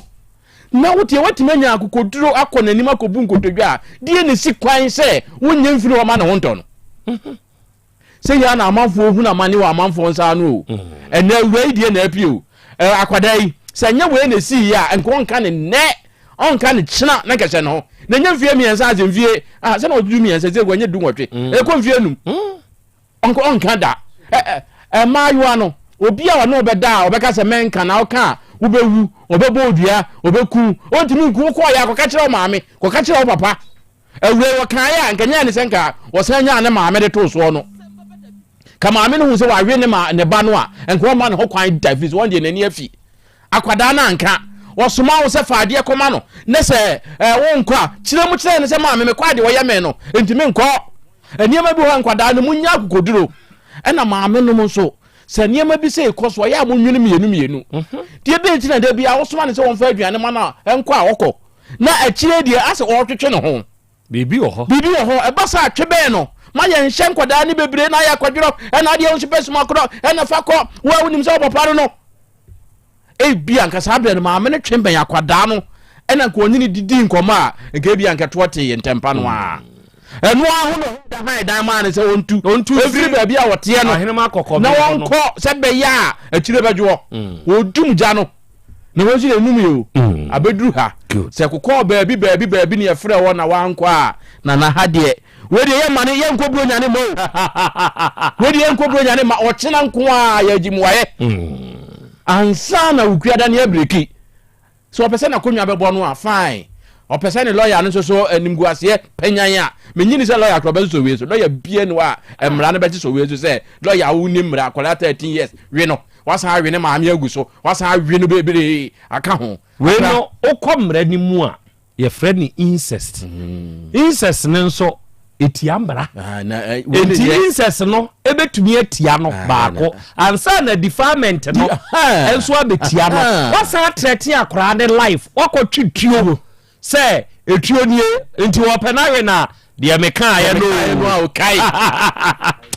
na woteɛ woatumi anya akokoduro akɔ n'anim akɔbu nkotodwe a, deɛ na ɛsi kwan sɛ wonyɛ mfiri hɔ ma ne ho ntɔ no? Sɛ yia na amanfoɔ hunu amane wɔ amanfoɔ nsa ano o. Ɛnɛ awura yi deɛ na apue o. Ɛ akwadaa yi, sɛ ɛnyɛ wei na ɛsii yɛ a, nka ɔnka ne nnɛ, ɔnka ne kyena na nka hyɛ ne ho. Na ɛnyɛ mfeɛ mmiɛnsa asɛ mfie, ah, sɛ na ɔde 13 sɛ wanyɛ 18, ɛkɔ mfeɛ num. Ɔnka ɔnka da. Ɛ ɛ mmaayewa no, obi a ɔne ɔbɛda a ɔbɛka sɛ mɛnka na ɔka a, wobɛwu, ɔbɛbɔ odua, ɔbɛku, ɔntumi nku, wokɔɔ yɛ a kɔka kyerɛ wo maame, kɔka kyerɛ wo papa. Awurai wɔkaeɛ a, nka nyɛ ne sɛ nka wɔsan nyaa ne maame de too soɔ no. Ka maame no hu sɛ wawe ne ma ne ba no a, nka ɔmma ne ho kwan da firi sɛ wɔn deɛ n'ani afi. Akwadaa no anka. Wɔsoma wo sɛ fa adeɛ kɔma no, ne sɛ ɛɛ wonkɔ a, kyerɛ mu kyerɛ no sɛ maame mekɔ adeɛ ɔyɛ me no, nti menkɔ. Nneɛma bi hɔ a nkwadaa no munya akokoduro. Ɛna maame nom nso, sɛ nneɛma bi sɛ ɛkɔ so ɔyɛ a monwene mmienu mmienu. Deɛ bɛn nti na da biara wosoma no sɛ wɔmfa aduane ma no a, ɛnkɔ a ɔkɔ. Na akyire deɛ asɛ ɔretwetwe ne ho. Biribi wɔ hɔ. Biribi wɔ hɔ. Ɛba saa twe bɛn no. Ma yɛnhyɛ nkwadaa no bebree na ayɛ akwadworɔ. Ɛna adeɛ wo nso pɛ soma korɔ. Ɛna fa kɔ. Wo a wonim sɛ wo papa no no. Ebia nka saa berɛ no maame no twe bɛn akwadaa no ɛna nka ɔne no didi nkɔmmɔ a nka ebia nka ɛtoɔ tee ntɛmpa no ara. Ɛno ara ho na ɔda han dan maa no sɛ ɔntu Ɔntu mfiri baabi a ɔteɛ no Ahenem akɔkɔbere na hɔ no. ɔnkɔ sɛ bɛyɛ a akyire bɛdwoɔ. Ɔdum gya no. Na wɔn nso yɛ num yɛ o. Mm. Abɛduru ha. Sɛ kokɔɔ baabi baabi baabi ne yɛfrɛ wɔ na wankɔ a na na ha deɛ. Wei deɛ yɛmma ne yɛnkɔ buro nyane ma o. Wei deɛ yɛnkɔ buro nyane ma ɔkyena nko a yɛagye mmuaeɛ. Mm. Ansa na wokuada ne abiriki. Sɛ ɔpɛ sɛ n'akonnwa bɛbɔ no a fine. Ɔpɛ sɛ ne lɔya no nso so animguaseɛ panyan a menyini sɛ lɔya korɔ bɛsosɔ wei so. Lɔya bia ni hɔ a mmara no bɛsosɔ wei so sɛ lɔya wo ni mmara akwadaa 13 years we no. Wasan awe ne maame agu so. Wasan awe no bebree aka ho. Wei no, wokɔ mmara no mu a, yɛfrɛ no incest. Mm. Incest no nso, ɛtia mmara. Ah, eh, Enti incest no ɛbɛtumi atia no ah, baako. Ansa na defilement no nso abɛtia no. Wasan atrɛte akoraa ne life. Wakɔtwe tuo. Sɛ etuo nie nti wɔpɛ no awe na deɛ mekaeɛ no o. Kai.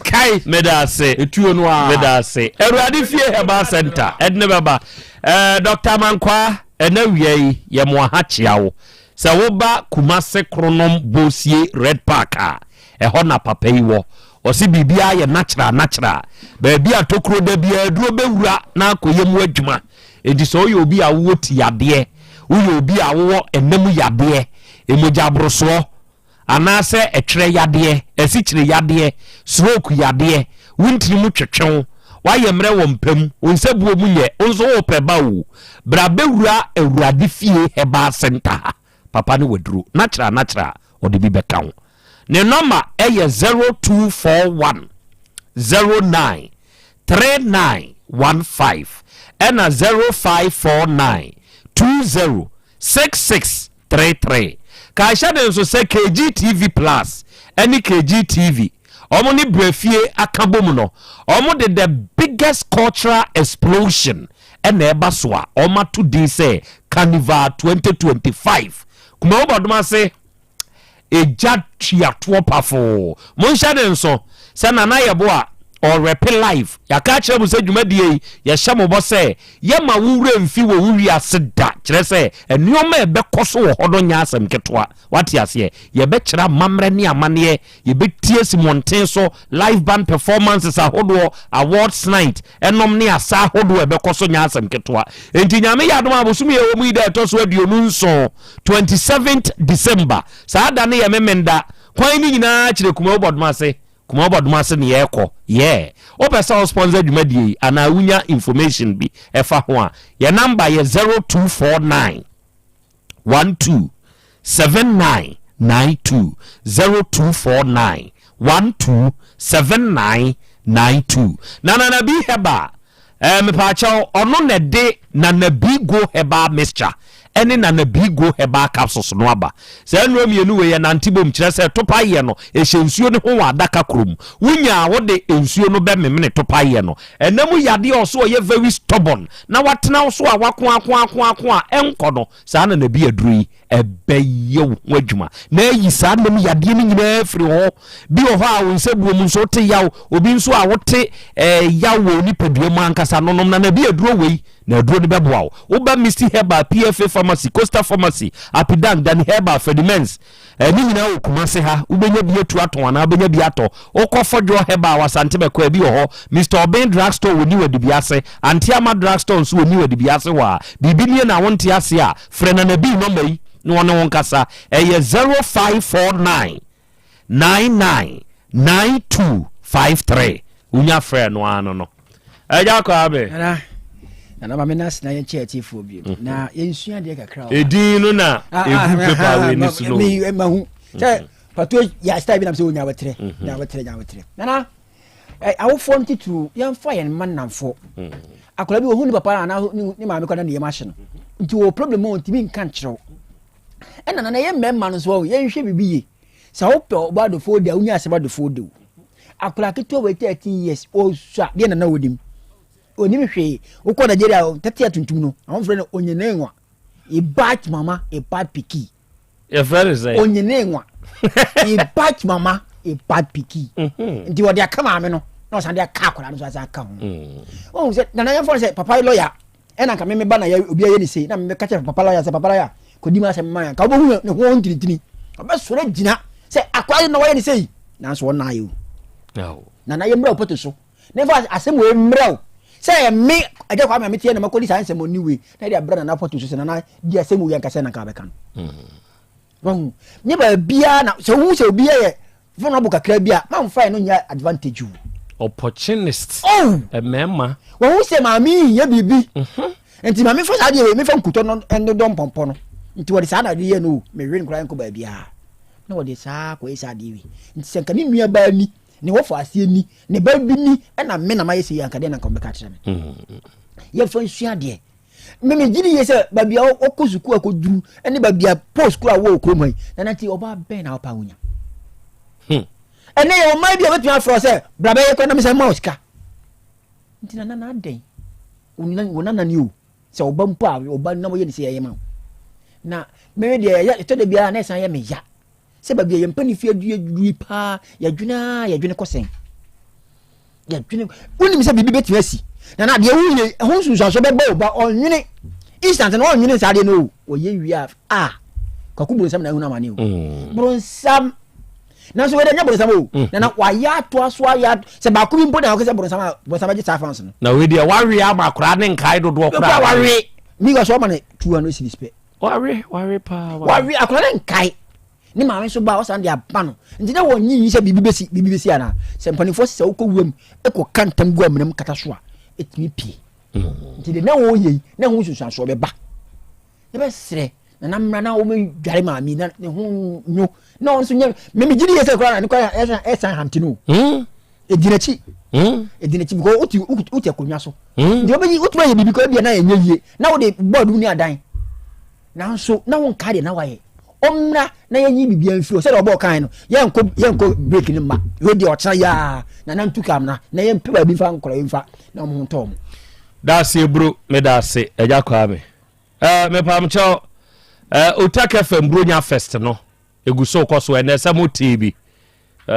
Kai. Meda ase. Etuo no a. Meda ase. Awurade fie Herbal Center ɛde ne bɛba. Ɛɛ Dr. Amankwaa ɛna wia yi yɛ mo aha kyea wo. Sɛ woba Kumase Kronom Bosie Red Park a ɛhɔ na papa yi wɔ. Ɔse biribiara yɛ natural natural. Baabi a tokuro da biara aduro bɛwura na akɔyɛ mu adwuma. Enti sɛ woyɛ obi a wowɔ ti yadeɛ, woyɛ obi a wowɔ ɛna mu yadeɛ, mogyaborosoɔ, anaasɛ ɛtwerɛ yadeɛ, asikyire yadeɛ, stroke yadeɛ, wo ntini mu twetwe wo, woayɛ mmerɛ wɔ mpa mu, wo nsabuo mu nyɛ, wo nso worepɛ ba o, bra bɛwura Awurade Fie Herbal Centre ha. Papa no waduro, natural natural, ɔde bi bɛka ho. Ne nɔma yɛ 0241 09 3915. ɛna 0549 20 66 33. Kae hyɛ no nso sɛ KGTV Plus ɛne KGTV wɔn ne Brɛfie aka bom no, wɔn de the biggest cultural explosion ɛna ɛba so a wɔn ato din sɛ Carnival 2025. Kumawu Bɔdom ase Egya tua toɔ pafoo. Monhyɛ ne nso sɛ Nana Yeboah ɔrɛpe live. Yɛaka akyerɛ mo sɛ dwumadie yi yɛhyɛ mo bɔ sɛ yɛmma wo werɛ mfi wɔ wo wiase da. Kyerɛ sɛ nnoɔma a ɛbɛkɔ so wɔ hɔ no nyɛ asɛm ketewa. Woate aseɛ? Yɛbɛkyerɛ amammerɛ ne amanneɛ, yɛbɛtie asi mmɔnten so, live band performances ahodoɔ, awards night, ɛnom ne asa ahodoɔ a ɛbɛkɔ so nyɛ asɛm ketewa. Enti Nyame yɛ adom a bosome a ɛwɔ mu yi da a ɛtɔ so 27, 27th December, saa da no yɛ Memenda, kwan no nyinaa kyerɛ Kumawu Bɔdomase, Kumawu Bɔdomase ne yɛrekɔ, yeah. Wopɛ sɛ wo sponsor dwumadie yi anaa wonya information bi ɛfa ho a, yɛ number yɛ 0249 12 79 92, 0249 12 79 92. Na Nana B Herbal, eh, mepaakyɛw, ɔno na ɛde Nana B Go Herbal Mixture ɛne Nana B Go Herbal Capsules no aba. Saa nnuro mmienu wei ɛnante bom, kyerɛ sɛ topaeɛ no ɛhyɛ nsuo no ho wɔ adaka koro mu. Wonya a wode nsuo no bɛmemene topaeɛ no. Ɛna mu yadeɛ a ɔso ɔyɛ very stubborn na watena wo so a wako ako ako ako a ɛnkɔ no, saa na Nana B aduro yi ɛbɛyɛ wo ho adwuma na ayi saa nna mu yadeɛ no nyinaa afiri hɔ. Bi wɔ hɔ a wo nsa buo mu nso wote yaw, obi nso a wote eh, yaw wɔ wo nipadua mu ankasa no nom na na bi aduro wei na aduro no bɛboa wo. Woba Misty Herbal, PFA Pharmacy, Coastal Pharmacy, Apidang, Danny Herbal, Ferdimens, eh, ne nyinaa wɔ Kumase ha. Wobɛnya bi atu atɔn anaa wobɛnya bi atɔ. Wokɔ Fɔdwoɔ Herbal wɔ Asante Bɛkɔ bi wɔ hɔ. Mister Obeng Drug Store wɔ New Adibiase. Auntie Ama Drug Store nso wɔ New Adibiase hɔ a. Biribi nie na wonte ase a, Frɛ Nana Bii nɔmba yi na ɔne wo nkasa. Ɛyɛ 0549 99 9253. Wonya frɛ no ara no no. Agya Kwame. Nana, Nana ma me na asena yɛnkyɛ atiefoɔ bio mhm. na yɛnsua adeɛ kakra. Edin no na ah, ah, egu pepa ah, wei ne so no. Me mahu sɛ mhm. pato yɛ style bi nam sɛ onya wɔtrɛ, nya wɔtrɛ, nya wɔtrɛ. Nana Awofoɔ no titiriw, yɛmfa yɛn mma nnamfoɔ. Mm. Akwadaa bi ohun ne papa anaa ne maame kora na ne yam ahye no. Nti wɔ problem mu ntumi nka nkyerɛw. Ɛna nana yɛ mmarima no nso yɛnhwɛ biribi yie. Sɛ wopɛ ɔba adofoɔ de a wonya asɛm adofoɔ de o. Akwadaa ketewa wɔ 13 years ɔsua deɛ nana onim. Onim hwee. Wokɔ Nigeria tɛte atuntum no, ahofrɛ no onyenenwa. E bite mama, e bite picky. yɛfrɛ no sɛ onyene nwa a bad mama a bad pikin mhm. nti wɔde aka maame no na ɔsan de aka akwadaa no so asan aka ho mm. ɔhu sɛ nana yɛmfa no sɛ papa lɔya ɛna nka meme ba na obi ayɛ ne sei na meme ka kyerɛ papa lɔya sɛ papa lɔya kɔdi mu asɛm ma yɛ nka wobɛhu ne ho ntinitini ɔbɛsɔre gyina sɛ akwadaa na wɔyɛ ne sei nanso wɔn ayɛ o nana yɛmmra wo pɔtɔ so Ne fa asɛm wei mmerɛ wo sɛ ɛyɛ me agya Kwame a meteɛ na makɔdi saa nsɛmmɔne wei na ɛde abrɛ Nana Afotu so sɛ Nana di asɛm wei anka sɛ na nka bɛka no. Mm. Wahu nye baabiara na sɛ wohu sɛ obi yɛ vulnerable kakra bi a mamfa ɛno nyɛ advantage o. Opportunist. Oh. Mmarima. Wahu sɛ maame yi yɛ biribi. Mhm. Nti maame fa saa deɛ wei mefa nkutɔ no ɛnodɔ mpɔmpɔ no. Nti wɔde saa na de yɛ no o mewe no koraa nkɔ baabiara. Na wɔde saa kɔyɛ saa adeɛ wei. Nti sɛ nka ne nua baa ni ne wɔfɔ aseɛ ni ne ba bi ni ɛna me na mayɛ sɛ yi anka deɛ na nka wɔbɛka akyerɛ me mm. yɛmfa nsua adeɛ meme gye di yie sɛ baabi a wɔkɔ sukuu akɔduru ne baabi a post kura wɔ kurom ha yi na nante ɔbaa bɛn na wɔpa wonya hmm. ɛnɛ yɛ ɔman bi a wɔbɛtumi afrɛ sɛ bra bɛyɛ kɔ na mesɛ ma wo sika nti na nana adɛn wo nana ni o sɛ ɔba mpo a ɔba na wɔyɛ ne sɛ yɛyɛ ma wo na meme deɛ ɛtɔ da biara na ɛsan yɛ me ya Sɛ baabi a yɛn mpanimfoɔ aduru yi paa, yɛdwene ara yɛdwene kɔ sɛn? Yɛdwene, wonim sɛ biribi bɛtumi asi. Na na deɛ woyɛ ɛho nsunsuansoɔ bɛba o, ba ɔnwene instant na ɔnwene saa adeɛ no o. Wɔyɛ wie a, a kwaku bronsam na ahunu amane o. Mm. Bronsam. Nanso wei deɛ nyɛ bronsam o. Mm. Na na wayɛ atoa so ayɛ sɛ baako bi mpo na wɔkɛ sɛ bronsam a bronsam agye saa fans no. Na wei deɛ wawe ama koraa ne nkae dodoɔ koraa. Wawe. Mi ka so ɔma no 200 cedis pɛ. Wawe wawe paa. Wawe akwadaa no nkae. Ne maame nso ba ɔsan de aba no. Nti na wɔn nyi sɛ biribi besi biribi besi anaa. Sɛ mpanimfoɔ sɛ wokɔ wuram kɔ ka ntam gu amena mu kata so a etumi pie. Mm. Nti de na wɔyɛ yi na ho nsunsuansoɔ bɛba. Yɛbɛsrɛ na na mmra na wɔn dware maame na ne ho nyo na wɔn nso nyɛ mɛmi gyi di yɛ sɛ koraa na ne kwan ɛsan ɛsan hante no. Hmm. Ɛdi n'akyi. Ɛdi n'akyi because wote wote akonnwa so. Nti wobɛyi wotumi ayɛ biribi kora bia na ɛnyɛ yie na wode bɔɔdo ni adan. Nanso na wonka deɛ na wayɛ. Ɔmmra na yɛnyi biribiara mfiri hɔ sɛdeɛ ɔbɔɔ kan no yɛnkɔ yɛnkɔ break no mma wei deɛ ɔkyena yaa na nantu ka mmra na yɛmpɛ baabi mfa nkɔla yi mfa na wɔn ho ntɔ wɔn. Daase eburo meda ase agya Kwame. Eh, mepamkyɛw eh, Otak FM Buronya Fest no egu so kɔ so ɛnɛ sɛ mo tee bi.